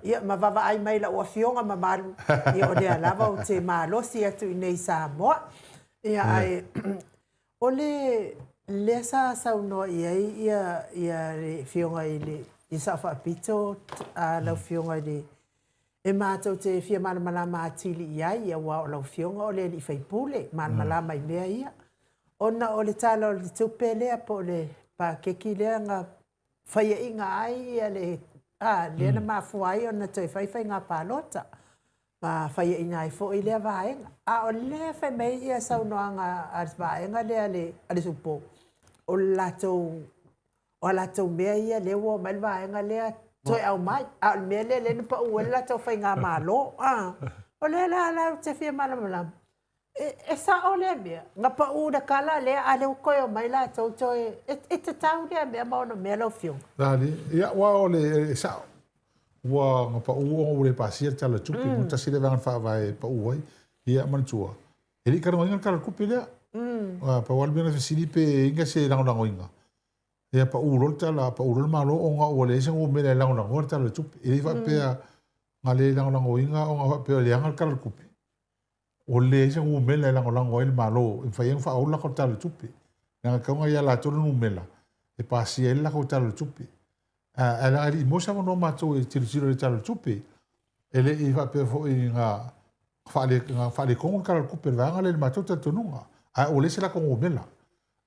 ia ma vaavaai mai lau afioga mamalu ia o lea lava ou te malosi atu i nei Samoa. Ia ae O le lea sa saunoa i ai ia ia le Afioga i le ia Sao Faapito a lau Afioga i le e matou te fia malamalama atili i ai aua o lau Afioga o le alii faipule malamalama i mea ia ona o le Tala o le Tupe lea po o le pakeki lea na faiaina ai ia le a lea na mafua ai ona toe fai faiga palota ma faiaina ai foi lea vaega. A o lea fai mai ia saunoaga a le vaega lea a le SUPO, o le latou, o a latou mea ia lea ua omai le vaega lea toe aumai. A o le mea lea lea na pau ai le latou faigamalo. A, o lea la la ou te fia malamalama, e sao lea mea, na pau le tala lea, a lea ua toe omai latou toe, e tatau lea mea ma ona mea lau Afioga? Ia, aua o le, e sao. Ua na pau ona ua le pasia le Tala o le Tupe, mm. tasi lea vaega faavae e pau ai. Ia, manatua, e le i talanoaina le Tala o le Tupe lea. Pau lava le mea na fesili pe i ai se lagolagoina. Ia, pau loa le tala, pau loa le Malo ona ua leai se numera e lagolagoa le Tala o le Tupe. E le i faapea na le lagolagoina ona faapea e leaga le Tala o le Tupe. Ua leai se numera e lagolago ai le Malo e mafai ai ona faaola le latou Tala o le Tupe. Leaga e tatau ona ia latou le numera e pasia ai le latou Tala o le Tupe. Ae leaga e le i maua se avanoa matou e tilotilo i le Tala o le Tupe. E le i faapea foi na faaletonu le Tala o le Tupe i le vaega lea i le matou talitonuga. Ae ua leai se latou numera.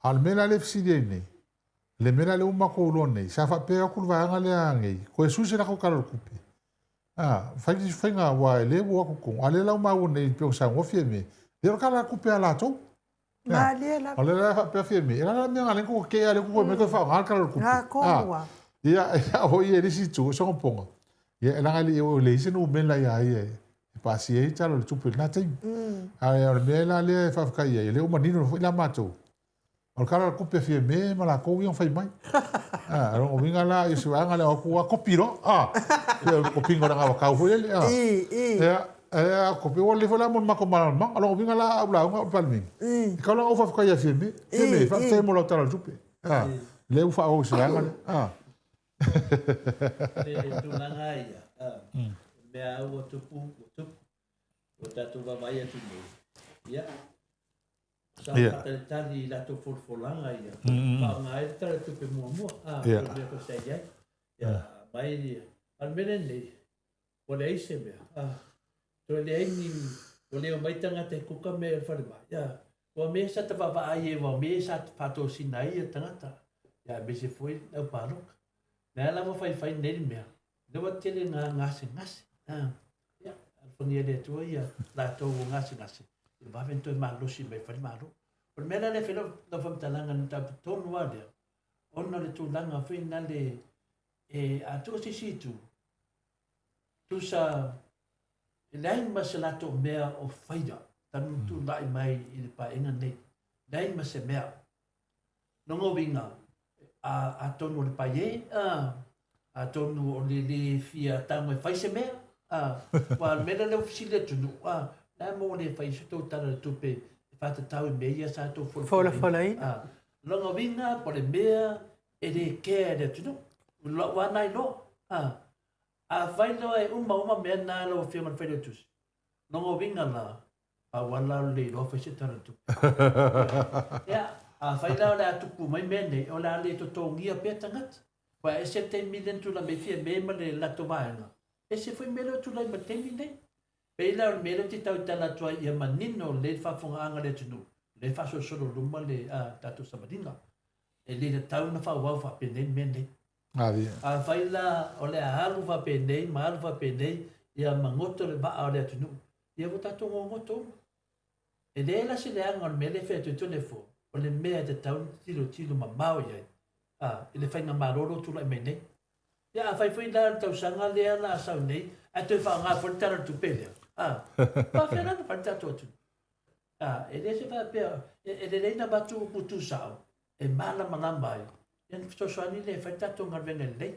A o le mea la lea e fesili ai nei, le mea la lea ua matou iloa nei, sa faapea atu le vaega lea nei, toe sui se latou Tala o le Tupe. A, fai le faiga aua e le ua atu tonu, a lea la ua maua nei pei ona saunoa Fiame, lea o le tala tupe a latou. Malie lava. O lea la faapea Fiame, e la la mea na lea ko ke ale ko me ko fa ngal tala tupe. Na tonu a. Ia, ia o ia le si tu so ponga. Ia e langa le o le isi no mela ia ia e pasia ai tala o le tupe na taimi. A o le mea la lea e faafetai ai, le ua manino foi la matou. O le tala o le tupe Fiame ma latou ia fai mai. Ah, o uiga la i se vaega lea o atu a kopi loa. Ah, ia o kopiga o le anavatau foi lele. Ah. I, i. Ia, e kopi ua lelei foi la mo le matou malamalamaga. O lona uiga la a ou lauga au i le Palemene. E tatau la ona ou faafetai ia Fiame. Fiame, faafetai mo lau tala o le tupe. Ah, lea ua faaauau i se vaega lea. Ah. Le tulaga ia, ah, mea ua tupu, ua tupu. Ua tatou vaavaai atu nei. Ia, Sa faatalitali i latou folafolaga ia, faaaoga ai le Tala Tupe muamua, a, pei o le mea foi sa i ai. Ia, aumai ia, a o le mea lenei, ua leai se mea, a, toe leai ni, ua le omai tagata e kuka mea i le falemai, a, ua mea sa ta vaavaai ai, ua mea sa faatosina ai ia tagata, ia aemaise foi le au palota. Lea la ua faifai nei le mea, lea ua tele na gasegase, a, ia, alofagia e le Atua ia latou ua gasegase, ia vave ona toe malosi mai fai le Malo. O le mea la lea e fai lau faamatalaga i le mataupu tonu lava lea, ona o le tulaga foi lale e a tuu se isi itu, tusa e leai ma se latou mea o faia talu ona tulai mai i le Paeaiga lenei, leai ma se mea. Lona uiga, atonu o le paie, atonu o le lē fia tago e fai se mea, aua o le mea lea lea ua fesili atu Nuu, le a mo le fai se tou tala o le tupe e faatatau i mea ia sa tou folafolaina. Lona uiga po o le mea e le kea e le atunuu, o lau lava na iloa. Afai loa e uma uma mea na lau Afioga i le Failautusi, lona uiga la, Pau lava la o le iloa fai se tala o le tupe. Ia, afai la o le a tupu mai mea nei, o le a le totogia pea tagata. Aua e ese le taimi lea na tulai mai Fiame ma le latou vaega, ese foi mea lea ua tulai mai i le taimi lenei. Pei la o le mea lea ou te tautala atu ai ia manino lelei le faafofogaaga a le atunuu, lea e faasolosolo i luma le tatou savaliga. E le tatau ona faaauau faapenei le mea lenei. Afai la o le a alu faapenei ma alu faapenei, ia magoto le vaa o le atunuu, ia ua tatou gogoto uma. E leai la se leaga o le mea lea e fai atu ai Toleafoa, o le mea e tatau ona tilotilo mamao i ai, a, i le faigamalo lea ua tulai mai nei. Ia afai foi la o le tausaga lea o le a sau nei, ae toe faaaoga foi le Tala o le Tupe lea, a, faafefea la ona fai le tatou atunuu? A, e le se faapea, e lelei ona avatu upu tuusao e malamalama ai, ia ona fesoasoani lea e fai le tatou galuega lelei.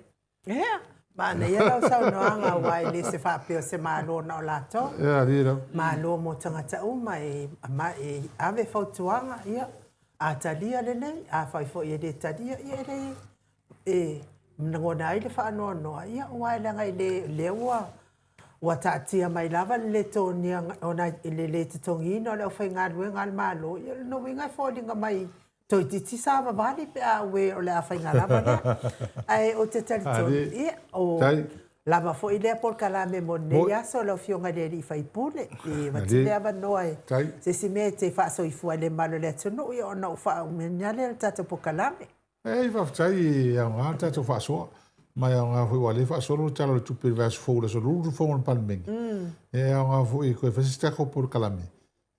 Ia, manaia lau saunoaga aua e le se faapea o se Malo na o latou. Ia, alii lau. Malo mo tagata uma e ave fautuaga, ia, a talia lelei, afai foi e le talia, ia e le e lagona ai le faanoanoa, ia aua e leaga e le, lea ua ua taatia mai lava le le togia, le le totogiina o le aufaigaluega a le Malo, ia o lona uiga e foliga mai toeitiiti savavali pe a ue o le a faiga lava lea. Ae ou te talitonu, ia, o lava foi lea polokalame mo lenei aso lau Afioga i le alii faipule, e avatu le avanoa e se isi mea e te faasoifua ai le mamalu o le atunuu, ia ona ou faauma lea o le tatou polokalame. Ei, faafetai e aoga le tatou faasoa. Ma e aoga foi aua o lea e faasolo le Tala o le Tupe i le vaiaso fou i le aso Lulu le Fono a le Palemene. E aoga foi e toe fai se isi tatou polokalame.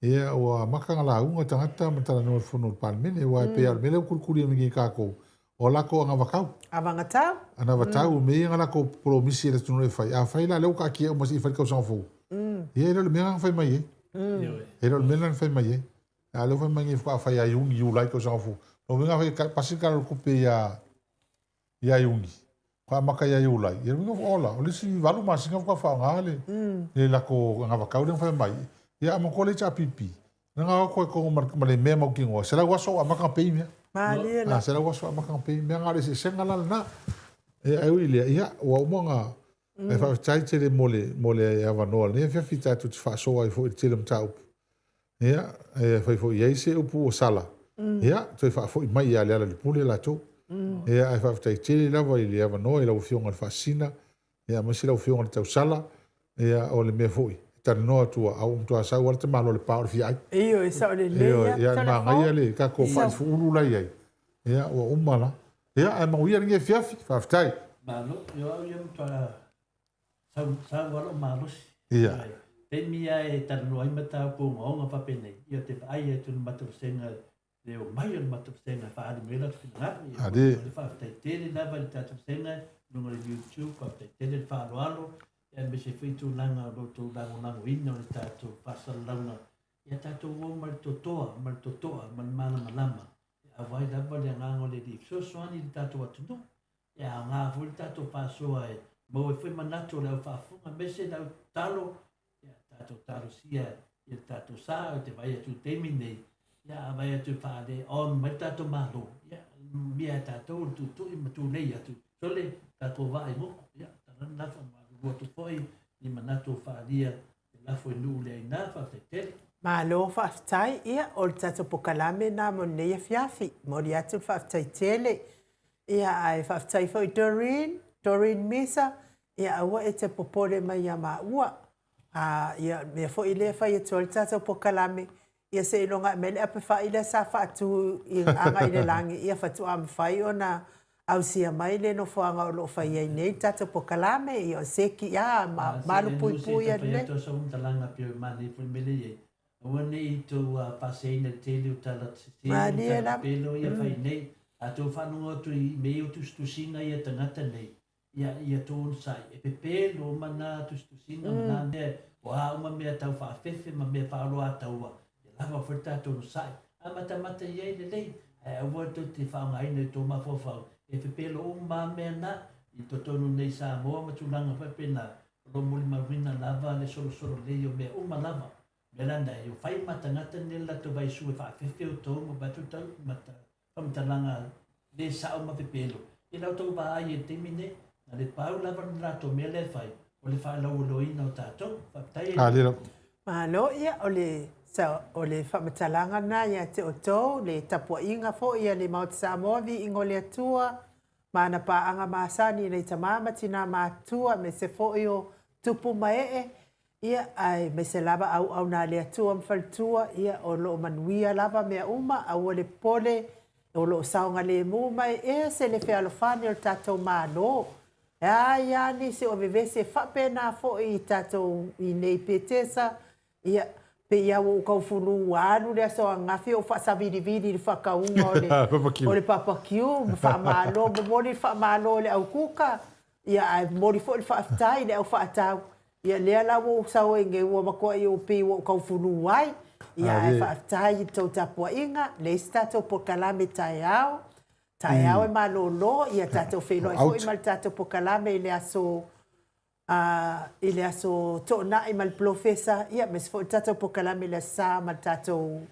Ia, ua amata ona lauga tagata ma talanoa i le Fono a le Palemene, aua e pei lava o le mea lea ua kulikuli mai nei e tatou, o latou anavatau. Anavatau. Anavatau, o mea ia na latou polomisi e le atunuu e fai. Afai la o lea ua taatia uma se i fai le tausaga fou, ia e le o le mea lena na fai mai ai. E le o le mea lena na fai mai ai. A lea ua fai mai nei faatoa fai ia Iuni, Iulai tausaga fou. Lona uiga afai e pasi le Tala o le Tupe ia ia Iuni, faatoa amata ia Iulai, ia lona uiga ola, o le isi 8 masina faatoa faaaoga le le latou anavatau lea na fai mai. Ia a matua le HRPP, na o atu ai i totonu ma le mea mautinoa, 100 aso ua amata ona pay mea. Malie la. 100 aso ua amata ona pay mea, na o le eseesega la lena. Ia ae ui i lea, ia ua uma ona Ae faafetai tele mo le mo le avanoa o lenei afiafi tatou te faasoa ai foi i le tele o mataupu. Ia, e afai foi e i ai se upu ua sala, ia, toe faafoi mai ia Lealailepule latou. Ia, ae faafetai tele lava i le avanoa i lau Afioga i le Faasisina, ia, aemaise lau Afioga i le Tausala, ia, o le mea foi, e talanoa atu a ua matua sau lava le tamaloa i le pa o le fia ai. Ioe, sao lelei lava. Ioe, ia, e manaia le tatou faaifuulu la e i ai, ia, ua uma la. Ia, ae manuia lenei afiafi, faafetai. Malo, o au ia matua Sau, sau lava lou malosi. Ia. Taimi lava e talanoa ai mataupu ogaoga faapenei, ia ou te vaai atu i le matou vasega, le omai o le matou vasega e faaali mai ai latou finagalo. Ia, Ali. o le faafetai tele lava i le tatou vasega i luga o le YouTube, faafetai tele le faaaloalo, ia aemaise foi tulaga o lo outou lagolagoina o le tatou faasalalauga. Ia tatou o ma le totoa, ma le totoa, ma le malamalama, e auai lava le agaga o le Alii e fesoasoani i le tatou atunuu. E aoga foi le tatou faasoa e maua ai foi manatu o le au faafofoga aemaise le au tatalo, ia tatou talosia i le tatou sa. Ou te vaai atu i le taimi lenei, ia a vaai atu e faale on mai le tatou Malo, ia mia e tatou le tuitui ma tulei atu, sole tatou vaa i moku, ia talana la faamalulu atu foi ni manatu o faaalia e lafo i nuu le aina, faafetai tele. Malo faafetai, ia o le tatou pokalame lena mo lenei afiafi. Momoli atu le faafetai tele Ia, ae faafetai foi Doreen, Doreen Misa, ia aua e te popole mai ia maua. A, ia, o le mea foi lea e fai atu ai le tatou pokalame, ia seiloga e aumai le apefa'i lea sa faatu i agai i le lagi, ia faatoa mafai ona ausia mai le nofoaga o lo o fai ai nei le tatou pokalame, ia o se ki a, A, se malupuipui e nu se atu fai nei. atu au sau faamatalaga pei o manaia foi le mea lea e i ai. Aua ne i tou faaseseina i le tele o tala sese ma Malie tala lava. pepelo ia fai nei. A tou faalogo atu i mea ia o tusitusiga ia tagata nei, ia, ia tou onosai, e pepelo uma na tusitusiga ma na mea, o a uma mea tau faafefe ma mea faaoloataua, ia lava foi le tatou onosai. A matamata i ai lelei, ae aua tou te faaaogaina i tou mafaufau, e pepelo uma lava mea na, i totonu nei i Samoa ma tulaga faapena, o lo o molimauina lava le solosolo lelei o mea uma lava. Mea la na e fai ma tagata nei le latou vaisu e faafefe outou ma vaai atu tau ma faamatalaga le sao ma pepelo i la outou vaai i le taimi nei. Na le pau lava le latou mea lea e fai, o le faalauoloina o tatou. Faafetai e. A lea lava. Malo, ia, o le, o le faamatalaga lena ia te outou, le tapuaiga foi a le Maota Samoa, viiga o le Atua, ma ana paaga masani i nai tama ma tina matutua, aemaise foi o tupu ma ee, Ia, aemaise lava auauna a le Atua ma faletua, ia, o lo o manuia lava mea uma, aua le popole, o lo o saogalemu ma e ese le fealofani o le tatou Malo. E a ia nisi o vevesi e faapena foi i tatou i nei Petesa, ia, pei lava ua ou tau fulu ua alu le aso ananafi o ou faasavilivili i le faatauga o le, o le papakiu, ma faamalo, momoli le faamalo i le au kuka, Ia, ae momoli foi le faafetai i le au faatau. Ia, lea la ua ou sau ai nei, ua matuai ou pei ua ou tau fulu ai. Ia, ae faafetai i le tou tapuaiga. Leai se tatou polokalame taeao. Taeao e malolo, ia tatou feiloai foi ma le tatou polokalame i le aso i le aso Toonai ma le Polofesa, ia, aemaise foi le tatou polokalame i le Aso Sa ma le tatou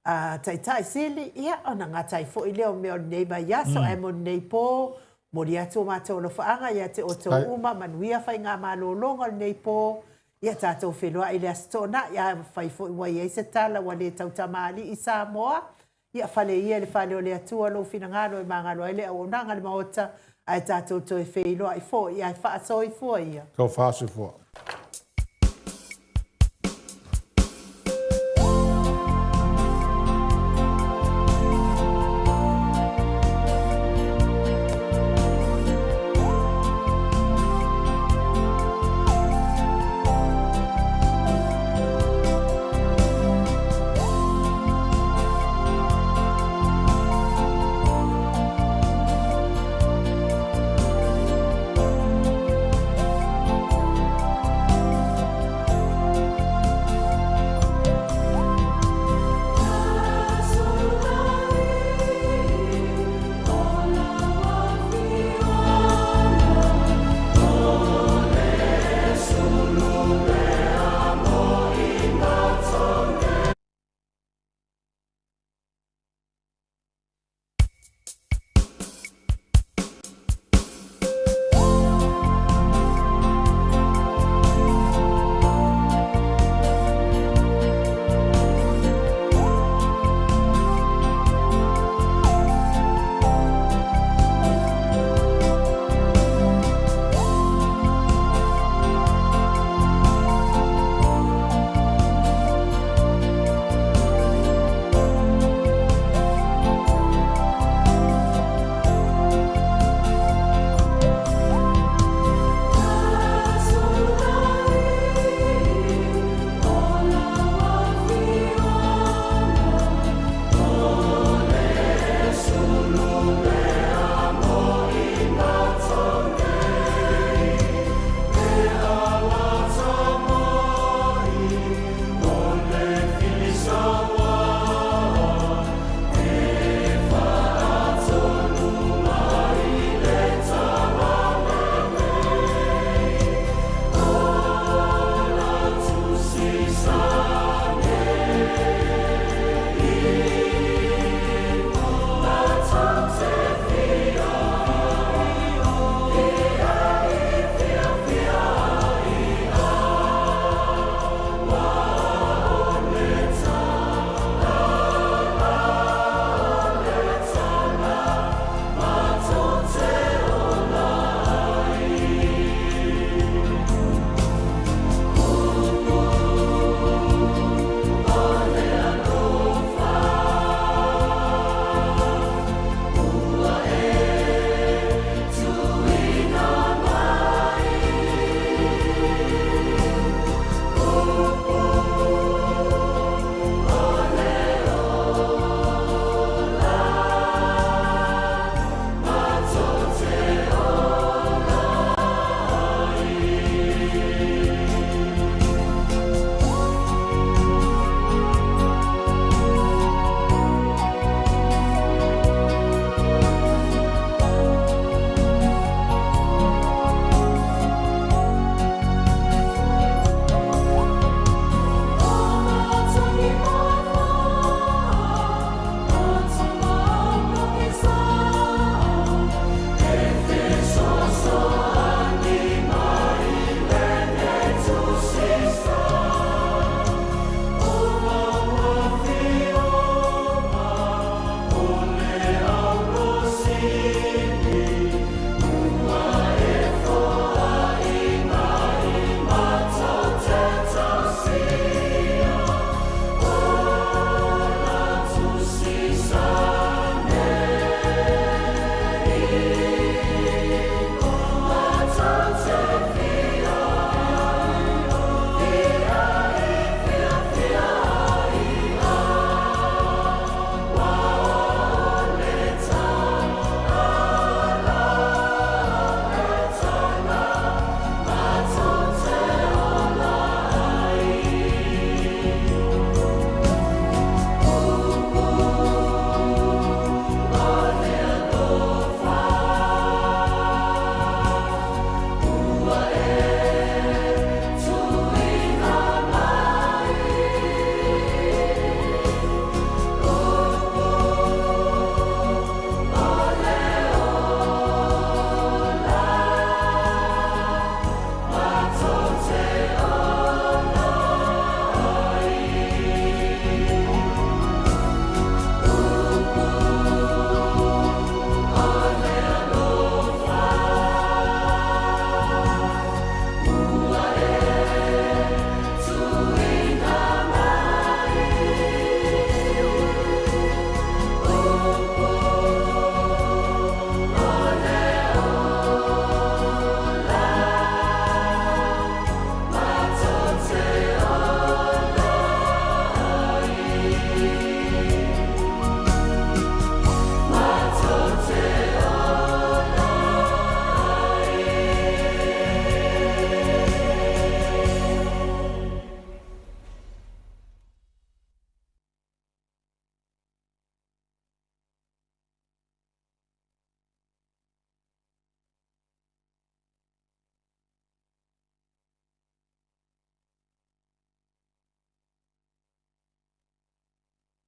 a Taitai Sili, ia, ona gata ai foi lea o mea o lenei vaiaso, ae mo lenei po, momoli atu o matou alofaaga ia te outou uma, manuia faigamalologa o lenei po, ia tatou feiloai i le Aso Toonai, afai foi ua i ai se tala ua le tautamalii i Samoa, ia fale ia i le fale o le Atua lou finagalo e magalo ai le auaunaga a le Maota, ae tatou toe feiloai foi, ae faasoifua ia. Tofa soifua.